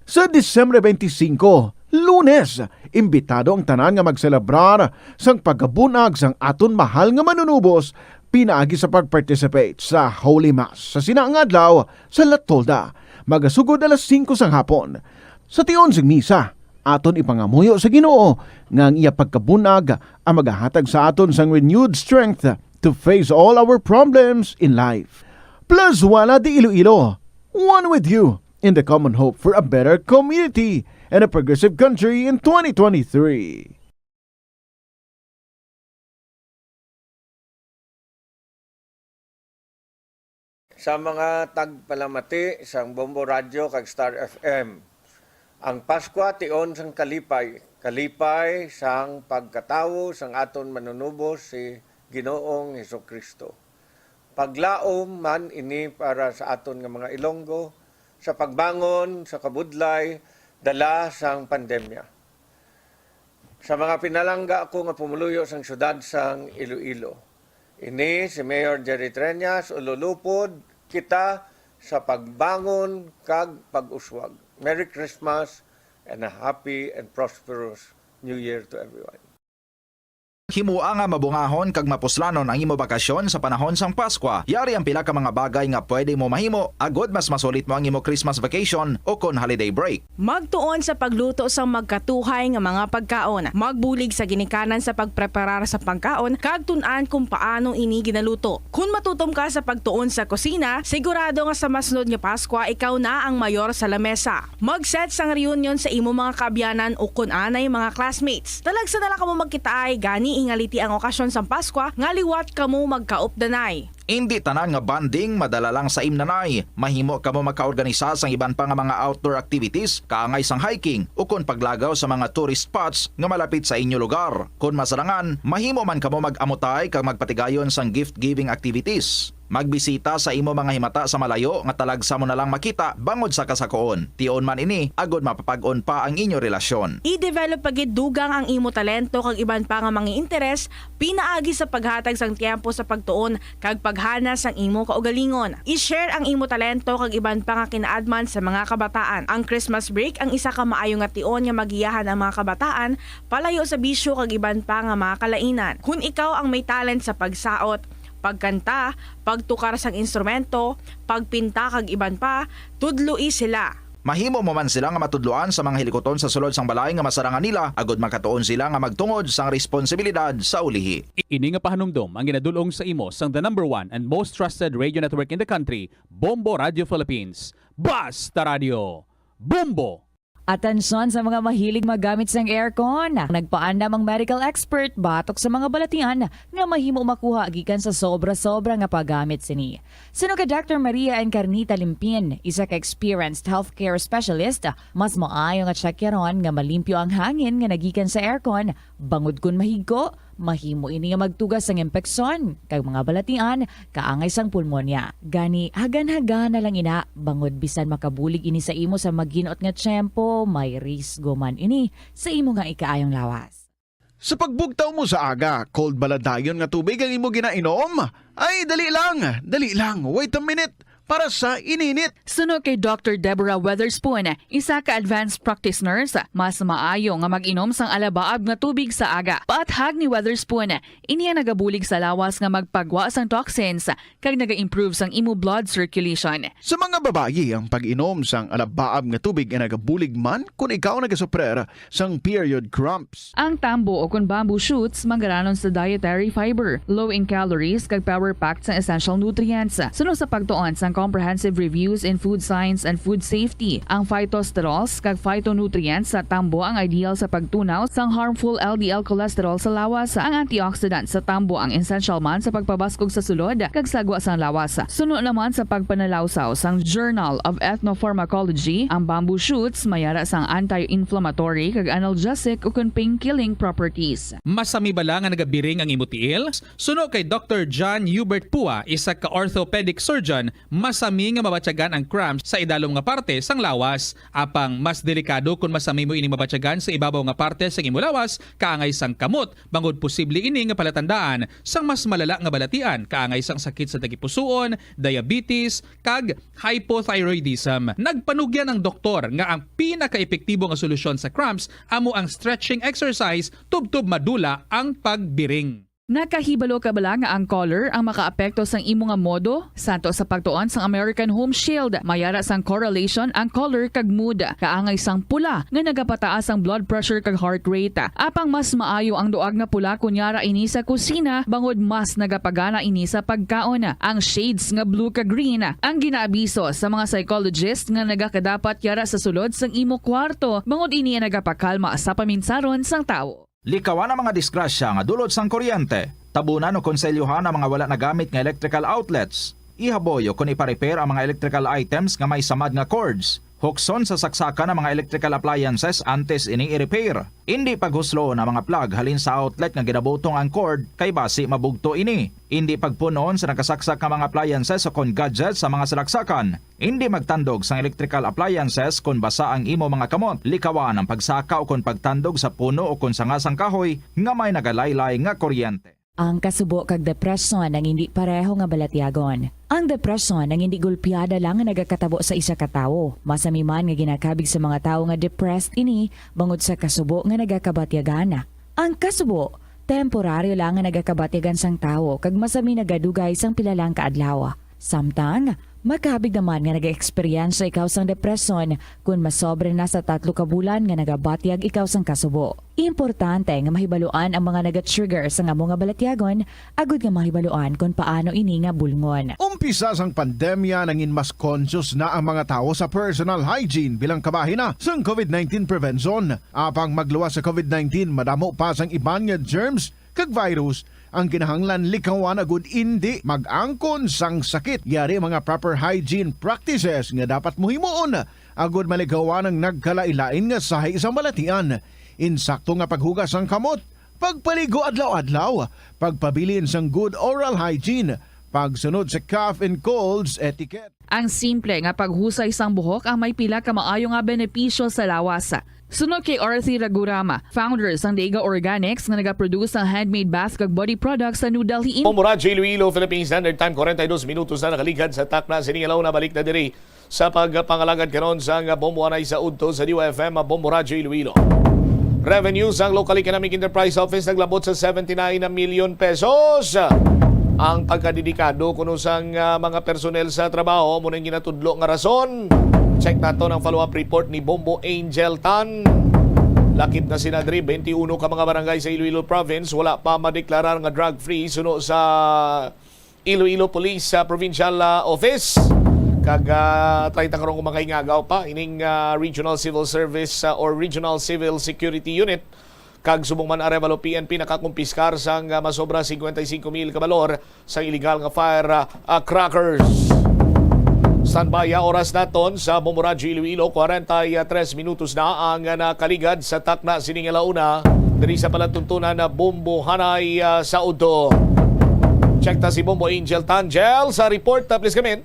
Sa Disyembre twenty-five, Lunes, imbitado ang tanan nga magselebrar sang pagkabunag sang aton mahal nga Manunubos pinaagi sa pag-participate sa Holy Mass sa sina nga adlaw sa La Tolda, magasugod alas singko sang hapon. Sa tion sang misa, aton ipangamuyo sa Ginoo nga ang iya pagkabunag ang magahatag sa aton sang renewed strength to face all our problems in life. Plazuela de Iloilo, one with you in the common hope for a better community and a progressive country in twenty twenty-three. Sa mga tagpalamati sang Bombo Radyo kag Star F M, ang Paskwa tion sang kalipay, kalipay sang pagkatawo sang aton Manunubos, si Ginoong Jesu-Cristo. Paglaom man ini para sa aton nga mga Ilonggo sa pagbangon sa kabudlay dala sang pandemya. Sa mga pinalangga ko nga pumuluyo sang siyudad sang Iloilo, ini si Mayor Jerry Treñas, ululupod kita sa pagbangon kag pag-uswag. Merry Christmas and a happy and prosperous New Year to everyone. Himoa nga mabungahon kag mapuslanon ang imo bakasyon sa panahon sang Paskwa. Yari ang pila ka mga bagay nga pwede mo mahimo agod mas masulit mo ang imo Christmas vacation o kon holiday break. Magtuon sa pagluto sang magkatuhay nga mga pagkaon. Magbulig sa ginikanan sa pagpreparar sa pagkaon kag tun-an kon paano ini ginaluto. Kon matutom ka sa pagtuon sa kusina, sigurado nga sa masunod nga Paskwa ikaw na ang mayor sa lamesa. Mag-set sang reunion sa imo mga kaabyanan o kon anay mga classmates. Talagsa na lang kamo magkitaay, gani ingaliti ang okasyon sang Paskwa nga liwat kamo magkaupdanay. Indi tanan nga bonding madala lang sa imnanay. Mahimo kamo magkaorganisa sang iban pa nga mga outdoor activities, kaangay sang hiking, ukon paglagaw sa mga tourist spots nga malapit sa inyo lugar. Kon masarangan, mahimo man kamo mag-amutay kag magpatigayon sang gift-giving activities. Magbisita sa imo mga himata sa malayo nga talagsa mo na lang makita bangod sa kasakoon. Tion man ini agod mapapag-on pa ang inyo relasyon. I-develop pa gid dugang ang imo talento kag iban pa nga mga interes pinaagi sa paghatag sang tiyempo sa pagtuon kag paghana sang imo kaugalingon. I-share ang imo talento kag iban pa nga kinaadman sa mga kabataan. Ang Christmas break ang isa ka maayo nga tion nga magiyahan ang mga kabataan palayo sa bisyo kag iban pa nga mga kalainan. Kon ikaw ang may talent sa pagsaot, pagkanta, pagtukar sang instrumento, pagpinta kag iban pa, tudloi sila. Mahimo mo man sila nga matudloan sa mga hilikuton sa sulod sang balay nga masarangan nila, agod makatuon sila nga magtungod sang responsibilidad sa ulihi. Ini nga pahanumdom ang ginadul-ong sa imo sang the number one and most trusted radio network in the country, Bombo Radio Philippines. Basta Radio, Bombo! Atensyon sa mga mahilig maggamit sang aircon. Nagpaandam ang medical expert batok sa mga balatian nga mahimo makuha gikan sa sobra-sobra nga paggamit sini. Suno kay Doctor Maria Encarnita Limpin, isa ka experienced healthcare specialist, mas maayo nga tsakyaron nga malimpyo ang hangin nga nagikan sa aircon, bangod kon mahigko, mahimo ini nga magtuga sang impeksyon kag mga balatian kaangay sang pulmonya. Gani, hagan-hagana lang ina, bangod bisan makabulig ini sa imo sa maginot nga tiyempo, may risgo man ini sa imo nga ikaayong lawas. Sa pagbugtaw mo sa aga, cold bala dayon nga tubig ang imo ginainom? Ay, dali lang, dali lang, wait a minute. Para sa ininit. Suno kay Doctor Deborah Weatherspoon, isa ka advanced practice nurse, mas maayo nga mag-inom sang alabaab nga tubig sa aga. Paathag ni Weatherspoon, ini ang nagabulig sa lawas nga magpagwa sang toxins kag naga-improve sang imo blood circulation. Sa mga babayi, ang pag-inom sang alabaab nga tubig ay nagabulig man kon ikaw nagasuprer sang period cramps. Ang tambo o kon bamboo shoots manggaranon sa dietary fiber, low in calories, kag power-packed sang essential nutrients. Suno sa pagtuon sang Comprehensive Reviews in Food Science and Food Safety, ang phytosterols kag phytonutrients sa tambo ang ideal sa pagtunaw sang harmful L D L cholesterol sa lawas. Ang antioxidant sa tambo ang essential man sa pagpabaskog sa sulod kag sagwa sang lawas. Suno naman sa pagpanalawsaw sang Journal of Ethnopharmacology, ang bamboo shoots may ara sang anti-inflammatory kag analgesic ukon pain-killing properties. Masami bala nga nagabiring ang imo tiil? Suno kay Doctor John Hubert Pua, isa ka orthopedic surgeon, masami nga mabatyagan ang cramps sa idalom nga parte sang lawas. Apang mas delikado kon masami mo ining mabatyagan sa ibabaw nga parte sang imo lawas, kaangay sang kamot, bangod posible ini nga palatandaan sang mas malala nga balatian, kaangay sang sakit sa tagipusoon, diabetes, kag hypothyroidism. Nagpanugyan ang doktor nga ang pinakaepektibo nga solusyon sa cramps amo ang stretching exercise tubtob madula ang pagbiring. Nakahibalo ka bala nga ang color ang makaapekto sang imo nga modo? Santo sa pagtuon sang American Home Shield, may ara sang correlation ang color kag mood. Kaangay sang pula nga nagapataas ang blood pressure kag heart rate. Apang mas maayo ang duag nga pula kon yara ini sa kusina, bangod mas nagapagana ini sa pagkaon. Ang shades nga blue kag green ang ginaabiso sa mga psychologist nga nagakadapat yara sa sulod sang imo kwarto, bangod ini ang nagapakalma sa paminsaron sang tawo. Likawan ang mga disgrasya nga dulot sang kuryente. Tabunan o konselyuhan ang mga wala nagamit nga electrical outlets. Ihaboy o kon ipa-repair ang mga electrical items nga may samad nga cords. Hukson sa saksakan ang mga electrical appliances antes ini i-repair. Indi paghusloon ang mga plug halin sa outlet nga ginabutong ang cord, kay basi mabugto ini. Indi pagpun-on sa nakasaksak nga mga appliances o kon gadgets sa mga salaksakan. Indi magtandog sang electrical appliances kon basa ang imo mga kamot. Likawan ang pagsaka o kon pagtandog sa puno o kon sanga sang kahoy nga may nagalaylay nga kuryente. Ang kasubo kag depresyon ang indi pareho nga balatyagon. Ang depresyon ang indi gulpiada lang nga nagakatabo sa isa ka tawo. Masami man nga ginakabig sa mga tawo nga depressed ini bangod sa kasubo nga nagakabatyagan. Ang kasubo, temporaryo lang nga nagakabatyagan sang tawo kag masami nagadugay sang pila lang ka adlaw. Samtang, makabig naman nga nag-eksperyensya ikaw sang depresyon kon masobra na sa tatlo ka bulan nga nagabatyag ikaw sang kasubo. Importante nga mahibaluan ang mga naga-trigger sang amo nga balatyagon agud nga mahibaluan kon paano ini nga bulngon. Umpisa sang pandemya, nangin mas conscious na ang mga tawo sa personal hygiene bilang kabahin na sang covid nineteen prevention. Apang magluwas sa covid nineteen, madamo pa sang iban nga germs kag virus ang kinahanglan likawan agud indi mag-angkon sang sakit. Yari mga proper hygiene practices nga dapat mo himuon agud malikawan ang nagkalain-lain nga sahi sang balatian. Insakto nga paghugas sang kamot, pagpaligo adlaw-adlaw, pagpabilin sang good oral hygiene, pagsunod sa cough and colds etiquette. Ang simple nga paghusay sang buhok ang may pila ka maayo nga benepisyo sa lawas. Suno kay Arthur Ragurama, founder sang Dega Organics nga nagaproduce sang handmade bath kag body products sa New Delhi, India. Bombo Radyo Iloilo, Philippine Standard Time, forty-two minutos na nakaligad sa takna sini nga launa. Balik na diri sa pagpangalagad karon sang Bombo Anay sa udto sa D U F M, Bombo Radyo Iloilo. Revenue sang Local Economic Enterprise Office naglabot sa seventy-nine million pesos. Ang pagkadedikado kuno sang, ah, mga personnel sa trabaho, amo na ang ginatudlo nga rason. Check naton ang follow-up report ni Bombo Angel Tan. Lakip na sina diri, twenty-one ka mga barangay sa Iloilo Province wala pa madeklarar nga drug-free suno sa Iloilo Police, ah, Provincial, ah, Office. Kag, ah, treinta karon nga mga ingagaw pa ining, ah, Regional Civil Service, ah, or Regional Civil Security Unit kag subong man Arevalo P N P nakakumpiskar sang, ah, masobra cincuenta y cinco mil ka balor sang illegal nga fire, ah, ah, crackers. Standby, ah, oras naton sa Bombo Radyo Iloilo, kwarenta y tres minutos na ang, ah, nakaligad sa takna sining ala-una diri sa palatuntunan na Bombo Hanay, ah, sa Udto. Check ta si Bombo Angel Tangel sa report, ah, please come in.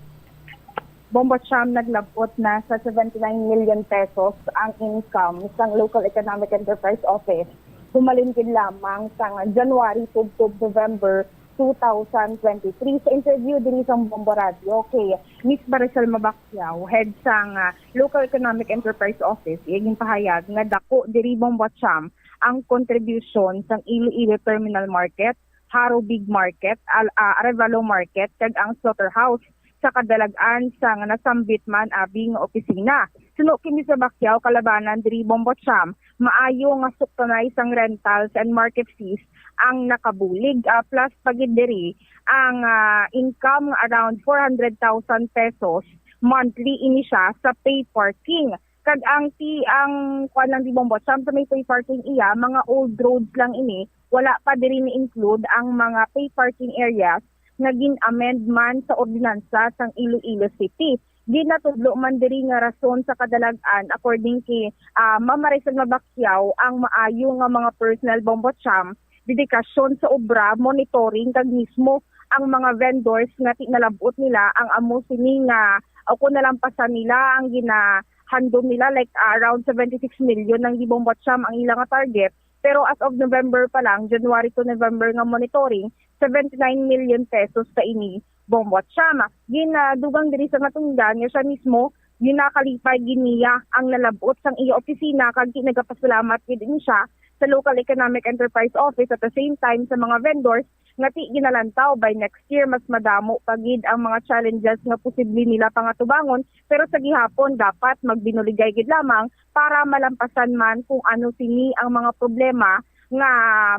Bombo Cham, naglabot na sa seventy-nine million pesos ang income sang Local Economic Enterprise Office. Humalin gid lamang sang January tubtob November two thousand twenty-three. Sa interview diri sa Bombo Radio kay Miss Maricel Mabacquiao, head sang, ah, Local Economic Enterprise Office, iya ginpahayag nga dako diri, Bombo Cham, ang contribution sang Iloilo Terminal Market, Jaro Big Market, Al-, ah, Arevalo Market, kag ang slaughterhouse sa kadalag-an sang nasambit man abi nga opisina. Suno kini sa Bacquiao, kalabanan diri, Bombo Cham, maayo nga suktanay sang rentals and market fees ang nakabulig. Ah, plus pa gid diri ang, ah, income nga around four hundred thousand pesos monthly ini siya sa pay parking. Kag ang ti-, ang kuwan lang di, Bombo Cham, sa may pay parking iya, mga old roads lang ini, wala pa diri ni-include ang mga pay parking areas nga gin-amend man sa ordinansa sang Iloilo City. Ginatudlo man diri nga rason sa kadalag-an, according kay, ah, Ma'am Maricel Mabacquiao, ang maayo nga mga personnel, Bombo Cham, dedikasyon sa obra, monitoring, kag mismo ang mga vendors nga ti-, nalab-ot nila ang amo sini nga, o kung nalampasan nila ang ginahandom nila, like, ah, around seventy-six million lang di, Bombo Cham, ang ila nga target. Pero as of November pa lang, January to November nga monitoring, seventy-nine million pesos sa ini, Bombo Cham. Ginadugang diri sa natungdan nga siya mismo, ginakalipay gid niya ang nalab-ot sang iya opisina, kag nagapasalamat gid ini siya sa Local Economic Enterprise Office, at the same time sa mga vendors nga ti ginalantaw by next year mas madamo pa gid ang mga challenges nga posible nila pangatubangon, pero sa gihapon dapat magbinuligay gid lamang para malampasan man kung ano sini ang mga problema nga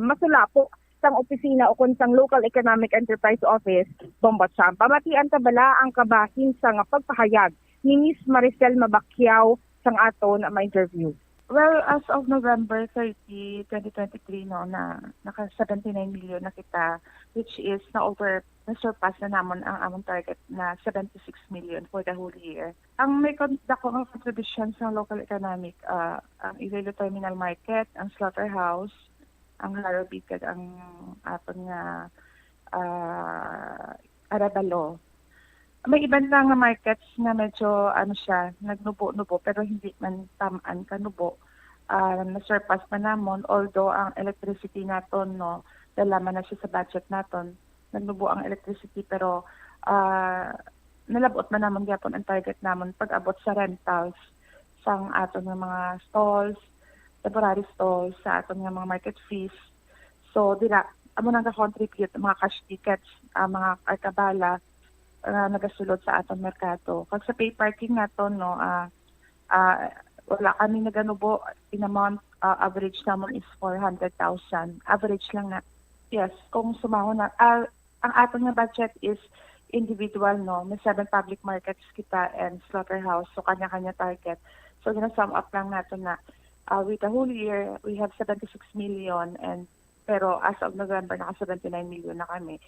masulapo sang opisina ukon sang Local Economic Enterprise Office, Bombo Cham. Pamatian ta bala ang kabahin sang pagpahayag ni Miss Maricel Mabacquiao sang aton ma-interview. Well, as of November thirty, twenty twenty-three, no, na naka seventy-nine million na kita, which is na over, na-surpass na namon ang among target na seventy-six million for the whole year. Ang may kon-, dako nga contribution sa local economic, ah, ang Iloilo Terminal Market, ang slaughterhouse, ang Jaro Big, kag ang aton nga, ah, Arevalo. May iban pa nga markets nga medyo, ano siya, nagnubo-nubo, pero hindi man tam-an kanubo. Ah, na-surpass pa namon, although ang electricity naton, no, dala man na siya sa budget naton. Nagnubo ang electricity, pero, ah, nalab-ot man namon gyapon ang target namon pag-abot sa rentals sang aton nga mga stalls, temporary stalls, sa aton nga mga market fees. So, dira, amo nang ga-contribute ang mga cash tickets, ang mga arkabala nga nagasulod sa aton merkado. Kag sa pay parking naton, no, ah, ah, wala kami naganubo in a month, ah, average namon is four hundred thousand. Average lang na. Yes, kung sumahon na, ah, ang aton nga budget is individual, no? May seven public markets kita and slaughterhouse, so kanya-kanya target. So, gina-sum up lang naton na, ah, with the whole year, we have seventy-six million, and, pero as of November, naka seventy-nine million na kami.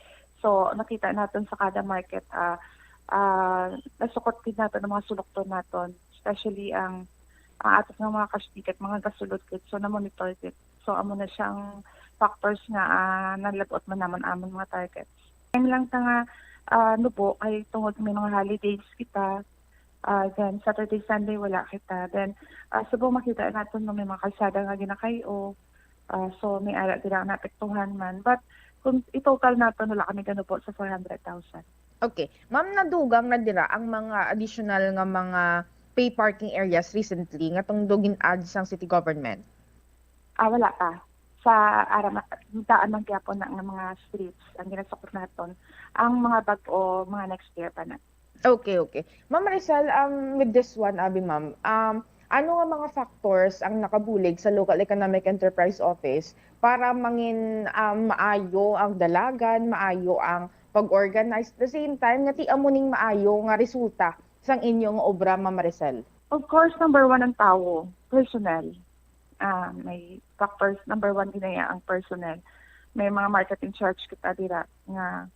So, nakita naton sa kada market, ah, ah, nasukot gid naton ang mga sulokton naton, especially ang, ang aton nga mga cash ticket, mga gasulod gid. So, na-monitor gid. So, amo na siyang factors nga, ah, nalab-ot man namon amon mga targets. Time lang ta nga, ah, nubo kay tungod may mga holidays kita. Ah, then Saturday, Sunday wala kita. Then, ah, subong makita naton nga may mga kalsada nga ginakay-o. Ah, so may ara dira nga naapektuhan man. But kung i-total naton, wala kami ganubo sa four hundred thousand. Okay. Ma'am, nadugang na dira ang mga additional nga mga pay parking areas recently nga tungod gin-add sang city government? Ah, wala pa. Sa ara ma-, daan man gyapon na nga mga streets ang ginasukot naton. Ang mga bag-o, mga next year pa na. Okay, okay. Ma'am Maricel, um, with this one, abi ma'am, um, ano nga mga factors ang nakabulig sa Local Economic Enterprise Office para mangin, um, maayo ang dalagan, maayo ang pag-organize, the same time nga ti amo ning maayo nga resulta sang inyo nga obra, Ma'am Maricel? Of course, number one ang tawo, personnel. Ah, may factors, number one din na ang personnel. May mga market in charge kita dira nga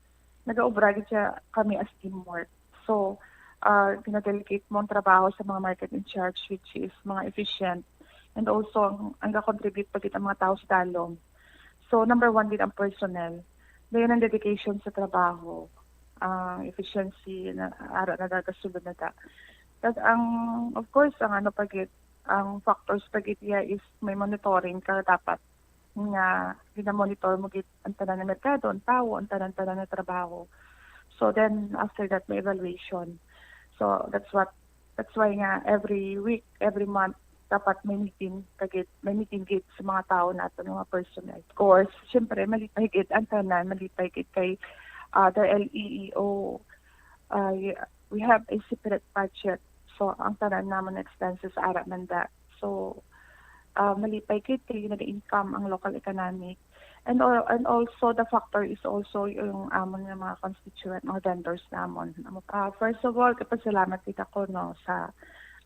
nagaobra gid siya kami as teamwork. So, ah, ginadelegate mo ang trabaho sa mga market in charge, which is mga efficient, and also ang, ang ga-contribute pa gid ang mga tao sa dalom. So, number one gid ang personnel. Dayon ang dedication sa trabaho, ang efficiency na ara na nagasulod na ta. Tapos ang, of course, ang ano pa gid, ang factors pa gid iya is may monitoring ka dapat nga gina-monitor mo gid ang tanan nga merkado, ang tawo, ang tanan-tanan nga trabaho. So then after that may evaluation. So that's what that's why nga every week, every month dapat may meeting kagid, may meeting gid sa mga tawo nato nga mga personnel. Of course, syempre malipay gid ang tanan, malipay gid kay uh, the L E E O uh, y- we have a separate budget. So ang tanan namon expenses ara man da. So uh, malipay gid kay nag-income ang local economic. And al- and also the factor is also yung amon nga mga constituent, mga vendors namon. Amo pa, first of all, kapasalamat kita ko no sa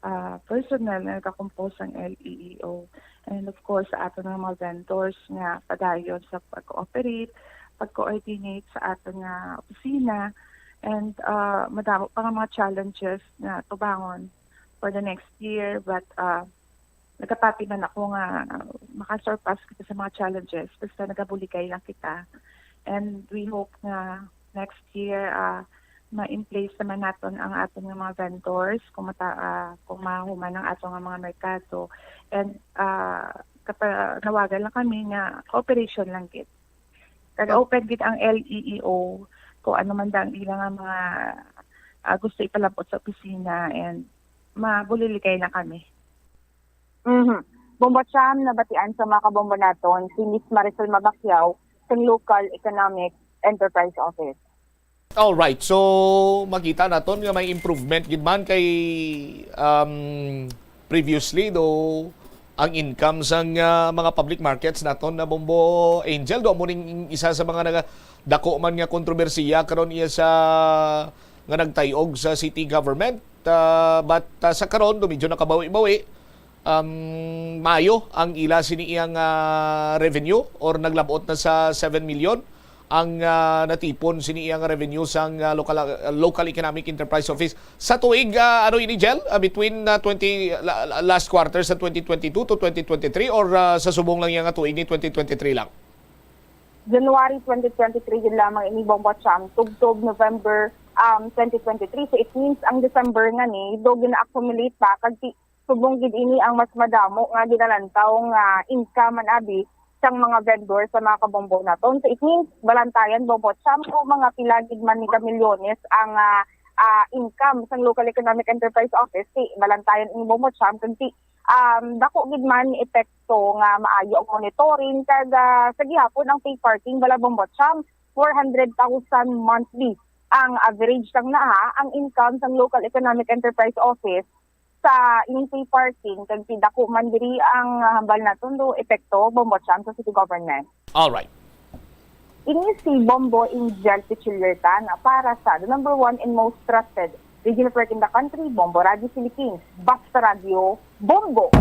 uh, personnel nga nagakompose ang L E E O. And of course, sa aton nga mga vendors nga padayon sa pag-cooperate, pag-coordinate sa aton nga opisina, and uh, madamo pa nga mga challenges nga tubangon for the next year, but uh, nagapati man ako nga uh, makasurpass kita sa mga challenges basta nagabuligay lang kita. And we hope nga next year uh, ma-in place naman naton ang aton nga mga vendors kung mata uh, kung mahuman ang aton nga mga merkado, and uh, kapanawagan lang kami nga cooperation lang gid, kag open gid ang L E E O kung ano man da ang ila nga mga uh, gusto ipalabot sa opisina, and mabuliligay na kami. Mhm. Bombo Cham, nabatian sa mga kabombo naton si Miss Marisol Mabacquiao sang Local Economic Enterprise Office. All right. So makita naton nga may improvement gid man kay um, previously do ang income sang uh, mga public markets naton na Bombo Angel, do mo ning isa sa mga naga dako man nga kontrobersiya karon iya sa nga nagtayog sa city government, uh, but uh, sa karon do medyo nakabawi-bawi, um, maayo ang ila sini iyang uh, revenue or naglabot na sa seven million ang uh, natipon sini iyang revenue sang uh, local uh, local economic enterprise office sa tuig uh, ano ini Jel uh, between uh, twenty la, last quarter sa twenty twenty-two to twenty twenty-three or uh, sa subong lang iyang tuig ni twenty twenty-three lang. January twenty twenty-three gid lamang ini Bombo Cham tubtob November um, twenty twenty-three. So it means ang December nga ni do gina-accumulate pa kag ti subong gid ini ang mas madamo nga ginalantaw nga income man abi sang mga vendor sa mga kabombo naton. So it means balantayan Bombo Cham ko mga pila gid man ni ka milyones ang uh, uh, income sang Local Economic Enterprise Office ti balantayan ini Bombo Cham kag ti um, dako gid man ni epekto nga maayo ang monitoring kag uh, sa gihapon ang pay parking bala Bombo Cham four hundred thousand monthly ang average sang naha ang income sang Local Economic Enterprise Office sa ining pay parking kag ti dako man diri ang hambal naton do epekto Bombo Cham sa city government. All right. Ini si Bombo Angel Pichillertan para sa the number one and most trusted radio network in the country, Bombo Radio Philippines. Basta Radio, Bombo!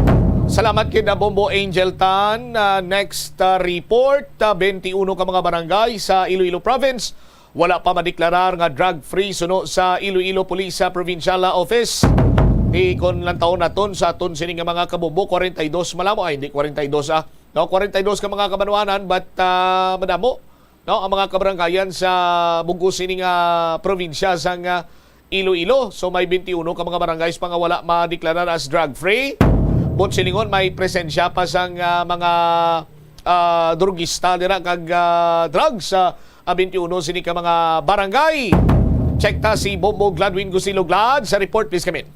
Salamat kay Bombo Angel Tan. Uh, next uh, report, uh, twenty-one ka mga barangay sa Iloilo Province wala pa madeklarar nga drug-free suno sa Iloilo Police Provincial Office. Di kon lantawon naton sa aton sini nga mga kabombo, forty-two malamo ay hindi forty-two ah. No, forty-two ka mga kabanwanan but uh, madamo no ang mga kabarangayan sa bug-os sini nga probinsya sang uh, Iloilo. So may twenty-one ka mga barangays pa nga wala madeklarar as drug-free. But silingon may presensya pa sang uh, mga uh, drugista dira kag uh, drugs sa uh, twenty-one sini ka mga barangay. Check ta si Bombo Gladwin Gusilo Glad sa report, please come in.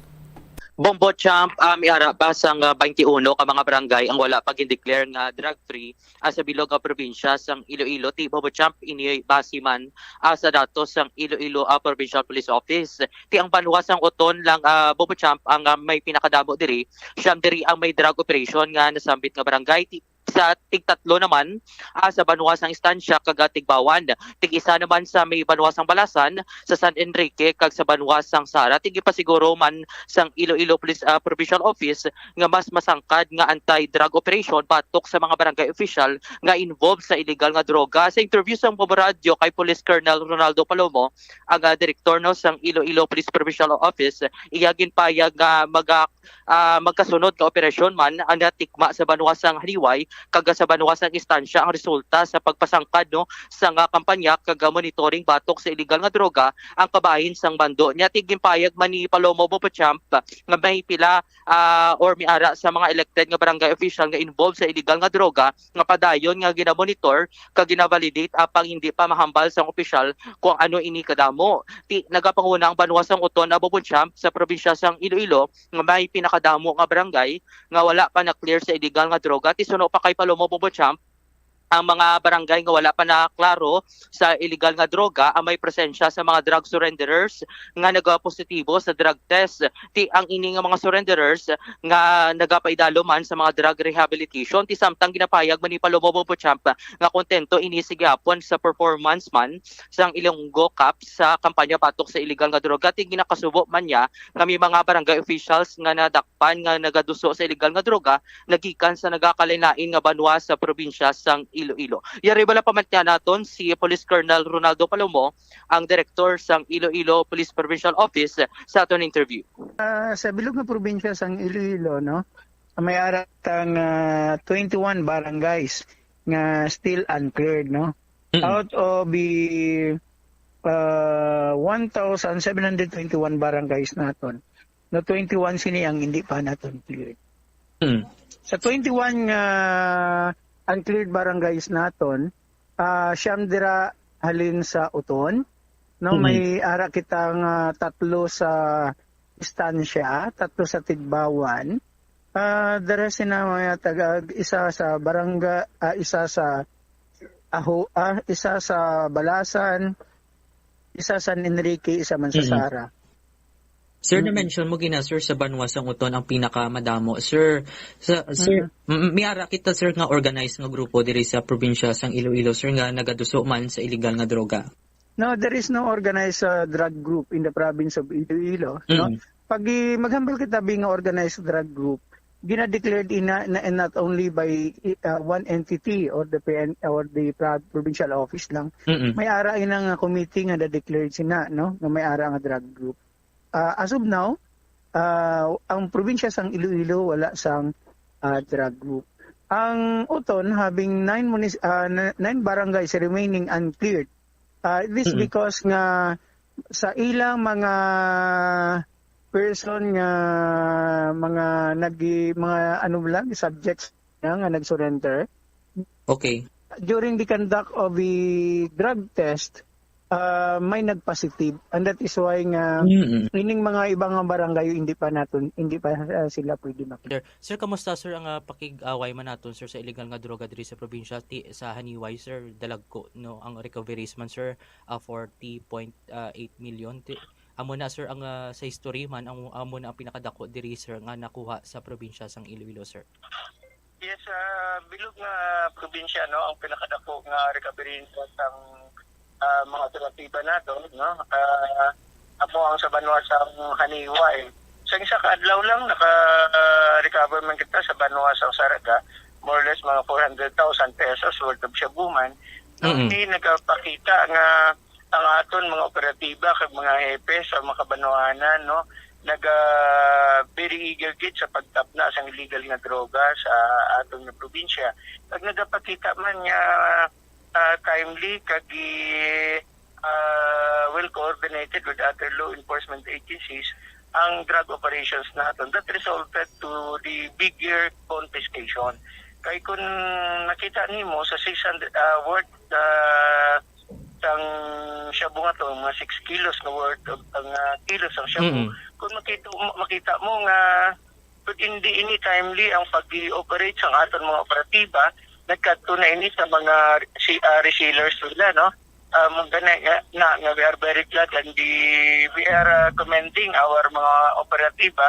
Bombo Champ, uh, may ara pa sang uh, twenty-one ka mga barangay ang wala pa gindeclare nga drug-free uh, sa bilog nga probinsya sang Iloilo. Ti Bombo Champ, ini base man uh, sa datos sang Iloilo uh, Provincial Police Office. Ti ang banwa sang Oton lang uh, Bombo Champ ang uh, may pinakadamo diri. Siyam diri ang may drug operation nga nasambit nga barangay. Ti sa tigtatlo naman, ah, sa banwa sang Estancia kag, ah, Tigbawan. Tig-isa naman sa may banwa sang Balasan, sa San Enrique kag sa banwa sang Sara. Tig-ipasiguro man sang Iloilo Police, ah, Provincial Office nga mas masangkad nga anti-drug operation batok sa mga barangay official nga involved sa illegal nga droga. Sa interview sang Bombo Radyo kay Police Colonel Ronaldo Palomo, ang, ah, direktor, no, sang Iloilo Police Provincial Office, iya ginpayag nga maga-, ah, magkasunod nga operasyon man ang natikma sa banwa sang Haniway kag sa banwa sang Estancia ang resulta sa pagpasangkad, no, sa nga kampanya kag monitoring batok sa illegal nga droga ang kabahin sang bando. Niya, tig-, ginpayag man ni Palomo Bobochamp nga may pila, ah, or may ara sa mga elected nga barangay official nga involved sa illegal nga droga nga padayon nga ginamonitor kag ginavalidate apang hindi pa mahambal sang opisyal kung ano ini kadamo. Ti, nagapanguna ang banwa sang Oton, Bobochamp, sa probinsya sang Iloilo nga may pinakadamo nga barangay nga wala pa na-clear sa illegal nga droga. Ti, suno pa kay Palomo Bobochamp, ang mga barangay nga wala pa na klaro sa illegal nga droga ang may presensya sa mga drug surrenderers nga nagapositibo sa drug test. Ti, ang ini nga mga surrenderers nga nagapaidalo man sa mga drug rehabilitation. Ti, samtang ginapayag man ni Palomo Bobochamp nga kontento ini sa gihapon sa performance man sang Ilonggo Cops sa kampanya batok sa illegal nga droga. Ti, ginakasubo man niya nga may mga barangay officials nga nadakpan nga nagaduso sa illegal nga droga nagikan sa nagakalain-lain nga banwa sa probinsya sang Iloilo. Yari bala pamatyan naton si Police Colonel Ronaldo Palomo, ang direktor sang Iloilo Police Provincial Office, sa aton interview. Ah, sa bilog nga probinsya sang Iloilo, no, may ara tang, ah, twenty-one barangays nga still uncleared, no? Mm. Out of the, ah, one thousand seven hundred twenty-one barangays naton, no, twenty-one sini ang hindi pa naton cleared. Mm. Sa twenty-one nga uncleared barangays naton, ah, siyam dira halin sa Oton, no? Mm. May ara kita nga tatlo sa Estancia, tatlo sa Tigbawan. Ah, dara sina mga taga, isa sa Baranga, ah, isa sa Aho, ah, isa sa Balasan, isa San Enrique, isa man sa Mm. Sara. Sir, Mm. na-mention mo gina, sir, sa banwa sang Oton ang pinakamadamo. Sir, sa, sir, Mm. m-, may ara kita, sir, nga organized nga grupo diri sa probinsya sang Iloilo, sir, nga nagaduso man sa illegal nga droga. No, there is no organized, uh, drug group in the province of Iloilo, no? Mm. Pag i-, maghambal kita bi nga organized drug group, gina-declared ina, na, not only by, uh, one entity or the P N, or the pro-, provincial office lang. Mm-mm. May ara ina nga committee nga na-declared sina, no? Nga may ara nga drug group. Uh, as of now, uh, ang probinsya sang Iloilo wala sang, uh, drug group. Ang Oton having nine munis-, uh, n-, nine barangays remaining uncleared. Uh, this Mm-mm. because nga sa ilang mga person nga mga nagi-, mga ano lang, subjects na nga nag-surrender. Okay. During the conduct of the drug test, uh, may nag-positive, and that is why nga Mm-mm. ining mga ibang barangay hindi pa naton, hindi pa, uh, sila pwede makita. Sir, kamusta, sir, ang, ah, pakig-away man naton, sir, sa illegal nga droga diri sa probinsya ti-, sa Haniway, sir? Dalagko, no, ang recoveries man, sir, ah, forty point eight million. Ti-, amo na, sir, ang, ah, sa history man, ang, amo na ang pinakadako diri, sir, nga nakuha sa probinsya sang Iloilo, sir. Yes, ah, bilog nga probinsya, no, ang pinakadako nga recovery sa sang, ah, mga operatiba nato, no? Ah, amo ang sa banwa sang Haniway. Sa isa ka adlaw lang, naka-recover man kita sa banwa sang Saraga, more or less mga four hundred thousand pesos worth of shabu man. No, Mm-mm. hindi nagapakita nga ang aton mga operatiba kag mga hepe sa mga kabanwahanan, no, naga very eager gid sa pagtapna sang illegal nga droga sa aton nga probinsya. Kag nagapakita man nga, ah, timely kag gi-, ah, well coordinated with other law enforcement agencies ang drug operations naton that resulted to the bigger confiscation. Kay kung nakita nimo sa six hundred, ah, worth, ah, sang shabu nga to, mga six kilos nga worth of, ang, ah, kilos ang shabu. Mm. Kung makita mo, makita mo nga kung hindi ini timely ang pag-operate sa aton mga operatiba, nagkadto na ini sa mga si, ah, resellers nila, no? Ah, mo gani nga, na, nga we are very glad and the, we are, ah, commending our mga operatiba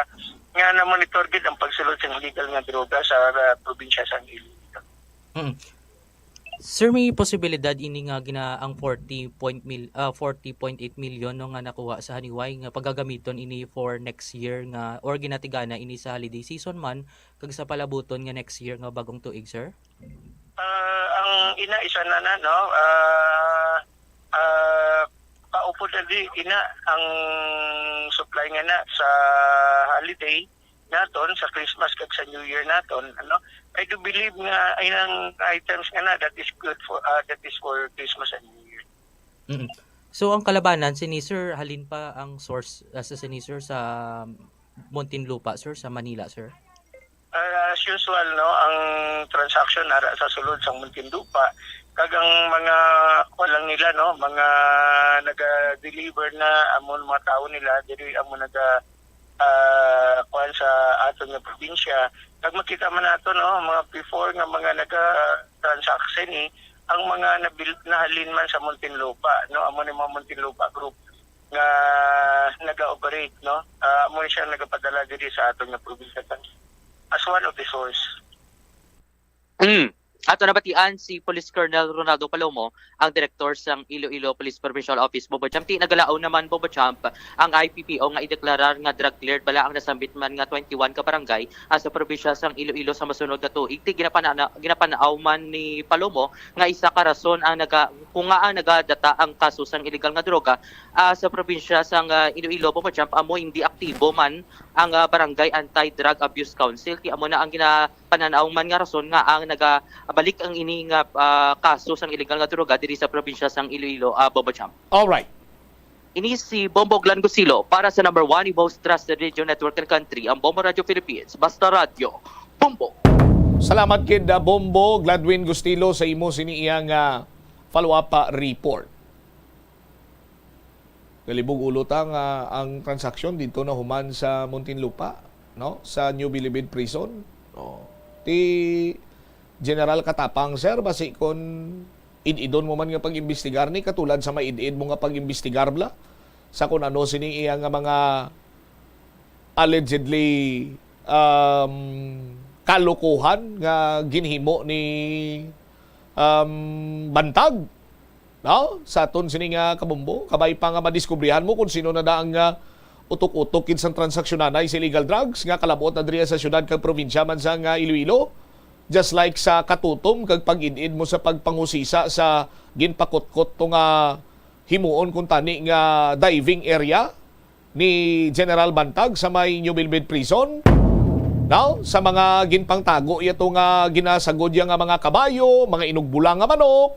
nga na-monitor gid ang pagsulod sa illegal nga droga sa, ah, probinsya sa Iloilo. Mm. Sir, may posibilidad ini nga gina-, ang forty point mil-, ah, forty point eight million, no, nga nakuha sa Haniway nga pagagamiton ini for next year nga, or ginatigana ini sa holiday season man kag sa palabuton nga next year nga bagong tuig, sir? Ah, ang ina, isa na na, no? Ah, ah, paupod na di ina ang supply nga na sa holiday naton, sa Christmas kag sa New Year naton, ano? I do believe nga inang items nga na that is good for, ah, that is for Christmas and New Year. Mm. So, ang kalabanan, sini, sir, halin pa ang source, ah, sa sini, sir, sa Muntinlupa, sir, sa Manila, sir? Ah, as usual, no, ang transaction ara sa sulod sang Muntinlupa, kag ang mga, kuwan lang nila, no, mga naga-deliver na, amo ang mga tawo nila diri, amo naga, ah, kuwan sa aton nga probinsya. Kag makita man nato, no, mga before nga mga naga-transaction, eh, ang mga nabil-, nahalin man sa Muntinlupa, no, amo ni mga Muntinlupa group nga naga-operate, no? Ah, amo ni siya nagapadala diri sa aton nga probinsya as one of the source. Mm. Ato nabatian si Police Colonel Ronaldo Palomo, ang direktor sang Iloilo Police Provincial Office, Bombo Champ. Ti nagalaom naman, Bombo Champ, ang I P P O nga ideklarar nga drug cleared bala ang nasambit man nga twenty-one ka barangay, ah, sa probinsya sang Iloilo sa masunod nga tuig. Ti ginapana-, ginapan-aw man ni Palomo nga isa ka rason ang naga-, kung ngaa nagadata ang kaso sang iligal nga droga, ah, sa probinsya sang, ah, Iloilo, Bombo Champ, amo hindi aktibo man ang, ah, Barangay Anti-Drug Abuse Council. Ti amo na ang ginapanan-aw man nga rason nga ang nagabalik ang ini nga, ah, kaso sang iligal nga droga diri sa probinsya sang Iloilo, ah, Bombo Champ. Alright. Ini si Bombo Glenn Gusilo para sa number one, the most trusted radio network in the country, ang Bombo Radio Philippines. Basta Radyo, Bombo! Salamat kid, ah, Bombo Gladwin Gustilo sa imo sini iyang, ah, follow-up, ah, report. Galibog ulo ta nga ang transaksyon dito nahuman sa Muntinlupa, no? Sa New Bilibid Prison. Oh. Ti General Katapang, sir, basi kon id-idon mo man nga pag-imbestigar ni, katulad sa maid-id mo nga pag-imbestigar bala sa kung ano sini iya nga mga allegedly, um, kalokohan nga ginhimo ni, um, Bantag, no? Sa aton sini nga kabombo, kabay pa nga madiskubrihan mo kung sino na daang nga utok-utok kid sang transaksyon anay sa illegal drugs nga kalabot na diri sa syudad kag probinsya man sa nga Iloilo. Just like sa katutom kag pag-id-id mo sa pagpanghusisa sa ginpakutkot to nga himuon kuntani nga diving area ni General Bantag sa may New Bilibid Prison. Now, sa mga ginpangtago yato nga ginasagod ya nga mga kabayo, mga inugbula nga manok,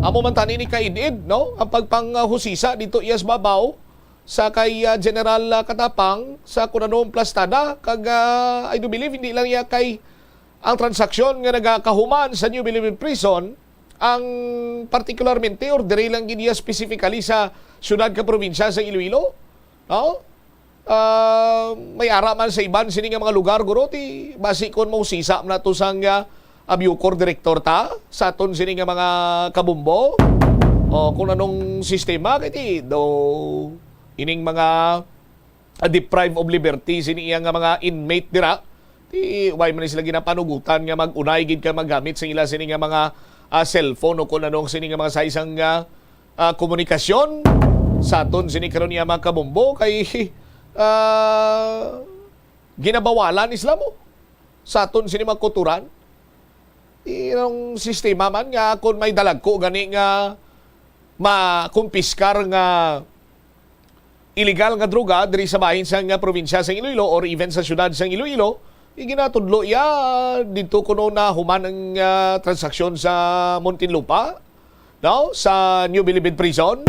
amo man tani ni kaid-id, no? Ang pagpanghusisa dito iya sa babaw sa kay, ah, General, ah, Katapang sa Cunanong Plastada, kag, ah, I do believe hindi lang iya kay ang transaksyon nga nagakahuman sa New Bilibid Prison, ang particularmente or diri lang gid iya specifically sa syudad ka probinsya sa Iloilo, no? Ah, may ara man sa iban sini nga mga lugar, guro, ti basi kon mausisa man nato sang, ah, Abucor direktor ta sa aton sini nga mga kabombo. O kung anong sistema kay ti do ining mga, ah, deprive of liberty sini iya nga mga inmate dira, ti why man sila ginapanugutan nga mag-unay gid ka maggamit sa ila sini nga mga, ah, cellphone o kung anong sini nga mga saysang nga, ah, komunikasyon sa aton sini karon iya mga kabombo kay, ah, ginabawalan isla mo sa aton sini mga kuturan. Ti ang sistema man nga kung may dalagko gani nga makumpiskar nga illegal nga droga diri sa bahin sang, ah, probinsya sang Iloilo or even sa syudad sang Iloilo, iginatudlo iya didto kuno nahuman ang, ah, transaksyon sa Muntinlupa, no, sa New Bilibid Prison.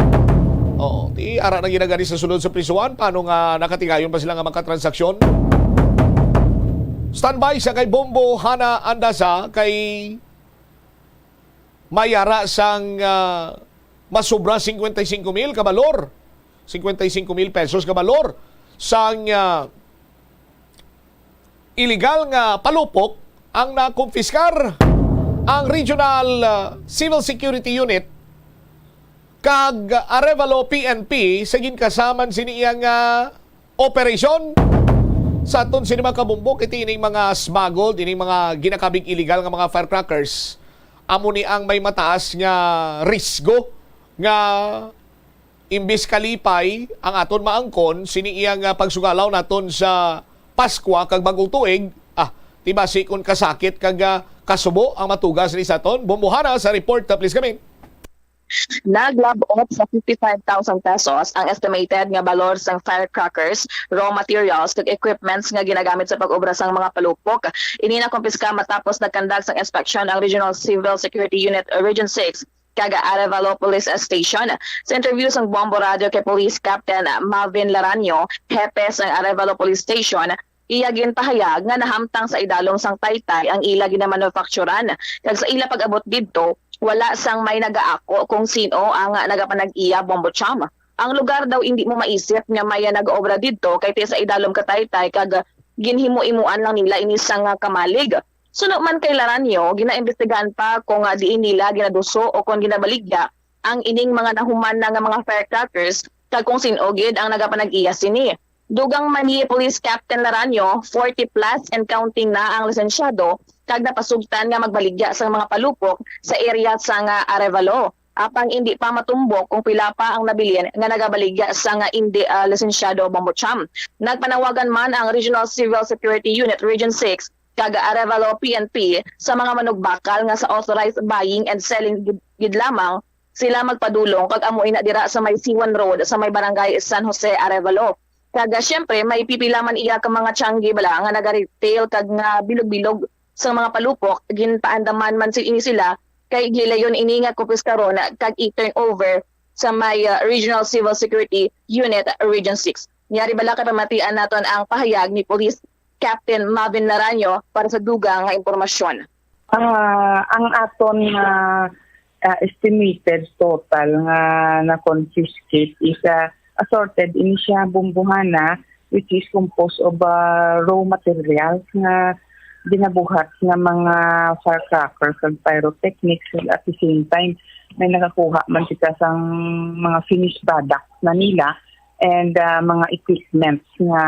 Oo, ti ara na ginagani sa sulod sa prisuhan, paano nga nakatigayon pa sila nga makatransaksyon? Standby sa kay Bombo Hana Andasa kay may ara sang, ah, masobra cincuenta y cinco mil ka balor, cincuenta y cinco mil pesos ka balor sang, ah, iligal nga palupok ang nakumpiskar ang Regional, ah, Civil Security Unit kag Arevalo P N P sa ginkasaman sini iya nga operasyon. Sa aton sini mga kabombo, kiti ining mga smuggled, ining mga ginakabig illegal nga mga firecrackers Amo ni ang may mataas nga risgo nga imbis kalipay ang aton maangkon sini iya nga pagsugalaw naton sa Paskwa kag Bagong Tuig, ah, ti basi kon kasakit kag, ah, kasubo ang matugas ni sa aton. Bumbuhana sa report, ah, please kami. Naglabot sa fifty-five thousand pesos ang estimated nga balor sang firecrackers, raw materials, kag equipments nga ginagamit sa pag-obra sang mga palupok. Ini nakumpiska matapos nagkandak sang inspeksyon ang Regional Civil Security Unit Region six kag Arevalo Police Station. Sa interview sang Bombo Radio kay Police Captain Marvin Laranyo, hepe sang Arevalo Police Station, iya ginpahayag nga nahamtang sa idalom sang taytay ang ila ginamanufakturan, kag sa ila pag-abot didto, wala sang may nagaako kung sin-o ang nagapanag-iya bombo cham. Ang lugar daw indi mo maisip nga may nag-obra didto kay ti sa idalom ka taytay kag ginhimo-imoan lang nila ini sang kamalig. Suno man kay Laranyo, ginaimbestigahan pa kung, ah, diin nila ginaduso o kon ginabaligya ang ining mga nahuman na nga mga firecrackers kag kung sin-o gid ang nagapanag-iya sini. Dugang man ni Police Captain Laranyo, forty plus and counting na ang lisensyado kag napasugtan nga magbaligya sang mga palupok sa area sang Arevalo. Apang indi pa matumbok kung pila pa ang nabilin nga nagabaligya sang indi, ah, lisensyado bombo cham. Nagpanawagan man ang Regional Civil Security Unit Region six kag Arevalo P N P sa mga manugbakal nga sa authorized buying and selling gid, gid lamang sila magpadulong, kag amo ina dira sa may Siwan Road sa may barangay San Jose, Arevalo. Kag, ah, siyempre, may pipila man iya ka mga tiyanggi bala nga naga-retail kag nga bilog-bilog sang mga palupok, ginpaandaman man si, ini sila kay gilayon ini nga kumpiskaron kag i-turn over sa may, ah, Regional Civil Security Unit Region six. Yari bala kay pamatian naton ang pahayag ni Police Captain Marvin Laranyo para sa dugang nga impormasyon. Ah, ang aton nga, ah, estimated total nga na-confiscate is, ah, assorted ini siya, bumbuhana, which is composed of, ah, raw materials nga ginabuhat nga mga firecrackers kag pyrotechnics, ug at the same time may nakakuha man kita sang mga finished product na nila and, ah, mga equipments nga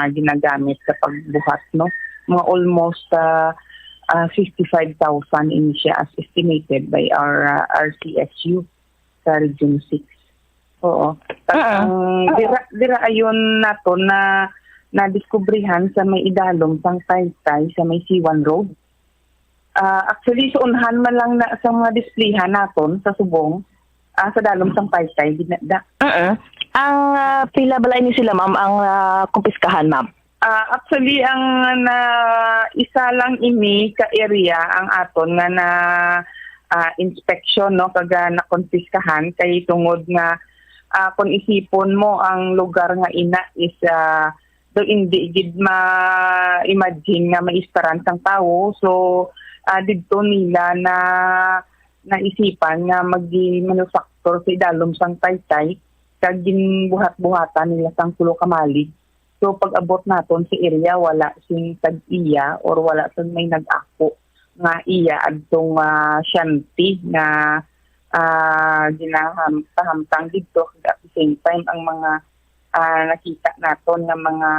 ginagamit sa pagbuhat, no? Mga almost, ah, ah, fifty-five thousand ini siya as estimated by our, ah, R C S U sa Region six. Oo. Kag Ah, ang ah. dira, dira ayon nato na nadiskubrihan sa may idalom sang taytay sa may Siwan Road. Ah, actually, suunhan man lang na sa mga displayhan naton sa subong, ah, sa dalom sang taytay, gid na da. Oo. Ang, ah, pila bala ini sila, ma'am, ang, ah, kumpiskahan, ma'am? Ah, actually, ang na, isa lang ini ka area ang aton nga na, ah, inspection, no, kag, ah, nakonpiskahan kay tungod nga, ah, kung isipon mo ang lugar nga ina is, ah, daw indi gid ma-imagine nga maistaran sang tawo. So, ah, didto nila na naisipan nga mag-manufacture sa idalom sang taytay kag ginbuhat-buhatan nila sang tulo ka malig. So, pag-abot naton sa area, wala sing tag-iya or wala sing may nag-ako nga iya adtong, ah, shanty nga, ah, ginaham-, pahamtang didto. At the same time, ang mga, ah, nakita naton nga mga,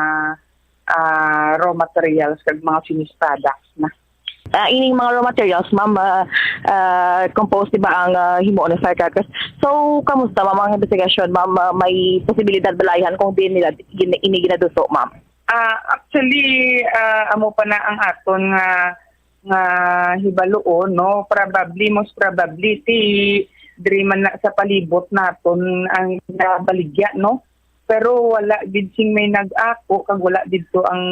ah, raw materials kag mga finished products na. Ah, ining mga raw materials, ma'am, ah, ah, composed, di ba, ang, ah, himo ng firecrackers? So, kamusta, ma'am, ang investigasyon, ma'am? Ah, may posibilidad balayan kung diin nila gin-, ini ginaduso, ma'am? Ah, actually, ah, amo pa na ang aton nga, nga hibaluon, no? Probably, most probably, ti diri man na sa palibot naton ang nabaligya, no? Pero wala gid sing may nag-ako kag wala didto ang,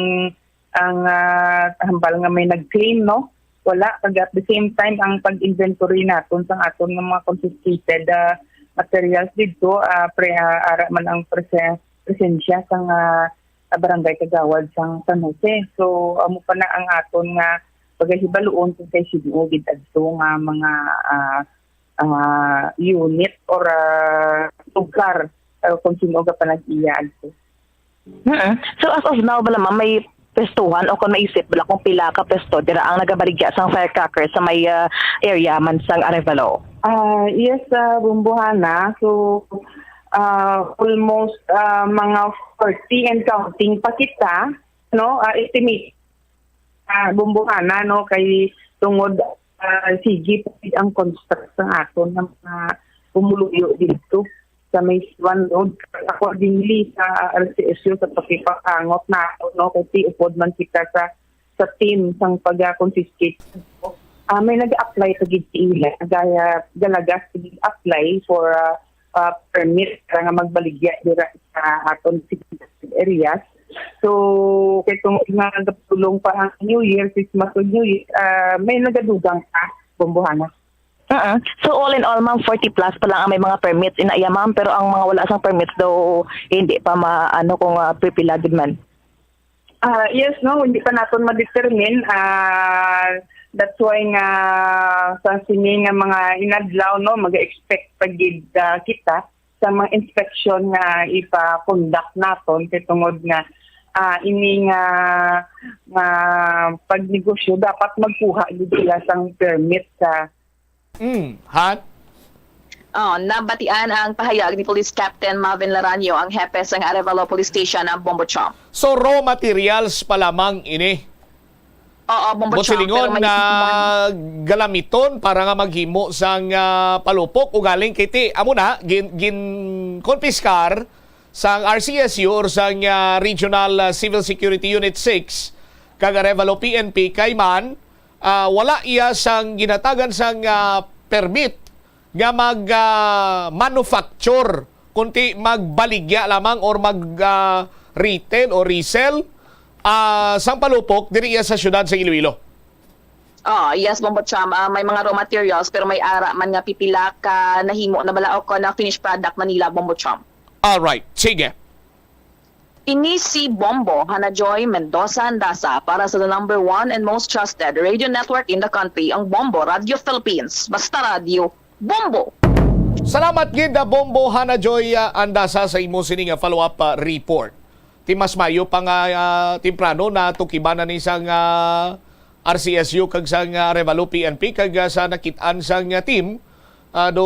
ang, ah, hambal nga may nag-claim, no? Wala. Kag at the same time, ang pag-inventory naton sang aton nga mga confiscated, ah, materials didto, ah, pre-, ah, ara man ang prese-, presensya sang, ah, ah, barangay kagawad sang San Jose. So, amo pa na ang aton nga pagahibaluon kung kay sino gid adto nga mga, ah, ah, unit or, ah, lugar, ah, kung sino gapanag-iya adto. Mm. So, as of now bala, ma'am, may pwestuhan o kung maisip bala kung pila ka pwesto dira ang nagabaligya sang firecracker sa may, ah, area man sang Arevalo? Ah, yes, ah, Bumbuhana. So, ah, almost, ah, mga forty and counting pa kita, no? Ah, estimate, ah, Bumbuhana, no? Kay tungod ah, sige pa ang construct sa aton nga mga pumuluyo dito sa may Siwan Road. Accordingly, sa R C S U, sa pakipakangot na, no, kasi upod man kita sa, sa team sang pag-confiscate. Ah, may nag-apply pa gid sa ila, gaya galagas gid apply for, ah, ah, permit para nga magbaligya dira sa aton signature areas. So, kay tungod nga nagapulong pa ang New Year, Christmas o New Year, ah, may nagadugang pa, Bombohana. Ah, so all in all, ma'am, forty plus pa lang ang may mga permits ina iya, ma'am, pero ang mga wala sang permits daw, hindi pa ma-, ano, kung, ah, pipila gid man. Ah, yes, no, hindi pa naton ma-determine. Ah, that's why nga sa sini nga mga inadlaw, no, mag-expect pa gid, ah, kita sa mga inspection nga ipa-conduct naton kay tungod nga, ah, ini nga, nga pagnegosyo dapat magkuha gid sila sang permit sa Mm, han? Oh, nabatian ang pahayag ni Police Captain Marvin Laranyo, ang hepe sang Arevalo Police Station, ang Bombo Chom. So, raw materials pa lamang ini? Oo, Bombo Chom, Silingon pero may na galamiton para nga maghimo sang, ah, palupok, ugaling kay ti, amo na, gin-, gin-, konpiskar sang R C S U or sang, ah, Regional, ah, Civil Security Unit six kag Arevalo P N P kay man, ah, wala iya sang ginatagan sang, ah, permit nga mag, ah, manufacture, kundi magbaligya lamang or mag, ah, retail o resell, ah, sang palupok diri iya sa siyudad sa Iloilo. Oh, yes, Bombo Cham. Ah, may mga raw materials, pero may ara man nga pipila ka nahimo na bala o kon finished product na nila, Bombo Cham. All right, sige. Ini si Bombo Hanajoy Mendoza Andasa para sa the number one and most trusted radio network in the country, ang Bombo Radio Philippines. Basta radyo, Bombo! Salamat gid, ah, Bombo Hanajoy, ah, Andasa, sa imo sini nga follow-up, ah, report. Ti mas mayo pa nga, ah, temprano natukiban na ni sang, ah, R C S U kag sang, ah, Arevalo P N P kag, ah, sa nakit-an sang, ah, team, ah, do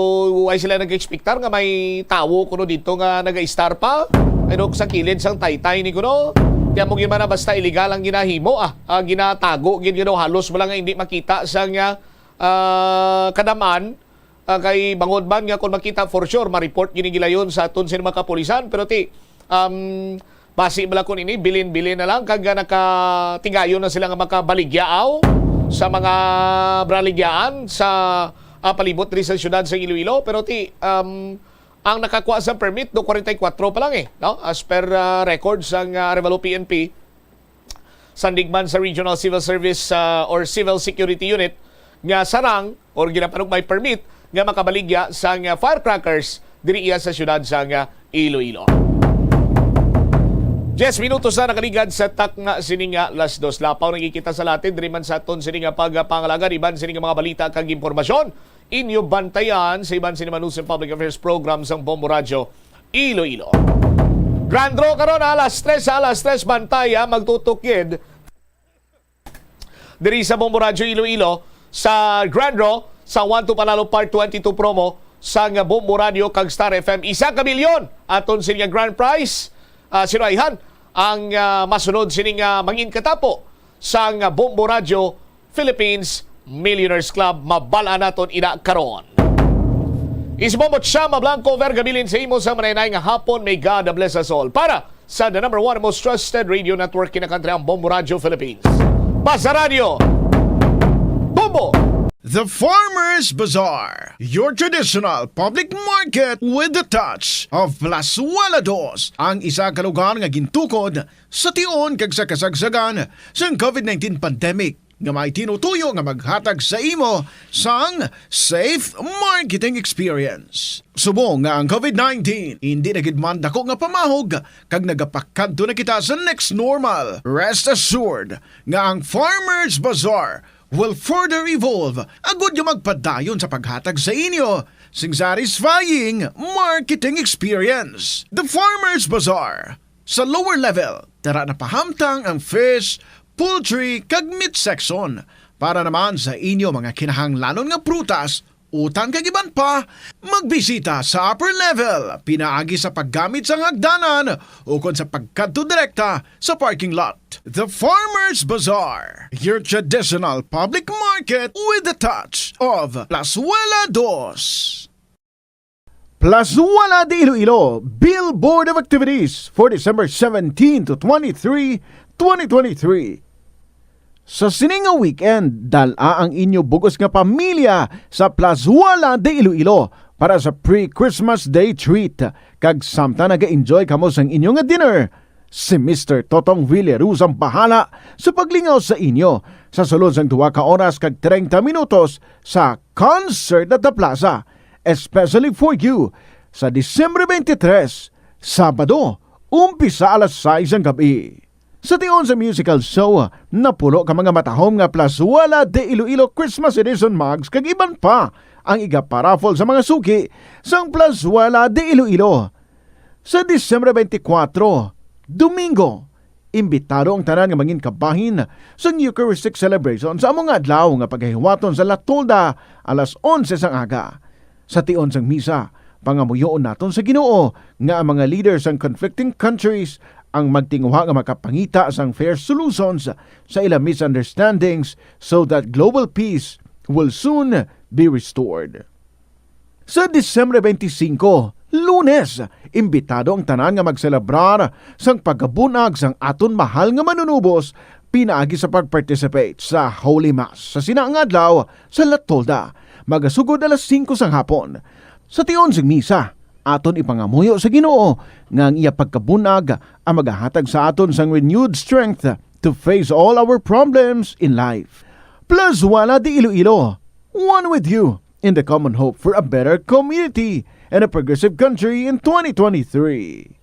way sila nag-expectar nga may tawo kuno dito nga naga-istar pa. Ano sa kilid sang taytay ni kuno? Kaya mo gyud man na basta illegal ang ginahimo, ah, ah, ginatago gid kuno halos wala nga hindi makita sang, ah, ah, kadaman. Ah, kay bangod man nga kung makita for sure, ma-report gini gilayon sa aton sa mga kapulisan. Pero ti, um, basi bala kun ini, bilin-bilin na lang, kag, ah, nakatigayon na sila nga makabaligya aw sa mga baligyaan sa, ah, palibot diri sa siyudad sa Iloilo. Pero ti, um, ang nakakuha sa permit do forty-four pa lang eh, no? As per, ah, records sang, ah, Arevalo P N P, sandig man sa Regional Civil Service, ah, or Civil Security Unit nga sarang or ginapanugmay permit nga makabaligya sang, ah, firecrackers diri iya sa siyudad sang, ah, Iloilo. Diyes minutos na nakaligad sa takna sini nga las dos. Lapaw nagkikita sa latin diri man sa aton sini nga pagpangalagad iban sini nga mga balita kag impormasyon. Inyo bantayan sa iban sini Manusa Public Affairs Program sang Bombo Radyo Iloilo. Grand Draw karon alas tres, sa alas tres bantay, ah, magtutukid diri sa Bombo Radyo Iloilo sa Grand Draw sa One to Panalo Part twenty-two promo sang Bombo Radyo kag Star F M. Isa ka milyon aton sini nga grand prize. Ah, sino ayhan ang, ah, masunod sini nga mangin katapo sang Bombo Radyo Philippines Millionaires Club, mabal-an naton ina karon. Isbombo Chama Blanco Vergabilin sa imo sa manay-nay nga hapon. May God bless us all. Para sa the number one most trusted radio network in the country, ang Bombo Radio Philippines. Basta Radio Bombo! The Farmers Bazaar, your traditional public market with the touch of Plazuela Dos, ang isa ka lugar nga gintukod sa tion kag sa kasagsagan sang covid nineteen pandemic. nga may tinutuyo nga maghatag sa imo sang safe marketing experience. Subong nga ang covid nineteen hindi na gid man dako nga pamahog kag nagapakadto na kita sa next normal, rest assured nga ang Farmers Bazaar will further evolve agud nga magpadayon sa paghatag sa inyo sing satisfying marketing experience. The Farmers Bazaar, sa lower level, tara na pahamtang ang fish, poultry, kag meat section. Para naman sa inyo mga kinahanglanon nga prutas, utang kag iban pa, magbisita sa upper level pinaagi sa paggamit sang hagdanan ukon sa pagkadto direkta sa parking lot. The Farmers Bazaar, your traditional public market with a touch of Plazuela Dos. Plazuela de Iloilo, Billboard of Activities for December seventeen to twenty-three, twenty twenty-three. Sa sini nga weekend, dal-a ang inyo bug-os nga pamilya sa Plazuela de Iloilo para sa pre-Christmas Day treat, kag samtang naga-enjoy kamo sang inyo nga dinner, si Mister Totong Villaruz ang bahala sa paglingaw sa inyo sa sulod sang duha ka oras kag treinta minutos sa Concert at the Plaza, especially for you, sa Disyembre twenty-three, Sabado, umpisa alas sais sang gab-i. Sa tion sa musical show, napuno ka mga matahom nga Plazuela de Iloilo Christmas Edition mugs kag iban pa ang iga-paraffle sa mga suki sang Plazuela de Iloilo. Sa Disyembre twenty-four, Domingo, imbitado ang tanan nga mangin kabahin sang Eucharistic celebration sa amo nga adlaw nga pagahiwaton sa La Tolda alas onse sang aga. Sa tion sang misa, pangamuyoon naton sa Ginoo nga ang mga leaders sang conflicting countries ang magtinguha nga makapangita sang fair solutions sa ila misunderstandings, so that global peace will soon be restored. Sa Disyembre twenty-five, Lunes, imbitado ang tanan nga magselebrar sang pagkabun-ag sang aton mahal nga Manunubos pinaagi sa pag-participate sa Holy Mass sa sina nga adlaw sa La Tolda, magasugod alas singko sang hapon. Sa tion sing misa, aton ipangamuyo sa Ginoo nga ang iya pagkabun-ag ang magahatag sa aton sang renewed strength to face all our problems in life. Plazuela de Iloilo, one with you in the common hope for a better community and a progressive country in twenty twenty-three.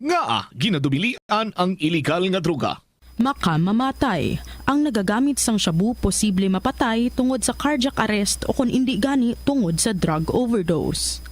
Ngaa ginadumilian ang iligal nga droga? Makamamatay. Ang nagagamit sang shabu posible mapatay tungod sa cardiac arrest o kon indi gani tungod sa drug overdose.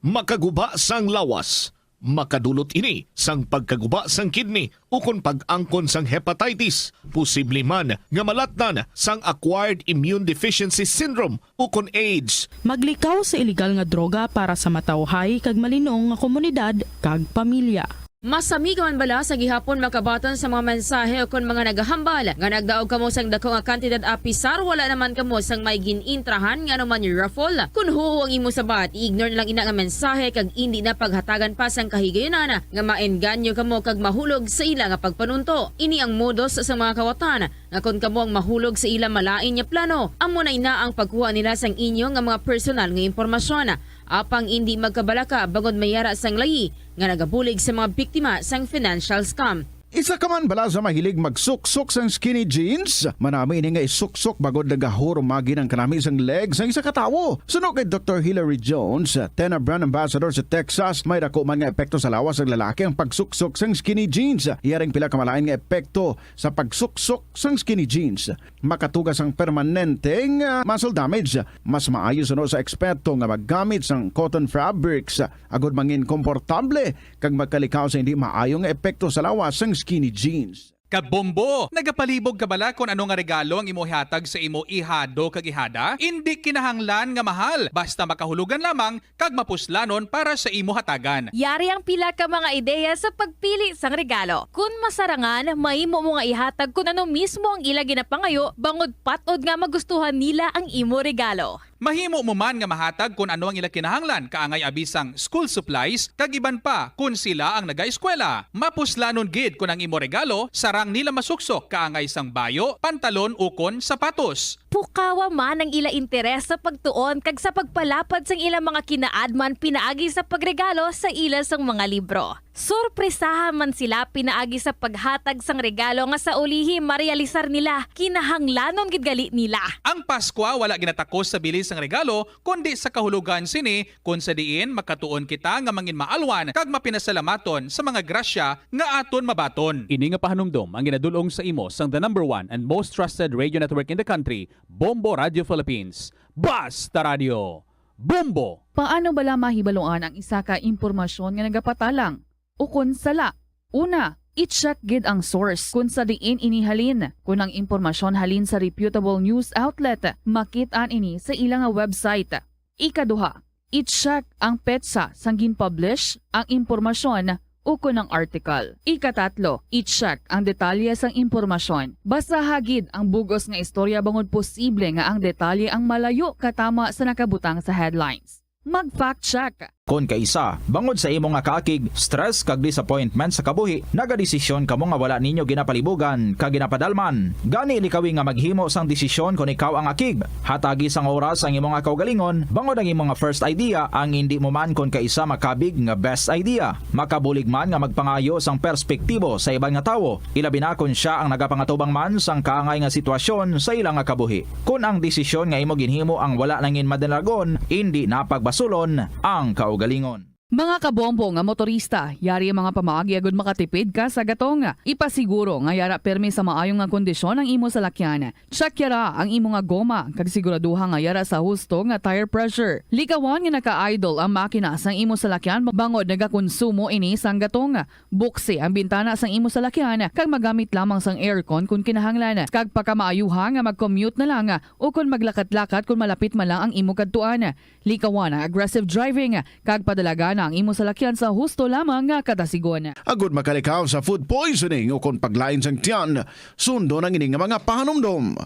Makaguba sang lawas. Makadulot ini sang pagkaguba sang kidney ukon pag-angkon sang hepatitis, posible man nga malatnan sang acquired immune deficiency syndrome ukon AIDS. Maglikaw sa iligal nga droga para sa matawhay kag malinong nga komunidad kag pamilya. Masamiga man bala sa gihapon makabaton sa mga mensahe ukon mga nagahambal nga nagdaog kamo sang dako nga kantidad apisar wala naman kamo sang may gin-intrahan nga anuman raffle? Kon huo ang imo sabat, i-ignore na lang ina nga mensahe kag indi na paghatagan pa sang kahigayunan nga maengganyo kamo kag mahulog sa ila nga pagpanunto. Ini ang modus sa mga kawatan nga kon kamo ang mahulog sa ila malain nga plano, amo na ina ang pagkuha nila sang inyo nga mga personal nga impormasyon. Apang indi magkabalaka bangod may ara sang layi nga nagabulig sa mga biktima sang financial scam. Isa ka man bala sa mahilig magsuksok sang skinny jeans? Manami ini nga isuksok bangod nagahurumagi ang kanami sang leg sang isa ka tawo. Suno kay Doktor Hilary Jones, Tena Brand Ambassador sa Texas, may dako man nga epekto sa lawas sang lalaki ang pagsuksok sang skinny jeans. Iya ring pila ka malain nga epekto sa pagsuksok sang skinny jeans. Makatuga sang permanente nga muscle damage. Mas maayo suno sa eksperto nga maggamit sang cotton fabrics agod mangin komportable kag magkalikaw sa hindi maayo nga epekto sa lawas sang skinny jeans. Kabombo! Nagapalibog ka bala kon ano nga regalo ang imo ihatag sa imo ihado kag ihada? Indi kinahanglan nga mahal, basta makahulugan lamang kag mapuslanon para sa imo hatagan. Yari ang pila ka mga ideya sa pagpili sang regalo. Kon masarangan, mahimo mo nga ihatag kon ano mismo ang ila ginapangayo, bangod pat-od nga magustuhan nila ang imo regalo. Mahimo mo man nga mahatag kon ano ang ila kinahanglan, kaangay abi sang school supplies kag iban pa kon sila ang nagaeskwela. Mapuslanon gid kon ang imo regalo sarang nila masuksok, kaangay sang bayo, pantalon ukon sapatos. Pukawa man ang ila interes sa pagtuon kag sa pagpalapad sang ila mga kinaadman pinaagi sa pagregalo sa ila sang mga libro. Sorpresaha man sila pinaagi sa paghatag sang regalo nga sa ulihi marealisar nila kinahanglanon gid gali nila. Ang Paskwa wala ginatakos sa bili sang regalo, kundi sa kahulogan sini, kon sa diin makatuon kita nga manginmaalwan kag mapinasalamaton sa mga grasya nga aton mabaton. Ini nga pahanumdom ang ginadul-ong sa imo sang the number one and most trusted radio network in the country, Bombo Radio Philippines. Basta Radio! Bombo! Paano bala mahibaluan ang isa ka impormasyon nga nagapatalang ukon sala? Una, i-check gid ang source kon sa diin ini halin. Kon ang impormasyon halin sa reputable news outlet, makit-an ini sa ila nga website. Ikaduha, i-check ang petsa sang gin-publish ang impormasyon ukon ang article. Ikatatlo, i-check ang detalye sang impormasyon. Basaha gid ang bug-os nga istorya bangod posible nga ang detalye ang malayo katama sa nakabutang sa headlines. Mag-fact check. Kon kaisa, bangod sa imo nga kaakig, stress kag disappointment sa kabuhi, nagadesisyon kamo nga wala ninyo ginapalibugan kag ginapadalman. Gani, likawi nga maghimo sang desisyon kon ikaw ang akig. Hatagi sang oras ang imo nga kaugalingon, bangod ang imo nga first idea ang indi mo man kon kaisa makabig nga best idea. Makabulig man nga magpangayo sang perspektibo sa iban nga tawo, ilabi na kon sia ang nagapangatubang man sang kaangay nga sitwasyon sa ila nga kabuhi. Kon ang desisyon nga imo ginhimo ang wala nangin madalagon, indi na pagbasulon ang kaugalingon. Mga kabombo nga motorista, yari ang mga pamaagi agud makatipid ka sa gatong. Ipasiguro nga yara pirmi sa maayo nga kondisyon ang imo salakyan. Check yara ang imo nga goma, kag siguraduha nga yara sa husto nga tire pressure. Likawan nga naka-idle ang makina sang imo salakyan bangod nagakonsumo ini sang gatong. Buksi ang bintana sang imo salakyan kag magamit lamang sang aircon kon kinahanglan, kag pakamaayuha nga mag-commute na lang o kon maglakat-lakat kon malapit man lang ang imo kadtuan. Likawan ang aggressive driving kag padalagana ang imo salakyan sa husto lamang nga kadasigon. Agud makalikaw sa food poisoning o kon paglain sang tiyan, sundon ang ini nga mga pahanumdom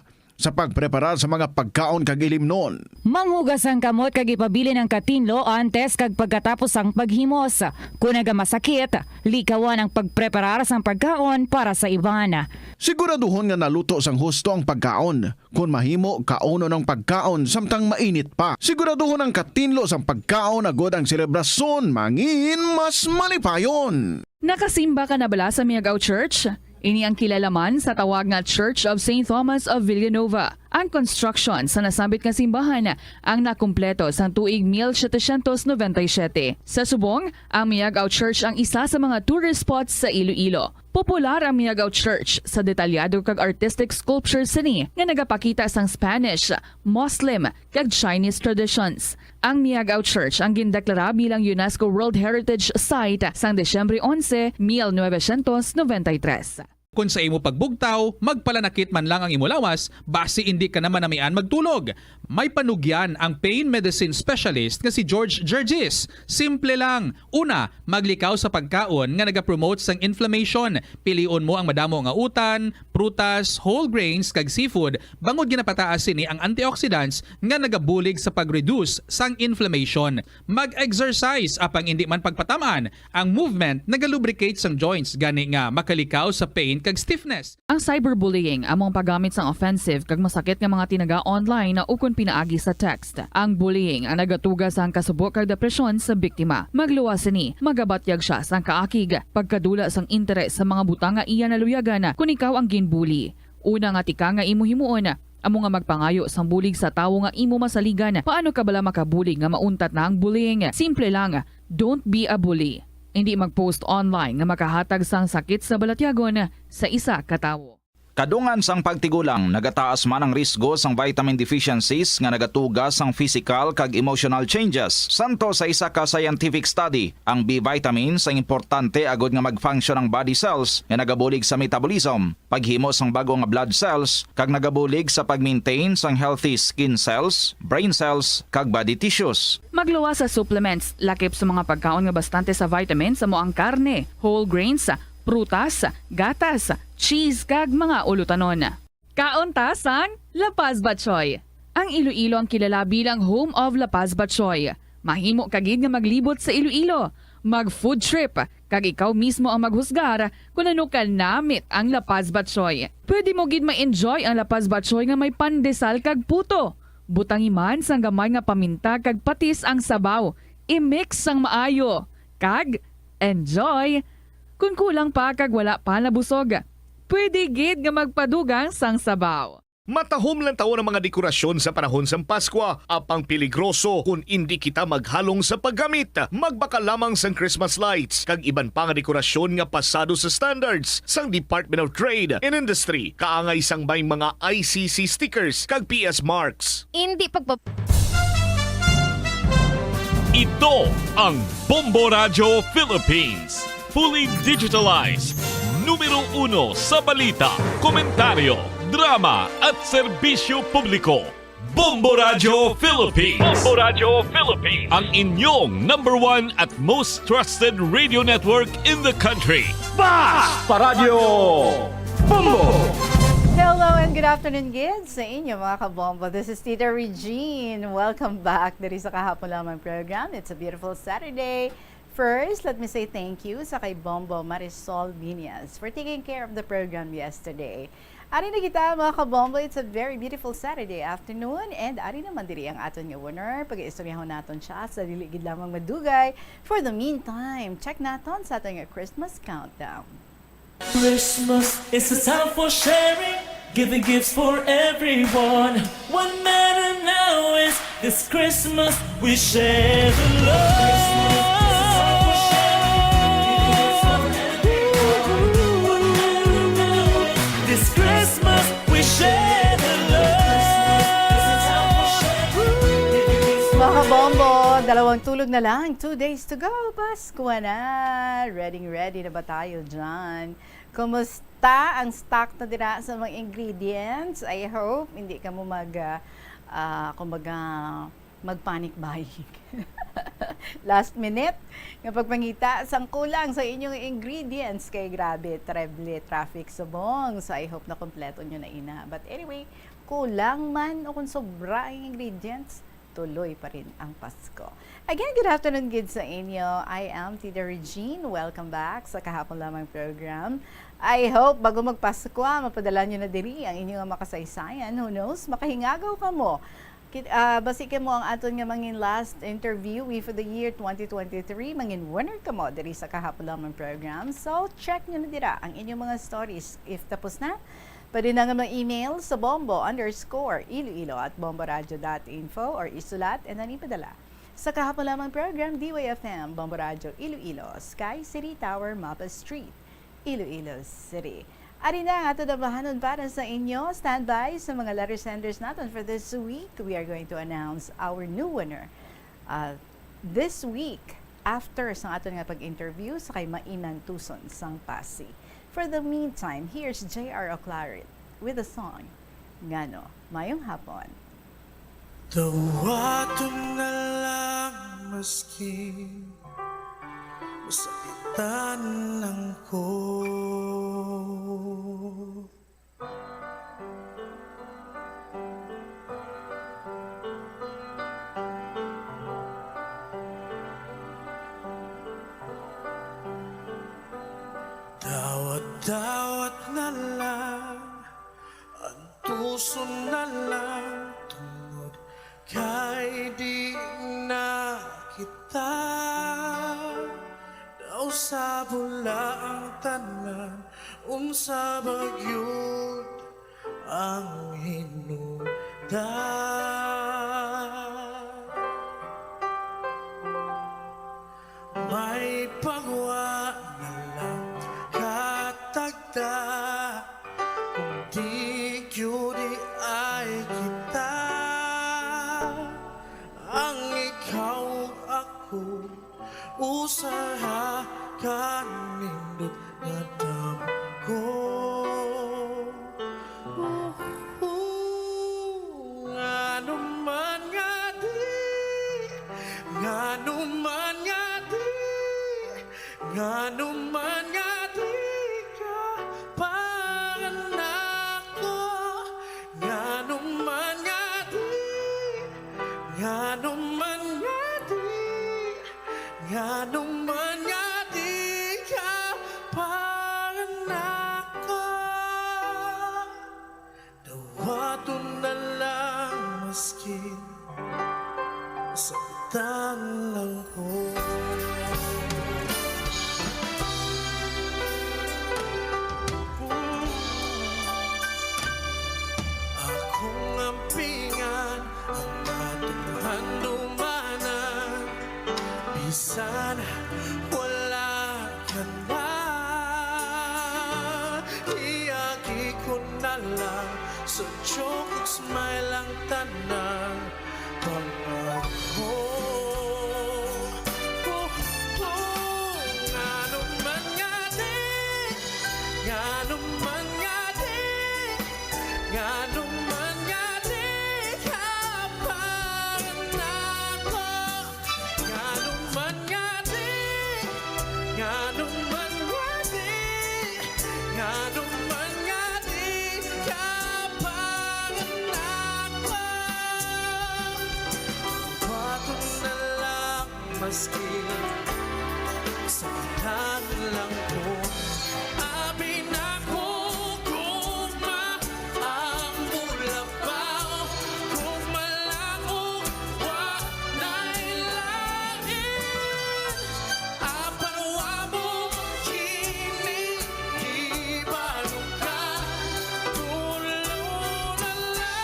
sa pagpreparar sa mga pagkaon kag ilimnon. Manghugas ang kamot kag ipabilin ang katinlo antes kag pagkatapos sang paghimos. Kon nagamasakit, likawan ang pagpreparar sang pagkaon para sa iban. Siguraduhon nga naluto sang husto ang pagkaon. Kon mahimo, kaunon ang pagkaon samtang mainit pa. Siguraduhon ang katinlo sang pagkaon agud ang selebrasyon mangin mas malipayon. Nakasimba ka na bala sa Miagao Church? Ini ang kilala man sa tawag nga Church of Saint Thomas of Villanova. Ang construction sa nasambit nga simbahan ang nakumpleto sang tuig mil setecientos noventa y siete. Sa subong, ang Miagao Church ang isa sa mga tourist spots sa Iloilo. Popular ang Miagao Church sa detalyado kag artistic sculpture sini nga nagapakita sang Spanish, Muslim, kag Chinese traditions. Ang Miagao Church ang gindeklara bilang UNESCO World Heritage Site sang Disyembre onse, mil novecientos noventa y tres. Kon sa imo pagbugtaw, magpalanakit man lang ang imo lawas, basi indi ka na manamian magtulog. May panugyan ang pain medicine specialist nga si George Gergis. Simple lang. Una, maglikaw sa pagkaon nga nagapromote sang inflammation. Pilion mo ang madamo nga utan, prutas, whole grains, kag seafood, bangod ginapataas sini ang antioxidants nga nagabulig sa pag-reduce sang inflammation. Mag-exercise, apang indi man pagpatam-an. Ang movement nagalubricate sang joints, gani nga makalikaw sa pain kag stiffness. Ang cyberbullying amo ang paggamit sang offensive kag masakit nga mga tinaga online ukon pinaagi sa text. Ang bullying ang nagatuga sang kasubo kag depresyon sa biktima. Magluwas sini, magabatyag sia sang kaakig, pagkadula sang interes sa mga butang nga iya naluyagan kon ikaw ang ginbully. Una nga tikang nga imo himuon amo nga magpangayo sang bulig sa tawo nga imo masaligan. Paano ka bala makabulig nga mauntat na ang bullying? Simple lang, don't be a bully. Indi mag-post online nga makahatag sang sakit sa balatyagon sa isa ka tawo. Kadungan sang pagtigulang, nagataas man ang risgo sang vitamin deficiencies nga nagatuga sang physical kag emotional changes. Santo sa isa ka scientific study, ang B vitamins ang importante agud nga mag-function ang body cells nga nagabulig sa metabolism, paghimo sang bag-o nga blood cells, kag nagabulig sa pag-maintain sang healthy skin cells, brain cells, kag body tissues. Magluwas sa supplements, lakip sa mga pagkaon nga bastante sa vitamins, amo ang karne, whole grains, prutas, gatas, cheese, kag mga ulutanon. Kaon ta sang La Paz Batchoy. Ang Iloilo ang kilala bilang home of La Paz Batchoy. Mahimo ka gid nga maglibot sa Iloilo, mag-food trip, kag ikaw mismo ang maghusgar kon ano ka namit ang La Paz Batchoy. Pwede mo gid ma-enjoy ang La Paz Batchoy nga may pandesal kag puto. Butangi man sang gamay nga paminta kag patis ang sabaw. I-mix sang maayo. Kag enjoy! Kon kulang pa kag wala pa nabusog, pwede gid nga magpadugang sang sabaw. Matahom lang tawon ang mga dekorasyon sa panahon sang Paskwa, apang peligroso kon indi kita maghalong sa paggamit. Magbakal lamang sang Christmas lights kag iban pa nga dekorasyon nga pasado sa standards sang Department of Trade and Industry, kaangay sang may mga I C C stickers kag P S marks. Indi pagpa- Ito ang Bombo Radyo Philippines. Fully digitalized. Numero uno sa balita, komentaryo, drama, at serbisyo publiko. Bombo Radyo Philippines. Bombo Radyo Philippines. Ang inyong number one at most trusted radio network in the country. Basta Radyo Bombo! Hello and good afternoon gid sa inyo, mga kabombo. This is Tita Regine. Welcome back diri sa Kahapon Lamang program. It's a beautiful Saturday. First, let me say thank you sa kay Bombo Marisol Biñas for taking care of the program yesterday. Ari na kita, mga kabombo. It's a very beautiful Saturday afternoon, and ari naman diri ang aton nga winner. Pag-iistoryahon naton siya sa dili gid lamang madugay. For the meantime, check naton sa aton nga Christmas countdown. Christmas is a time for sharing, giving gifts for everyone. What matter now is this Christmas we share the love. This Christmas we share the love. Mga kabombo, dalawang tulog na lang. Two days to go. Pasko na. Ready, ready na ba tayo dyan? Kumusta ang stock na dira sa mga ingredients? I hope hindi ka mo mag, ah, ah, kumbaga, mag-panic buying. Last minute, nga pagpangita sang kulang sa inyong ingredients kay grabe, treble traffic subong. So, I hope na kompleto nyo na ina. But anyway, kulang man o kung sobra ang ingredients, tuloy pa rin ang Pasko. Again, good afternoon gid sa inyo. I am Tita Regine. Welcome back sa Kahapon Lamang program. I hope, bago magpasko, ah, mapadala nyo na diri ang inyong mga kasaysayan. Who knows? Makahingagaw ka mo. Kit-, ah, basi ka mo ang aton nga mangin last interview, we for the year twenty twenty-three. Mangin winner ka mo diri sa Kahapon Lamang program. So, check nyo na dira ang inyong mga stories. If tapos na, pwede na nga mag-email sa bombo underscore iloilo at bomboradio dot info or isulat and then ipadala sa Kahapon Lamang program, D Y F M, Bombo Radyo Iloilo, Sky City Tower, Mapa Street, Iloilo City. Ari na ang ato dambahanon para sa inyo. Standby sa mga letter senders naton for this week. We are going to announce our new winner, uh, this week after sa aton nga pag-interview sa kay Mainan Tuson sang Pasi. For the meantime, here's J R Oclarit with the song Ngano. Mayong hapon. Dawaton na lang maskin masakitan lang ko. Dawat-dawat na lang, antuson na lang, tungod kay di na kita. Daw sa bula ang tanan, unsa ba gyud ang hinungdan? May pagwa na lang katagda, kung di gyud ay kita, ang ikaw ug ako, usaha ka nindot nga damgo. Ngano man nga di, ngano man nga di, ngano man nga di ka panganako, ngano man nga di, ngano man nga di, ngano man nga di ka panganako. Dawaton na lang maskin masakitan lang ko. Akong ampingan ang atong handumanan, bisan wala ka na. Iagi ko na lang sa joke ug smile ang tanan pangako. Sa lang ko, abi na ko, gugma ang mulabaw, gugma lang ko, wa na'y lain. Apan wa mo kini, ibalo ka, tulo na lang.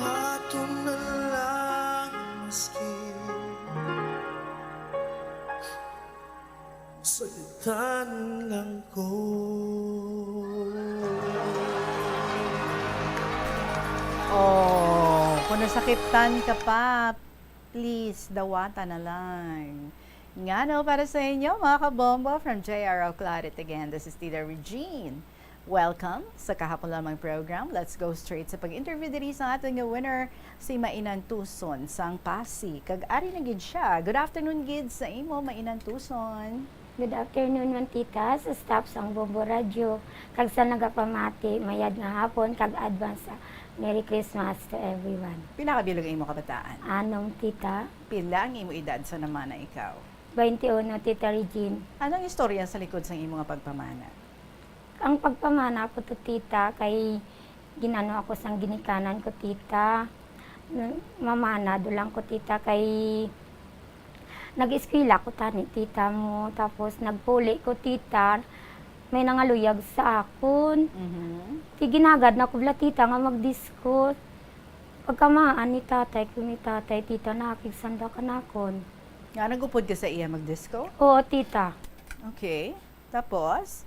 Ato na lang maski sakitan lang ko. Oh, kung nasakitan ka pa, please, dawata na lang. Ngano para sa inyo, mga kabombo, from J R O Claret again. This is Tita Regine. Welcome sa kahapon lamang program. Let's go straight sa pag-interview diri sa aton nga winner, si Mainan Tuson sang Passi. Kag ari na gid siya. Good afternoon gid sa imo, Mainan Tuson. Good afternoon man, tita, sa staff sang Bombo Radyo, kag sa nagapamati, mayad nga hapon, kag advance, ah, Merry Christmas to everyone. Pila ka bilog ang imo kabataan? Anom, tita. Pila ang imo edad sa namana ikaw? Twenty uno, Tita Regine. Anong istorya sa likod sang imo nga pagpamana? Ang pagpamana ko to, tita, kay ginano ako sang ginikanan ko, tita. N-, mamana do lang ko, tita, kay nag-eskwela ko tani, tita mo. Tapos nagpuli ko, tita, may nangaluyag sa akon. Mhm. Ti ginagad na ko bala, tita, nga magdisko. Pagkamaan ni tatay ko, ni tatay, tita, nakigsanda kanakon. Nga, nag-upod ka sa iya magdisko? Oo, tita. Okay. Tapos?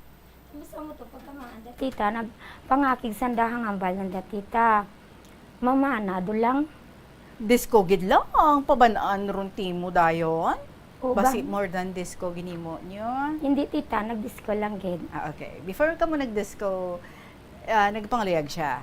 Tapos amo to, pagkamaan da, tita, nagpangakig sanda hang hambal nanda, tita. Mamana do lang. Disko gid lang, paban-an ron timo dayon? O, basi ba? More than disko ginimo niyo? Hindi, tita, nagdisko lang gid. Ah, okay. Before ka mo nagdisko, ah, nagpangaluyag siya?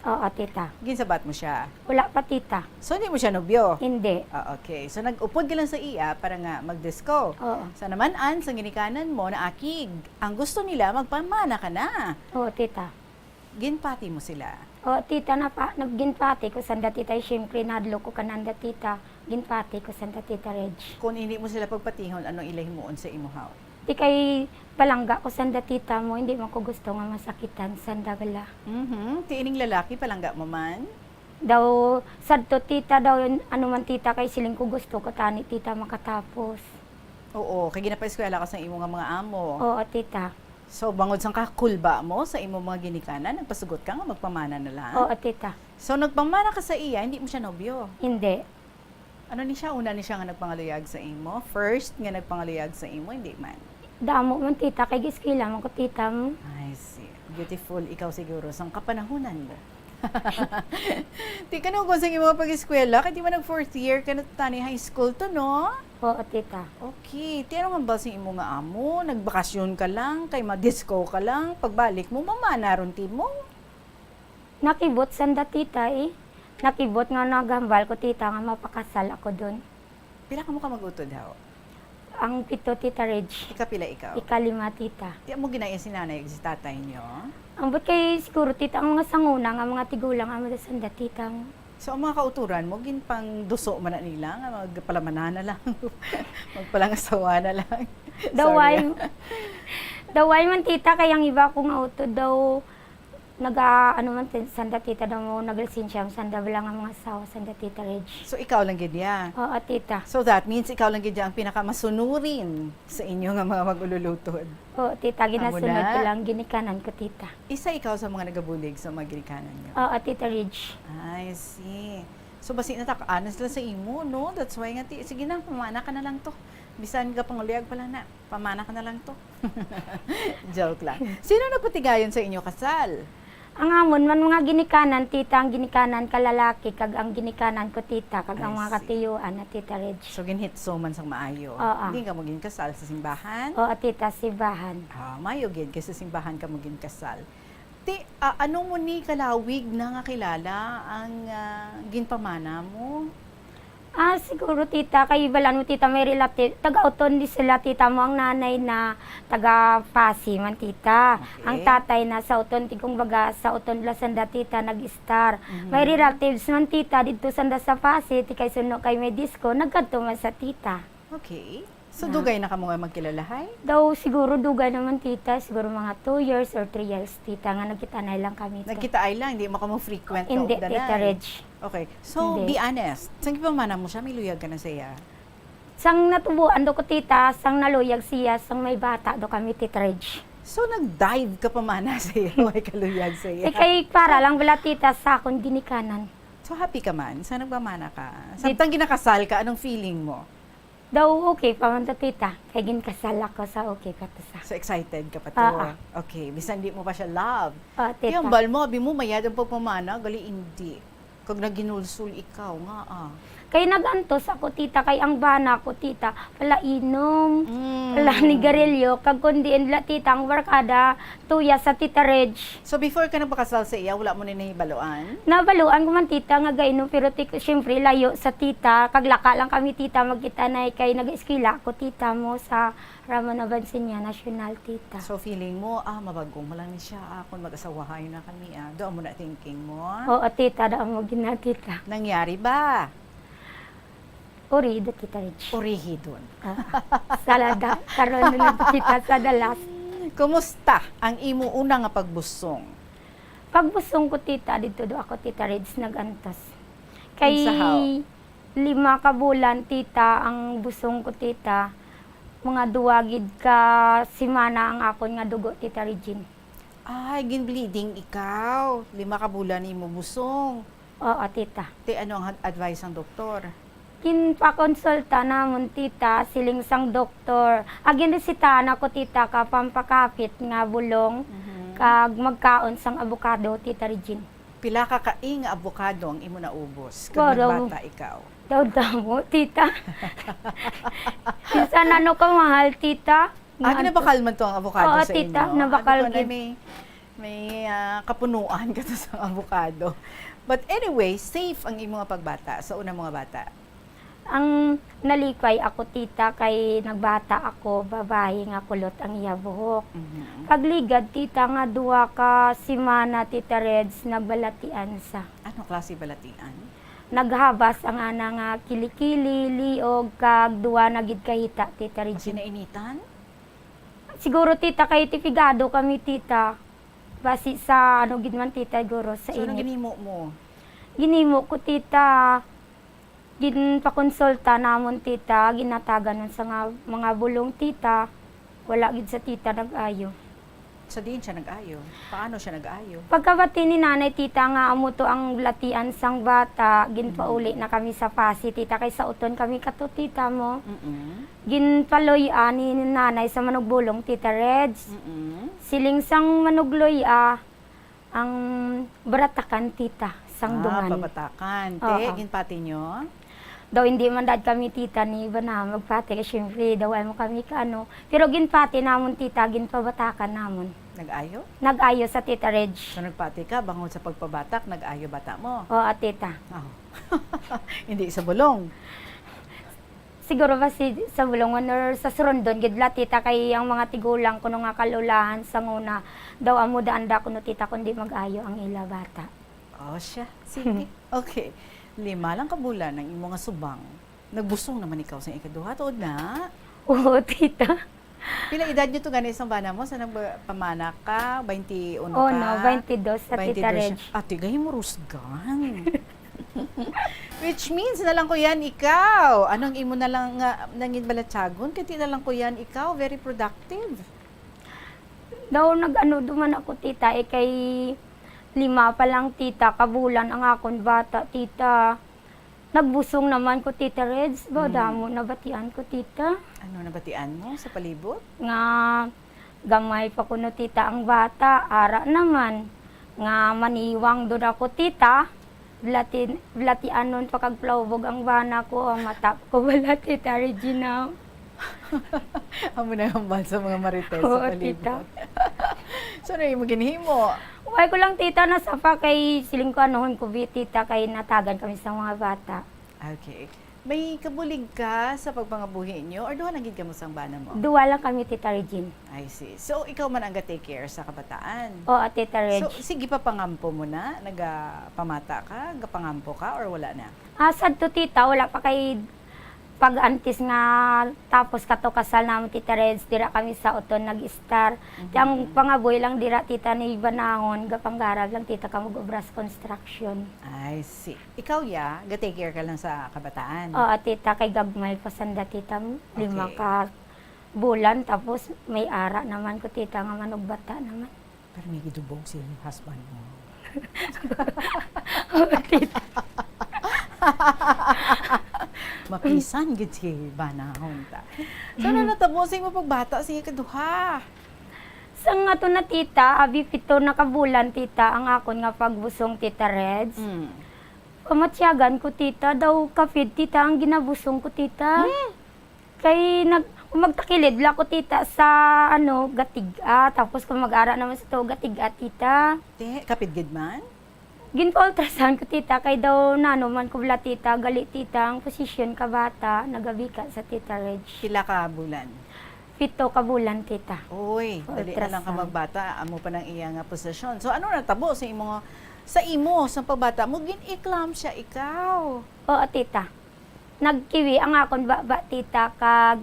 Oo, tita. Ginsabat mo siya? Wala pa, tita. So, hindi mo siya nobyo? Hindi. Ah, okay. So, nag-upod ka lang sa iya para nga magdisko. Oo. Sa naman-an, sa ginikanan mo, naakig. Ang gusto nila, magpamana ka na. Oo, tita. Ginpati mo sila? Oo, tita, napa-, nag-, ginpati ko sanda, tita. Siyempre, nahadlok ko kananda, tita. Ginpati ko sanda, Tita Reg. Kung hindi mo sila pagpatihon, ano ila himuon sa imo, haw? Di kay palangga ko sanda, tita mo, hindi man ko gusto nga masakitan sanda bala. Mhm. Ti ining lalaki, palangga mo man? Daw, sadto, tita, daw, ano man, tita, kay siling ko gusto ko tani, tita, makatapos. Oo, kay ginapaeskwela ka sa imo nga mga amo. Oo, tita. So, bangod sang kakulba mo sa imo mga ginikanan, nagpasugot ka nga magpamana na lang? Oo, tita. So, nagpamana ka sa iya, hindi mo siya nobyo? Hindi. Ano ni siya? Una ni siya nga nagpangaluyag sa imo? First nga nagpangaluyag sa imo? Hindi man. Damo man, tita, kay giskwela man ko, tita, mo. I see. Beautiful ikaw siguro sang kapanahunan mo. Ti, kanugon sa imo pag-eskwela, kay di man nag fourth year ka na tani high school to, no? Oo, tita. Okay. Ti, ano nga ba sa imo nga amo? Nagbakasyon ka lang, kay madisco ka lang, pagbalik mo, mamana ron ti mo? Nakibot sanda, tita, eh. Nakibot nga naghambal ko, tita, nga mapakasal ako dun. Pila kamo ka mag-utod, haw? Ang pito, Tita Reg. Ikapila ikaw? Ikalima, tita. Ti amo ginaya si nanay ug si tatay niyo? Ambot kay siguro, tita, ang mga sanguna nga mga tigulang amo da sanda, tita, mo. So, ang mga kauturan mo, ginpangduso man na nila nga magpalamanan na lang, magpalangasawa na lang? Daway, Sorry. Daway man, tita, kay ang iba ko nga utod daw, naga, ano man, ti-, sanda, tita, daw mo, naglisensya, sanda bala nga mga asawa, sanda, Tita Reg. So, ikaw lang gid ya? Oo, tita. So, that means ikaw lang gid ya ang pinakamasunurin sa inyo nga mga mag-ululutod? Oo, tita, Amo ginasunod na? ko lang, ginikanan ko, tita. Isa ikaw sa mga nagabulig sa mga ginikanan niyo? Oo, Tita Reg. I see. So, basi natakaan na sila sa imo, no? That's why nga, ti, sige na, pamana ka na lang to. Bisan ka panguliyag pala na, pamana ka na lang to. Joke lang. Sino nagpatigayon sa inyo kasal? Ang amon man mga ginikanan, tita, ang ginikanan ka lalaki, kag ang ginikanan ko, tita, kag ang I mga see. Katiyuan na, Tita Reg. So, ginhitso man sang maayo. Oo. Hindi ka mo ginkasal sa simbahan? Oo, tita, simbahan. Ah, mayo gid kay sa simbahan ka mo ginkasal. Ti, ah, ano mo ni kalawig na nga kilala ang, ah, ginpamana mo? Ah, siguro, tita, kay balaan mo, tita, may relative, taga-Oton di sila, tita mo, ang nanay na taga Passi man, tita. Okay. Ang tatay na sa Oton, ti, kumbaga, sa Oton la sanda, tita, nag-star. Mhm. May relatives man, tita, didto sanda sa Passi, ti kay suno kay may disco, nagkadto man sa tita. Okay. So, na. Dugay na kamo nga magkilalahay? Daw, siguro dugay naman, tita. Siguro mga two years or three years, tita, nga nagkita-anay lang kami, tita. Nagkitaay lang, hindi mo kamo frequent Hindi, kaugdanay? Tita Reg. Okay. So, Hindi. Be honest. Sang gipamana mo siya, may luyag ka na sa iya? Sang natubuan do ko, tita, sang naluyag siya, sang may bata do kami, Tita Reg. So, nag-dive ka pamana sa iya, may kaluyag sa iya? Eh, kay para lang bala, tita, sa akon ginikanan. So, happy ka man? Sa nagpamana ka? Di- Samtang ginakasal ka, anong feeling mo? Daw okay pa man to, tita. Kay ginkasal ako sa okay pa to sa. So, excited ka pa to? Oo. Okay, bisan di mo pa siya love. Oo, tita. Kaya ang bal mo, abi mo, mayad ang pagpamana, gali hindi. Kag naginulsol ikaw, nga, ah. Kay nag-antos ako, tita, kay ang bana ko, tita, pala inom, Mm. pala nigarilyo, kag kundi inla, tita, ang barkada, tuya sa Tita Reg. So, before ka nagpakasal sa iya, wala mo ni nahibaluan? Nabaluan ko man, tita, nga gainom, pero ti-, siyempre, layo sa tita. Kag laka lang kami, tita, magkita-anay kay nag-eskwela ako, tita, mo sa Ramon Abansiña National, tita. So, feeling mo, ah, mabag-o mo lang ni siya, ah, kung mag-asawahay na kami, ah. Doon mo na thinking mo? Oo, tita, doon mo gina, tita. Nangyari ba? Urihi do, Tita Reg. Urihi dun. Ah, salada. Karon na lang kita sa dalas. Kumusta ang imo una nga pagbusong? Pagbusong ko, tita, didto do ako, Tita Reg, nag-antos. Kay Kinsa haw? Lima ka bulan, tita, ang busong ko, tita. Mga duwa gid ka semana ang akon nga dugo, Tita Regine. Ay, gin-bleeding ikaw. Lima ka bulan imo busong. Oo, tita. Ti, ano ang ad-, advice sang doktor? Ginpakonsulta namon, tita, siling sang doktor. Ah, ginresitahan ako, tita, ka pampakapit nga bulong, Mhm. kag magkaon sang abukado, Tita Regine. Pila ka kaing nga abukado ang imo naubos kag Wow, daw. Nagbata ikaw? Daw damo, tita. Bisan ano ka mahal, tita. Ah, Nga ginabakal man to ang avocado Oo, sa tita, inyo? Nabakal Abi ko na gid. May, may, ah, kapunuan ka to sa avocado. But anyway, safe ang imo nga pagbata sa unang mga bata? Ang nalipay ako, tita, kay nagbata ako, babayi nga kulot ang iya buhok. Mhm. Pagligad, tita, nga duha ka semana, Tita Reds, nagbalatian sa. Ano klase balatian? Naghabas ang ana nga kilikili, liog, kag duwa na gid kahita, Tita Regina. Pagkinainitan? Siguro, tita, kay tipigado kami, tita. Basi sa ano gid man, tita, siguro sa So, anong init. Ginimo mo? Ginimo ko, tita, ginpakonsulta namon, tita, ginatagan man sa nga mga bulong, tita. Wala gid sa tita nag-ayo. Sa diin siya nag-ayo? Paano siya nag-ayo? Pagkabati ni nanay, tita, nga amo to ang latian sang bata, ginpauli Mm. na kami sa Passi, tita, kay sa Oton kami kato, tita mo. Mm-mm. Ginpaloy-a ni nanay sa manugbulong, Tita Reds. Mm-mm. Siling sang manugloy-a ang baratakan, tita, sang Ah, dungan. Babatakan. Te, Oo. Ginpati nyo? Daw hindi man dad kami, tita, ni iba na magpati, kay syempre, daw ay mo kami ka ano. Pero ginpati namon, tita, ginpabatakan namon. Nag-ayo? Nag-ayo sa Tita Reg. So, nagpati ka, bangod sa pagpabatak, nag-ayo bata mo? Oo, tita. Oh. Hindi sa bulong? Siguro ba si, sa bulong man or sa surundon, gid la, tita, kay ang mga tigulang kuno nga kalulahan sa nguna, daw amo daan da kuno, tita, kundi mag-ayo ang ila bata. Oh, siya. Sige. Okay. Lima lang ka bulan ang imo nga subang. Nagbusong naman ikaw sa ikaduha, tuod na? Oo, tita. Pila edad niyo to gani sang bana mo? Sa nagpamana ka? Bainti uno Oh, ka? No, bainti dos sa Tita Bainti dos siya. Reg. Ate, gahi mo rusgan. Which means, nalangkuyan ikaw. Anong imo na lang nga nangin balatyagon? Kay ti nalangkuyan ikaw, very productive. Daw nag-ano duman ako, tita, eh, kay lima pa lang, tita, kabulan ang akon bata, tita. Nagbusong naman ko, Tita Reds. Ba, Mm. damo nabatian ko, Tita. Ano nabatian mo sa palibot? Nga gamay pa kuno, Tita, ang bata. Ara naman. Nga maniwang dun ako, Tita. Blati-, blatianon pa kag plaubog ang bana ko. Ang mata ko wala, Tita Regina. Amo na ang hambal sa mga marites sa Oo, palibot. Tita. So, ano yung ginhimo? Why ko lang, Tita, nasapa kay siling ko, anuhon ko, bi, Tita, kay natagan kami sa mga bata. Okay. May kabulig ka sa pagpangabuhi niyo or duha lang gid kamo sang bana mo? Duha lang kami, Tita Regine. I see. So, ikaw man ang ga-take care sa kabataan? Oo, Tita Reg. So, sige pa pangampo mo na? Nagapamata ka? Gapangampo ka or wala na? Ah, sad to, Tita, wala pa kay pag antes nga tapos kato kasal naman, Tita Reg, dira kami sa Oton nag-estar. Mhm. Ang pangabuhi lang dira, Tita, ni banahon, gapanggarab lang, Tita, kamo obras construction. I see. Ikaw, ya, ga-take care ka lang sa kabataan? Oo, tita, kay gagmay pa sanda, tita, lima Okay. ka bulan, tapos may ara naman ko, tita, nga manugbata naman. Pero may gidubog si husband mo. Oo, tita. Mapisan gid si banahon ta. So, ano natabo sa imo pagbata sa ikaduha? Sang ato na, tita, abi pito na ka bulan, tita, ang akon nga pagbusong, Tita Reds. Mm. Pamatyagan ko, tita, daw kapid, tita, ang ginabusong ko, tita. Hmm. Kay nag-, kung magtakilid la ko, tita, sa, ano, gatig-a, tapos kung mag-ara naman sa to, gatig-a, tita. Te, kapid gid man? Ginpa-ultrasound ko, tita, kay daw nano man ko bala, tita, gali, tita, ang posisyon ka bata, nagabika sa, Tita Reg. Pila ka bulan? Pito ka bulan, tita. Uy, dali na lang ka Ultrasound. magbata, amo pa nang iya nga posisyon. So, ano natabo sa imo, sa imo, sa pagbata mo, gin-eclampsia ikaw? Oo, tita. Nagkiwi ang akon baba, tita, kag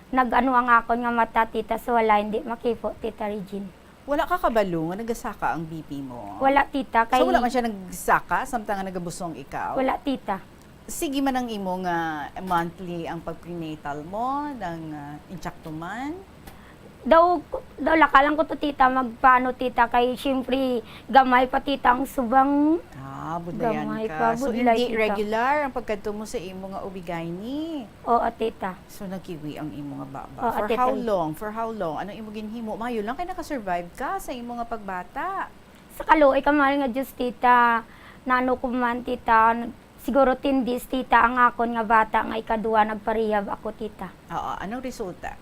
nag-ano ang akon nga mata, tita, so wala, hindi makipo, Tita Regine. Wala ka kabalo nga nagasaka ang B P mo? Wala, tita, kay So, wala man siya nagsaka samtang nga nagabusong ikaw? Wala, tita. Sige man ang imo nga monthly ang pag-prenatal mo, nang, ah, intsakto man? Daw, daw laka lang ko to, tita, magpaano, tita, kay siyempre gamay pa, tita, ang subang. Ah, budlayan Gamay ka. pa, So, budlay, hindi tita. regular ang pagkadto mo sa imo nga O B gyne? Oo, tita. So, nagkiwi ang imo nga baba. Oo, For tita. how long? For how long? Anong imo ginhimo? Mayo lang kay nakasurvive ka sa imo nga pagbata. Sa kaluoy ka, mahal nga Diyos, tita, nano ko man, tita, siguro ten days, tita, ang akon nga bata nga ikaduha, nagparehab ako, tita. Oo, anong resulta?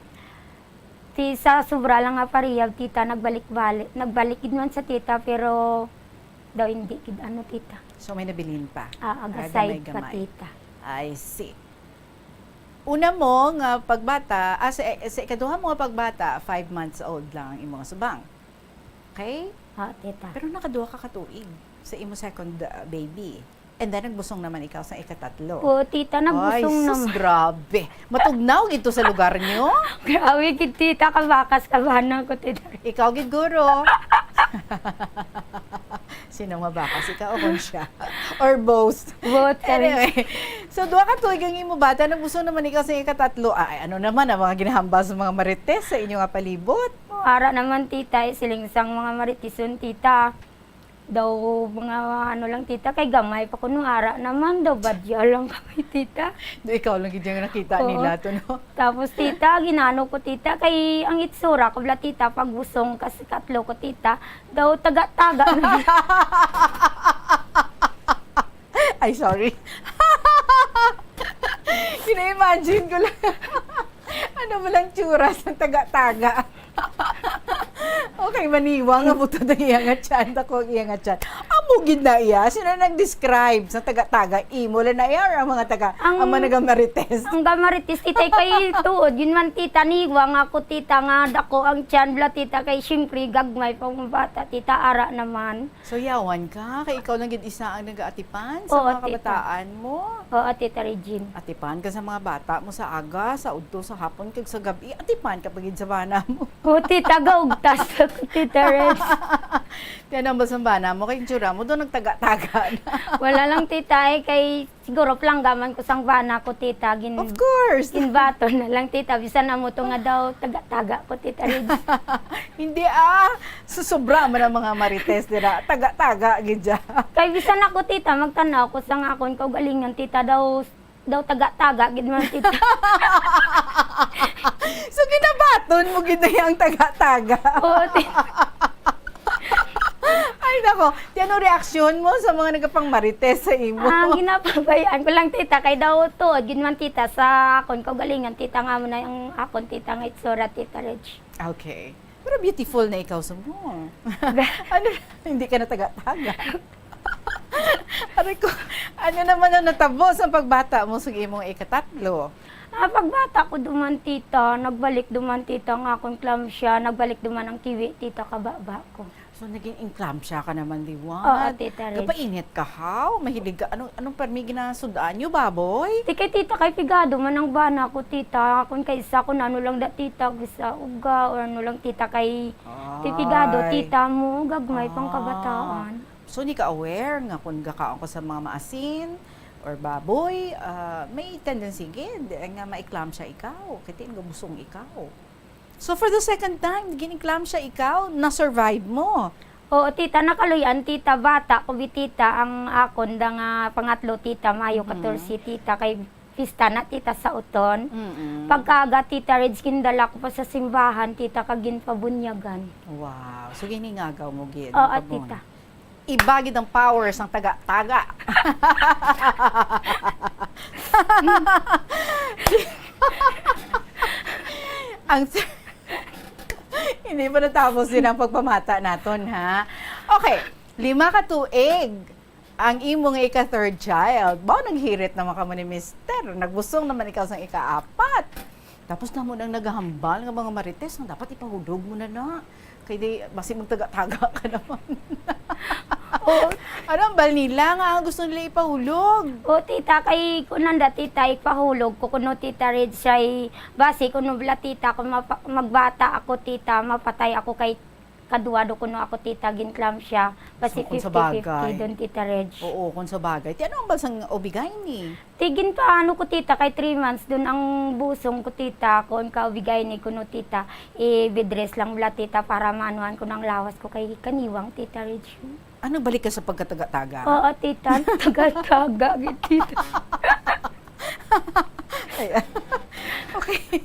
Ti, sa sobra lang nga parehab, tita, nagbalik-balik, nagbalik gid man sa, tita, pero daw hindi gid ano, tita. So, may nabilin pa? Ah, Ah, agasay pa, gamay-gamay. tita. I see. Una mo nga pagbata, ah, sa, sa ikaduha mo nga pagbata, five months old lang ang imong subang. Okay? Ah, tita. Pero nakaduha ka katuig sa imo second, uh, baby. And then, nagbusong naman ikaw sa ikatatlo. Oo, tita, nagbusong Ay, sus, naman. grabe. Matugnaw gid to sa lugar nyo? Grabe gid, tita, kabakas, kabahan ko, tita. Ikaw gid, guro. Sino mabakas? Ikaw o kon siya? Or both? Both, sir. Anyway, so, duha ka tuig ang imo bata, nagbusong naman ikaw sa ikatatlo. Ay, ano naman ang mga ginahambal sa mga marites sa inyo nga palibot? Ara naman, tita, eh, siling sang mga mariteson, tita. Daw, mga ano lang, tita, kay gamay pa kuno, ara naman, daw badya lang kami, tita. Do ikaw lang gid yung nakita Oo. nila to, no? Tapos, tita, ginano ko, tita, kay ang itsura ko, bla, tita, pag busong, kas-, katlo ko, tita, daw taga-taga na. Ay, sorry. Kina-imagine ko lang. Ano ba lang tsura sa taga-taga? Okay, maniwa nga butod ang iya nga tiyan, dako ang iya nga tiyan. Amo gid na iya. Sino nag-describe sa taga-taga? Imo lang na iya or ang mga taga, Ang, ang mga nagamarites? ang gamarites, tita, kay tuod. Yun man, tita, niwa nga ako, tita, nga dako ang tiyan, bla, tita, kay siyempre, gagmay pa mga bata, tita, ara naman. So, yawan ka? Kay ikaw lang gid isa ang nagaatipan sa Oo, mga tita. kabataan mo? Oo, Tita Regine. Atipan ka sa mga bata mo sa aga, sa udto, sa hapon, kag sa gabi. Atipan ka pa gid sa bana mo. Oo, tita, gaugtas. Tita Reds. Kaya nang basang bana mo, kay itsura mo, doon nagtaga-taga na. Wala lang, tita, eh, kay siguro plangga man ko sang bana ko, tita. Gin-, Of course. Ginbaton na lang, tita. Bisan amo to nga daw, taga-taga ko, Tita Reds. Hindi, ah. Susubra man ang mga marites dira. Taga-taga, gid dya. Kay bisan ako, tita, magtanaw ko sang akon kaugalingon, tita, daw, daw taga-taga, gid man, tita. So, ginabaton mo gid na yung taga-taga? Oo, tita. Ay, nako. Di, ano reaksyon mo sa mga nagapangmarites sa imo? Ah, ginapabayaan ko lang, tita, kay daw tuod gid man, tita, sa akon kaugalingon, tita, nga mo na yung akon, tita, nga itsura, Tita Reg. Okay. Pero beautiful na ikaw sa mo. Ano, hindi ka na taga-taga. Aray ko, ano naman ang natabo sa pagbata mo sa imong ikatatlo? Ah, pagbata ko duman, tita, nagbalik duman, tita, nga akong clamp siya, nagbalik duman ang kiwi, tita, kababa ko. So, naging eclampsia ka naman liwat. Oo, Tita Reg. Kapainit ka, haw? Mahilig ka. Anong, anong permi ginasud-an niyo, baboy? Di kay, tita, kay pigado man ang bana ko, tita. Kung kay isa, kung ano lang da, tita, gusa uga, or ano lang, tita, kay Ay. Pigado, tita, mo, gagmay pang Ah. kabataan. So, di ka aware nga kung gakaon ka sa mga maasin or baboy, ah, may tendency gid nga ma-eclampsia ikaw, kay tingin nga busong ikaw. So, for the second time, gin-eclampsia ikaw, na-survive mo? Oo, tita, nakaluy-an, tita, bata ko bi, tita, ang akon da nga pangatlo, tita, Mayo Mhm. katorse, tita, kay pista na, tita, sa uton. Mm-mm. Pagkaaga, Tita Reg, gindala ko pa sa simbahan, tita, kag ginpabunyagan. Wow. So, giningagaw mo gid, Oo, ang pabon-, tita. Iba gid ang power sang taga-taga. Ang, hindi pa natapos din ang pagpamata naton, ha? Okay, lima ka tuig ang imo nga ika-third child. Ba, naghirit naman ka mo ni mister. Nagbusong naman ikaw sang ikaapat. Tapos na mo nang naghambal nga mga marites nga dapat ipahulog mo na na. Kay di, basi magtaga-taga ka naman. Oo. Ano ang bal nila nga gusto nila ipahulog? O, tita, kay kunanda, tita, ipahulog ko kuno, Tita Reg, siya, basi kuno bala, tita, kung mapa-, magbata ako, tita, mapatay ako kay kadwa do kuno ako, tita, gin-clamp siya. Basi So, kung sa fifty fifty bagay. Dun, Tita Reg. Oo, kung sa bagay. Ti, ano ang bal sang O B gyne? Ti, ginpaano ko, tita, kay three months dun ang busong ko, tita, kon ka-O B gyne kuno, tita, i-bed rest lang bala, tita, para maanuhan ko ng lawas ko kay kaniwang, Tita Reg. Ano, balik ka sa pagkataga-taga? Oo, tita, taga-taga, gid, tita. Ayan. Okay.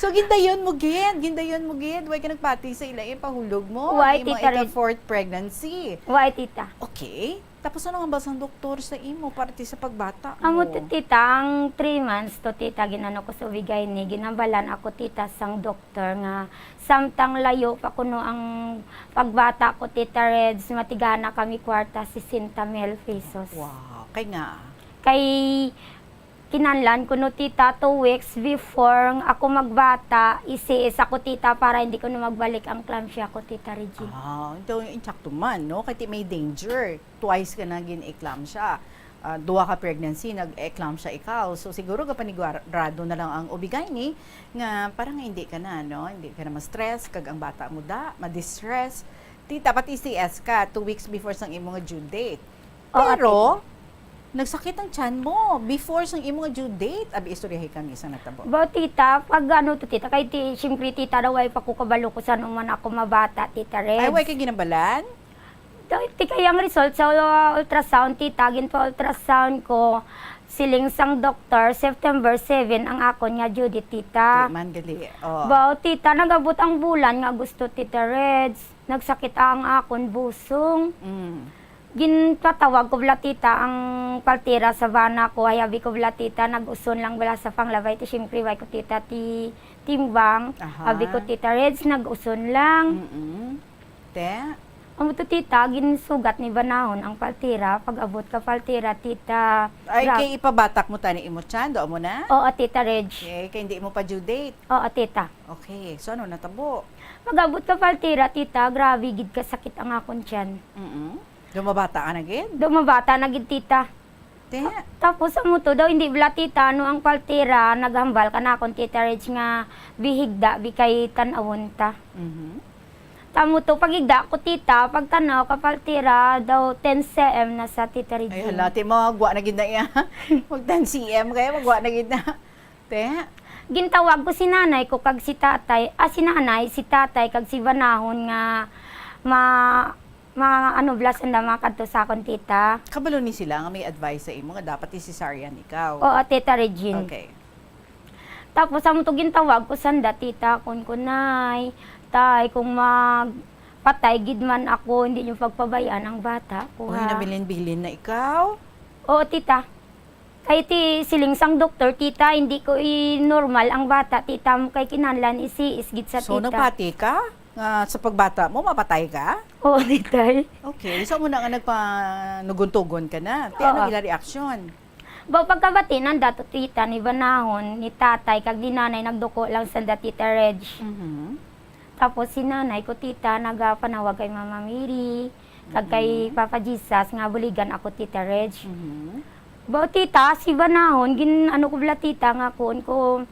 So, gindayon mo gid, gindayon mo gid. Way ka nagpati sa ila, ipahulog mo? Way, ang imo tita, ika-fourth pregnancy. Way, tita. Okay. Tapos ano nga ba sang doktor sa imo para ti sa pagbata mo? Amo to, tita, ang three months to, tita, ginano ko sa O B gyne, ginambalan ako, tita, sang doktor nga samtang layo pa kuno ang pagbata ko, Tita Reg, matigana kami kwarta, sesenta mil pesos. Wow, kay nga? Kay kinahanglan kuno, tita, two weeks before ako magbata, i-C S ako, tita, para hindi kuno magbalik ang eclampsia ko, Tita Regine. Ah, ito yung insakto man, no? Kay ti may danger. Twice ka na gin-eclampsia. Ah, duha ka pregnancy, nag-eclampsia ikaw. So, siguro kapanigurado na lang ang O B gyne nga para nga hindi ka na, no? Hindi ka na ma-stress, kag ang bata mo da, ma-distress. Ti, dapat i-C S ka two weeks before sang imo nga due date. Oo, Pero, tita. Nagsakit ang tiyan mo before sang imo nga due date. Abi, istoryahi kami sa natabo. Ba, tita, pag ano to, tita, kay ti, siyempre, tita, daw ay pa ko kabalo ko sa man ako mabata, Tita Reg. Ay, way ka ginambalan? Daw, ti, kay ang result sa, uh, ultrasound, tita, ginpa-ultrasound ko, siling sang doktor, September seven ang akon nga due date, tita. Di man, gali. Oh. Ba, tita, nag-abot ang bulan nga Agosto, Tita Reg. Nagsakit ang akon busong. Mm. Ginpatawag ko bala, tita, ang paltira sa bana ko. Ay, abi ko bala, tita, nag-uson lang bala sa panglabay. Ti, siyempre, way ko, tita, ti timbang. Aha. Abi ko, Tita Reg, nag-uson lang. Mm-mm. Te? Amo to, tita, ginsugat ni banahon ang paltira. Pag-abot ka paltira, tita, Ay, gra- kay ipabatak mo tani imo tiyan, do mo na? Oo, Tita Reg. Okay, kay hindi mo pa due date. Oo, tita. Okay, so ano natabo? Pag-abot ka paltira, tita, grabe gid kasakit ang akon tiyan. Mm-mm. Dumabata ka na gid? Dumabata na gid, tita. Te? Tapos sa muto daw, hindi bala, tita, ano ang paltira, naghambal ka na akon, Tita Reg, nga bihigda, bi kay tan-awon ta. Mhm. Amo to, pagigda ko, tita, pagtanaw ka paltira daw ten C M na sa, Tita Regine. Ay, hala, ti, magwa na gid na iya. Mag ten C M kaya magwa na gid na. Te? Gintawag ko si nanay ko kag si tatay, ah, si nanay, si tatay, kag si banahon nga ma-, ma-, ano, blasan da makadto sa akon, tita. Kabalo ni sila nga may advice sa imo nga dapat i-cesarean ikaw? Oo, Tita Regine. Okay. Tapos, amo to gintawag ko sanda, tita, kun ko, "Nay, tay, kung magpatay gid man ako, hindi niyo pagpabayaan ang bata ko, Uy, ha?" nabilin-bilin na ikaw? Oo, tita. Kay ti, siling sang doktor, tita, hindi ko i-normal ang bata, tita, mo kay kinahanglan i-C S gid sa So, tita. nagpati ka nga sa pagbata mo, mapatay ka? Oo, tita, eh. Okay, so muna nga nagpanugon-tugon ka na. Ti, ano Oo. ila reaksyon? Ba, pagkabati nanda to, tita, ni banahon, ni tatay, kag ni nanay, nagduko lang sanda, Tita Reg. Mhm. Tapos si nanay ko, tita, nagapanawag kay Mama Mary, kag kay Mhm. Papa Jesus, nga buligan ako, Tita Reg. Mhm. Ba, tita, si banahon, gin-, ano ko bala, tita, nga kuon ko,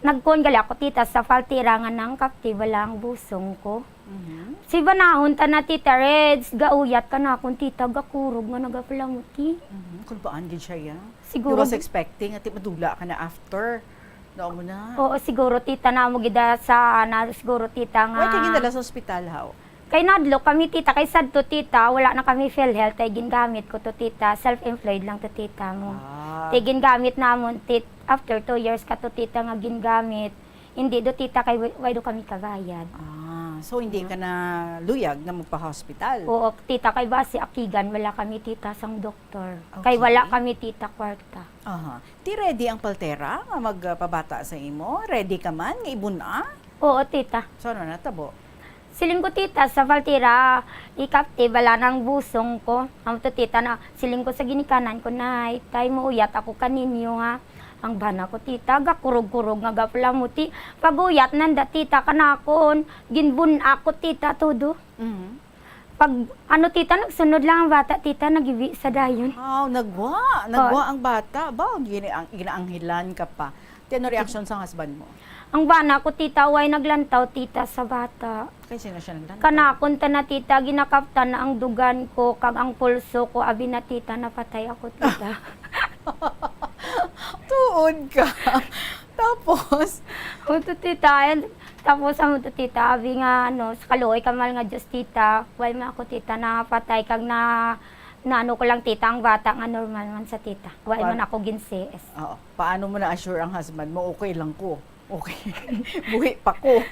nagkuon gali ako, tita, sa paltira nga nangkapti bala ang busong ko. Mhm. Si banahon ta na, Tita Reg, gauyat ka na akon, tita, gakurog nga nagapalamuti. Mhm. Kulbaan gid siya, ya. Siguro He was gi- expecting, ati madula ka na after. Nao mo na. Oo, siguro, tita, na mo gida sa, na, siguro, tita, nga Why ka ginala sa ospital, haw? Kay nadlo kami, tita, kay sadto, tita, wala na kami PhilHealth, kay gingamit ko to, tita, self-employed lang to, tita, mo. Ah. Kay gingamit namon, tit-, after two years ka to, tita, nga gingamit, hindi do, tita, kay wa-, way do kami kabayad. Ah, so hindi Ah. ka na luyag nga magpa-hospital? Oo, tita, kay basi akigan, wala kami, tita, sang doktor. Kay Okay. wala kami, tita, kwarta. Aha. Ti ready ang paltera nga magpabata sa imo? Ready ka man nga ibun-a? Oo, tita. So, ano natabo? Siling ko, tita, sa paltera, ikapti bala nang busong ko. Amo to, tita, na siling ko sa ginikanan ko, "Nay, tay, muuyat ako kaninyo, ha." Ang bana ko, tita, gakurog-kurog nga gapalamuti. Pag-uyat nanda, tita, kanakon, ginbun-a ko, tita, todo. Mhm. Pag, ano, tita, nagsunod lang ang bata, tita, nagiwi sa dayon. Aw, nagwa. Nagwa Oh. ang bata. Ba, gini-, ang, ginaanghilan ka pa. Ti, ano reaksyon sang husband mo? Ang bana ko, tita, way naglantaw, tita, sa bata. Kay sino siya naglantaw? Kanakon ta na, tita, ginakaptan na ang dugan ko, kag ang pulso ko, abi na, tita, napatay ako, tita. Tuod ka. Tapos? Amo to, tita, and tapos amo to, tita, abi nga, ano, sa kaluoy ka mahal nga Diyos, tita, way man ako, tita, napatay, kag na, na ano ko lang, tita, ang bata nga normal man sa, tita. Way Pa- man ako gin-C S. Oo. Paano mo na-assure ang husband mo, "Okay lang ko. Okay. Buhi pa ko."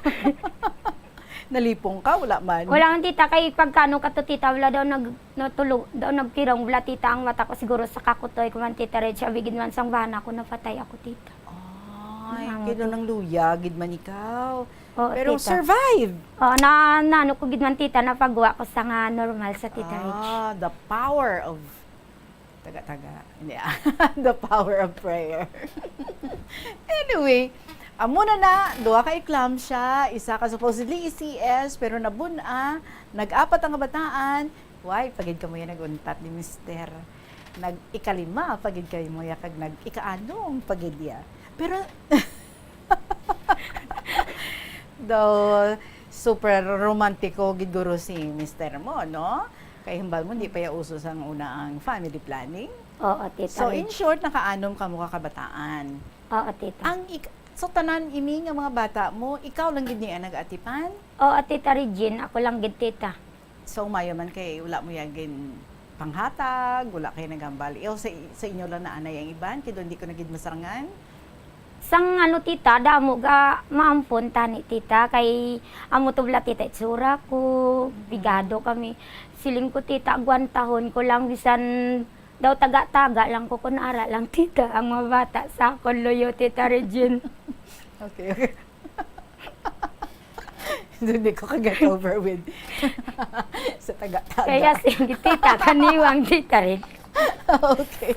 Nalipong ka, wala man? Wala man, tita, kay pagkano ka to, tita, wala daw nag-, natulog, daw nagkirong, wala, tita, ang mata ko, siguro sa kakutoy ko man, Tita Reg, abi gid man sang bana ko, napatay ako, tita. Ay, Ano kino to? nang luya, gid man ikaw. Oo, Pero tita. survive! Oo, na, na ano ko gid man, tita, napagwa ko sa nga normal sa, Tita Reg. Ah, the power of Taga-taga. Hindi, ah. The power of prayer. Anyway, amo na na, duha ka eclampsia, isa ka supposedly C S, pero nabun-a, nag-apat ang kabataan. Why? Pagid kamo yan nag-untat ni Mister. Nag-ikalima, pagid kayo mo ya, kag nag-ikaanom, pagid ya. Pero, Daw, super romantiko gid guro si mister mo, no? Kay hambal mo, di pa ya uso sang una ang family planning. Oo, Tita So, Reg. in short, nakaanom kamo ka kabataan. Oo, Tita. Ang ik-, so, tanan ini nga mga bata mo, ikaw lang gid ni ang nag-atipan? Oo, Tita Regine, ako lang gid, Tita. So, maayo man kay wala mo ya gin panghatag, wala kay naghambal. Iyo, sa, sa inyo lang na anay ang iban, kay doon di ko na gid masarangan. Sang ano, tita, damo ga maampon tani, tita, kay amo to bala, tita, itsura ko, Mhm. pigado kami. Siling ko, tita, agwantahon ko lang, bisan daw taga-taga lang ko, kun ara lang, tita, ang mga bata sa akon luyo, Tita Regine. Okay, okay. Hindi ko ka-get over with sa taga-taga. Kaya sige, tita, kaniwang tita rin. Okay.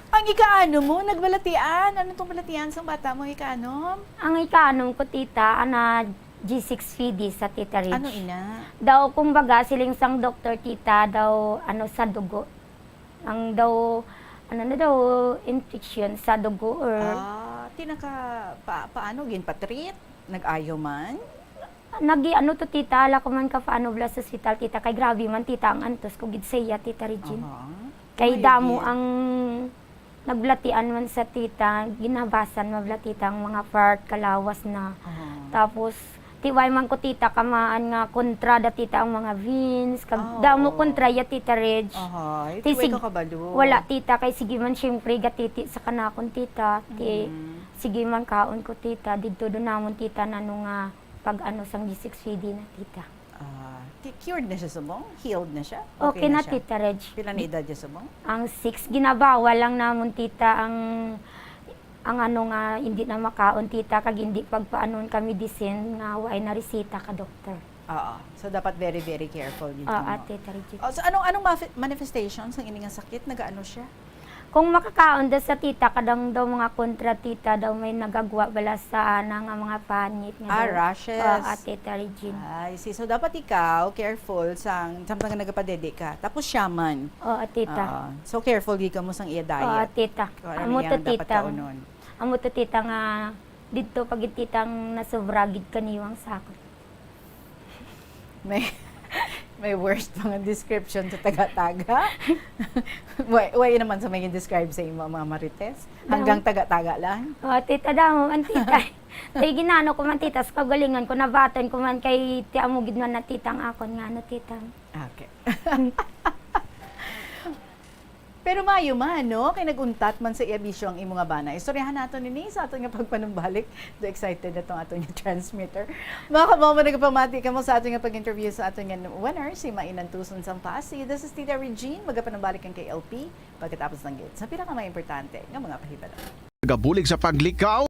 Ang ikaano mo, nagbalatian? Ano tong balatian sa bata mo, ikaano? Ang ikaano ko, tita, ana, G six P D sa, Tita Rich. Ano ina? Daw, kumbaga, siling sang doktor, tita, daw, ano, sa dugo. Ang daw, ano na daw, infection sa dugo or Ah, ti naka-, pa-, paano, ginpa-treat? Nag-ayo man? Nagi-ano to, tita, ala ko man ka paano bala sa ospital, tita, kay grabe man, tita, ang antos ko gid sa iya, Tita Regine. Aha. Kay Ay, damo lagi. Ang nagbatian man sa tita, ginabasan man bala, tita, ang mga part, kalawas na. Aha. Tapos, tiway man ko, tita, kamaan nga kontra da, tita, ang mga veins, kag Ah, damo oo. Kontra ya, Tita Reg. Aha, Ti tiway sig-, ka kabalo. Wala, tita, kay sige man, siyempre, gatiti sa kanakon, tita. Ti, Mm. Sige man, kaon ko, tita. Didto do namon, tita, nano nga pag-ano sang G six P D na, tita. Ah, ti-, cured na siya subong? Healed na siya? Okay Okay na na, siya? Tita Reg. Pila na Di-, edad niya subong? Ang six, ginabawal lang namon, tita, ang, ang ano nga, hindi na makaon, tita, kag hindi pagpaanon ka medicine nga way na resita ka doktor. Oo. So, dapat very, very careful yun Oo, kamo. Tita Regine. Oh, so, anong, anong mafi-, manifestations ng ini nga sakit? Nagaano siya? Kung makakaon daw sa tita, kadang daw mga kontra, tita, daw may nagagwa bala sa ana nga mga panit nga Ah, daw. Rashes. Oo, Tita Regine. Ay, see. So, dapat ikaw careful sang samtang nga nagapadede ka. Tapos siya man. Oo, tita. Oo. So, careful gid kamo sang iya Oo, diet. Tita. Kung ano Amo to, niyang dapat tita. Kaunon. Amo to, tita, nga didto pa gid, tita, ang nasobra gid kaniwang sa akon. May, may worst mga description sa taga-taga. Way, way naman sa may describe sa imo, mga Marites. Hanggang Damo. Taga-taga lang. Oh, tita, damo man, tita. Tay, ginano ko man, tita, sa kaugalingon ko, nabaton ko man kay ti amo gid man na, tita, ang akon nga ano, tita. Okay. Pero maayo man, no? Kay nag-untat man sa iya bisyo ang imo nga bana. Istoryahan nato nini sa aton nga pagpanumbalik. Do excited na tong aton nga transmitter. Mga kabombo, nagapamati kamo sa aton nga pag-interview sa aton nga winner, si Mainantuson sang Passi. This is Tita Regine. Magapanumbalik ang K L P pagkatapos ng gate sa pila ka mga importante nga mga pahibalo. Nagabulig sa paglikaw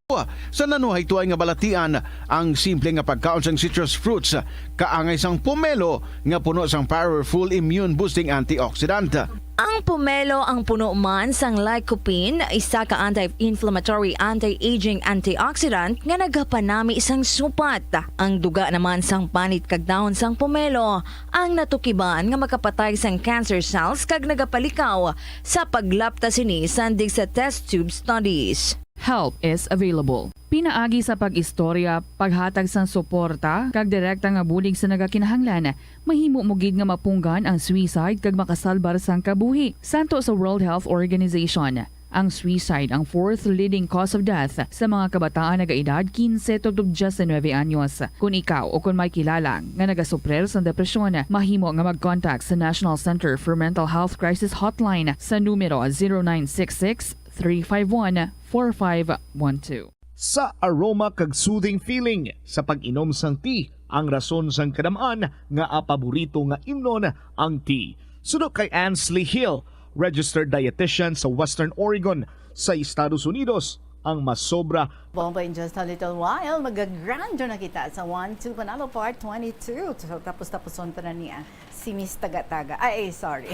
sa nanuhaytoy nga balatian ang simple nga pagkaon sang citrus fruits, kaangay sang pomelo nga puno sang powerful immune-boosting antioxidant. Ang pomelo ang puno man sang lycopene, isa ka anti-inflammatory, anti-aging antioxidant nga nagapanami sang supat. Ang duga naman sang panit kag dahon sang pomelo ang natukiban nga makapatay sang cancer cells kag nagapalikaw sa paglapta sini sandig sa test tube studies. Help is available. Pinaagi sa pag-istorya, paghatag sang suporta, kag direkta nga bulig sa nagakinahanglan, mahimo mo gid nga mapunggan ang suicide kag makasalbar sang kabuhi. Santo sa World Health Organization, ang suicide ang fourth leading cause of death sa mga kabataan nagaedad kinse tubtob diyes nuebe anyos. Kon ikaw o kon may kilala nga nagasuprir sang depresyon, mahimo nga mag-contact sa National Center for Mental Health Crisis Hotline sa numero zero nine six six, three five one, four five one two. Sa aroma kag soothing feeling sa pag-inom sang tea, ang rason sang kadam-an nga paborito nga imnon ang tea. Suno kay Ansley Hill, registered dietitian sa Western Oregon sa Estados Unidos, ang masobra. Bombo, in just a little while, mag-grind na kita sa One Two Panalo Part twenty-two. So, tapos-tapuson ta na niya si Miss Taga-Taga. Ay, ay, sorry.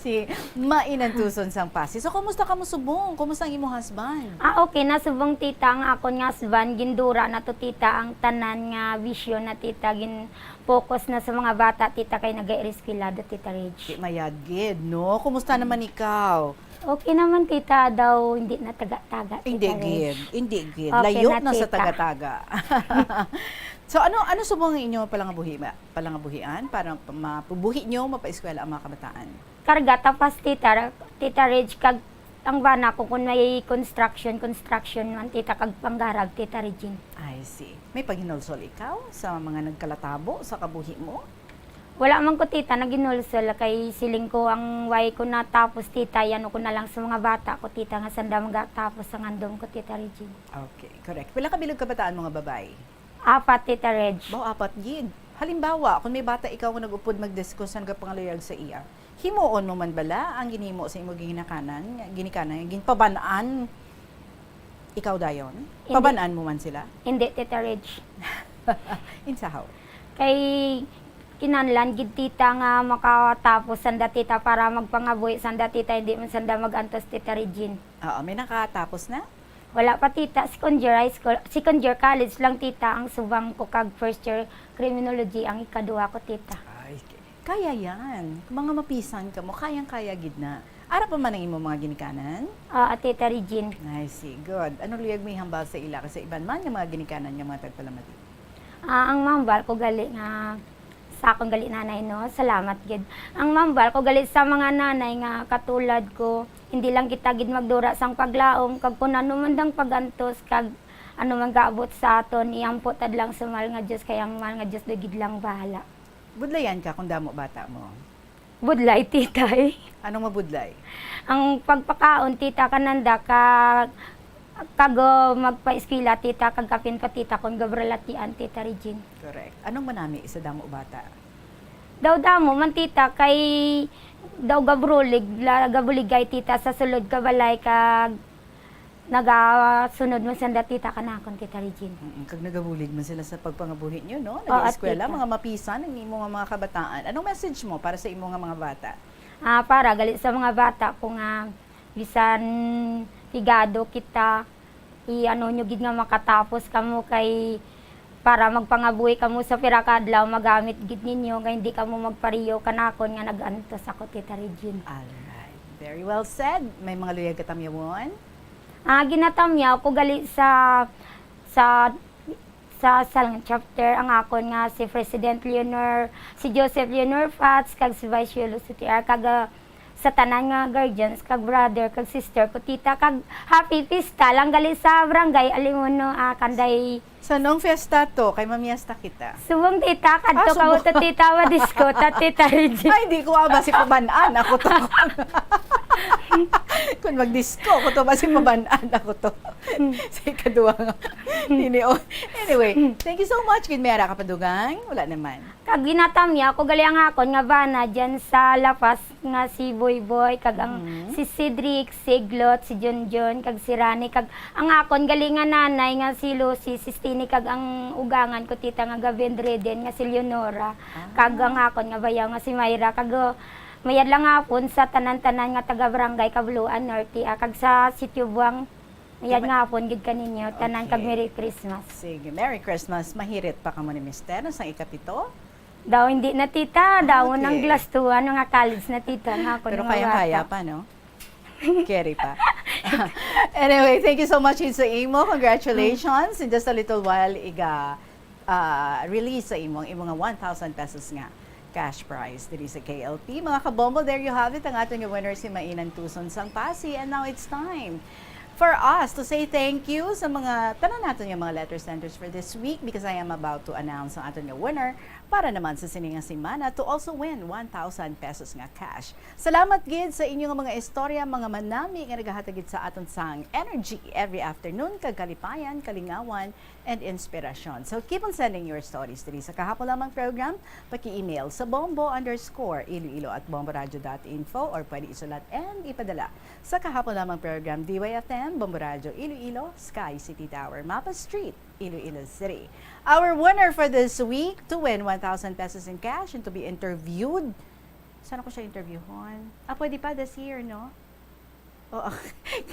Si Mainantuson sang Passi. So, kumusta ka mo subong? Kumusta ang imong husband? Ah, okay na subong, tita. Ang akon nga husband, gindura na to, tita, ang tanan nga bisyo na, tita. Gin-focus na sa mga bata, tita, kay nag-eskwelado, Tita Reg. Di mayad gid, no? Kumusta naman ikaw? Okay naman, tita, daw hindi na taga-taga, Hindi Tita Reg. Gid, hindi gid. Okay Layo na, na sa tita. Taga-taga. So, ano, ano subong ang inyo palangabuhi ba? Palangabuhian para pa-, mapubuhi nyo, mapaeskwela ang mga kabataan? Karga, tapas, tita, Tita Reg, kag ang bana ko kung may construction, construction man, tita, kag panggarag, Tita Regine. I see. May paghinulsol ikaw sa mga nagkalatabo sa kabuhi mo? Wala man ko, tita, naginulsol kay siling ko ang way ko natapos, tita, yan ko na lang sa mga bata ko, tita, nga sanda magatapos ang handom ko, Tita Regine. Okay, correct. Pila ka bilog kabataan mo nga babae? Apat, Tita Reg. Baw, apat gid. Halimbawa, kung may bata ikaw nga nag-upod magdiskus nga pangaluyag sa iya, himuon mo man bala ang ginhimo sa imo ginikanan, ginikanan, ginpaban-an ikaw dayon? Hindi. Paban-an mo man sila? Hindi, Tita Reg. Insahaw? Kay kinahanglan gid, tita, nga makatapos sanda, tita, para magpangabuhi sanda, tita, hindi man sanda mag-antos, Tita Regine. Oo, may nakatapos na? Wala pa, tita. Second year high school, second year college lang, tita, ang subang ko, kag first year criminology ang ikaduha ko, tita. Ay, k-, kaya yan. Mga mapisan ka mo, kayang-kaya gid na. Ara pa man ang imo mga ginikanan? Ah, Tita Regine. I see. Good. Ano luyag mo ihambal sa ila kag sa iban man nga mga ginikanan nga mga tagpalamati? Ah, ang mambal ko gali nga sa akon gali nanay, no, salamat gid. Ang mambal ko gali sa mga nanay nga katulad ko, hindi lang kita gid magdura sang paglaom, kag kun ano man dang pagantos, kag ano man gaabot sa aton, iampo ta lang sa mahal nga Dios, kay ang mahal nga Dios daw gid lang bahala. Budlayan ka kung damo bata mo. Budlay, tita, eh. Anong mabudlay? Ang pagpakaon, tita, kananda ka, kag, uh, magpa-eskwela, tita, kag kapin pa, tita, kung gabralatian, tita Regine. Correct. Anong manami sa damo bata? Daw damo man, tita, kay daw gabrulig, la, gabuligay, tita, sa sulod ka balay, kag nagasunod man sanda, tita, kanakon, tita Regine. Mm, kag nagabulig man sila sa pagpangabuhi nyo, no? Oo, Nag-eskwela, tita. Mga mapisan ang imo nga mga kabataan. Anong message mo para sa imo nga mga bata? Ah, para gali sa mga bata ko nga bisan pigado kita, i-ano nyo gid nga makatapos kamo kay para magpangabuhi kamo sa pira ka adlaw, magamit gid ninyo nga hindi kamo magpariyo kanakon nga nag-antos ako, Tita Regine. Alright. Very well said. May mga luyag katamyawon? Ah, ginatamyaw ko gali sa sa sa Salng chapter ang akon nga si President Leonor, si Joseph Leonor Fats, kag si Vice Yolo Sutiar, kag, ah, sa tanan nga guardians, kag brother, kag sister ko, tita, kag happy pista lang gali sa barangay Alimuno, ah, Kanday. Sa nung fiesta to? Kay mamiesta kita. Subong, tita, kadto Ah, ka subong. Uto, tita, wa disco ta, Tita Regine. Ay, di ko ah, basi pabanan ako to. Kung mag-disco ko to, basi pabanan ako to. Sa ikaduha nga. Hindi, oh. Anyway, thank you so much. Gid may ara ka padugang? Wala naman. Kag ginatamyaw ko gali ang akon nga bana dyan sa La Paz nga si Boy Boy, kag ang Mhm. si Cedric, si Glot, si Junjun, kag si Rani, kag ang akon gali nga nanay nga si Lucy, si Stini, kag ang ugangan ko, tita, nga ga-bedridden nga si Leonora, kag ang akon nga bayaw nga si Myra, kag, uh, mayad lang hapon sa tanan-tanan nga taga Barangay Cabuluan Norte, ah, kag sa Sitio Buang, mayad Diba? Nga hapon gid kaninyo tanan, kag Okay. Merry Christmas. Sige, Merry Christmas. Mahirit pa kamo ni Mister sang ikapito? Daw hindi na, tita. Daw Okay. nang glastuan, mga college na, tita, nga ako Pero nga kayang-kaya bata. pa, no? Carry pa. Anyway, thank you so much sa imo. Congratulations. In just a little while, iga ah, release sa imong, imong nga one thousand pesos nga cash prize diri sa K L P. Mga kabombo, there you have it. Ang aton nga winner si Mainan Tuson sang Pasi. And now it's time for us to say thank you sa mga tanan naton nga mga letter senders for this week, because I am about to announce ang aton nga winner para naman sa sini nga semana to also win one thousand pesos nga cash. Salamat gid sa inyo nga mga istorya, mga manami nga nagahatag gid sa aton sang energy every afternoon, kag kalipayan, kalingawan, and inspirasyon. So keep on sending your stories diri sa Kahapon Lamang Program. Paki-email sa bombo underscore iloilo at bomboradio dot info, or pwede isulat and ipadala sa Kahapon Lamang Program, D Y F M, Bombo Radio Iloilo, Sky City Tower, Mapa Street, Iloilo City. Our winner for this week to win one thousand pesos in cash and to be interviewed. Saan ako siya interviewhon? Ah, pwede pa this year, no? Oo,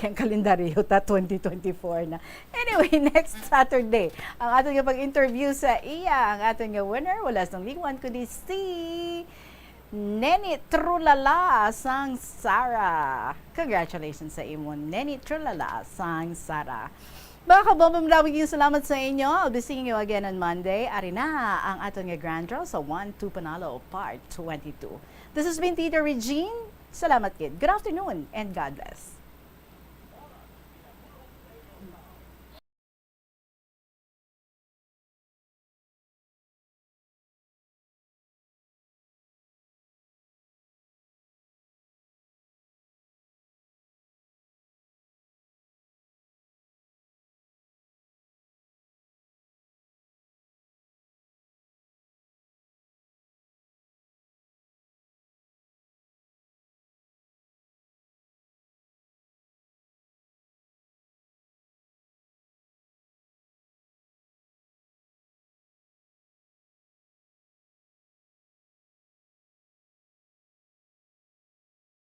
yung kalendaryo ta, twenty twenty-four na. Anyway, next Saturday, ang aton nga pag-interview sa iya, ang aton nga winner, wala sang lingwan kundi si Neni Trulala sang Sara. Congratulations sa imo, Neni Trulala sang Sara. Mga kabombo, maraming salamat sa inyo. I'll be seeing you again on Monday. Ari na ang aton nga grand draw sa One Two Panalo Part twenty-two. This has been Tita Regine. Salamat gid. Good afternoon and God bless.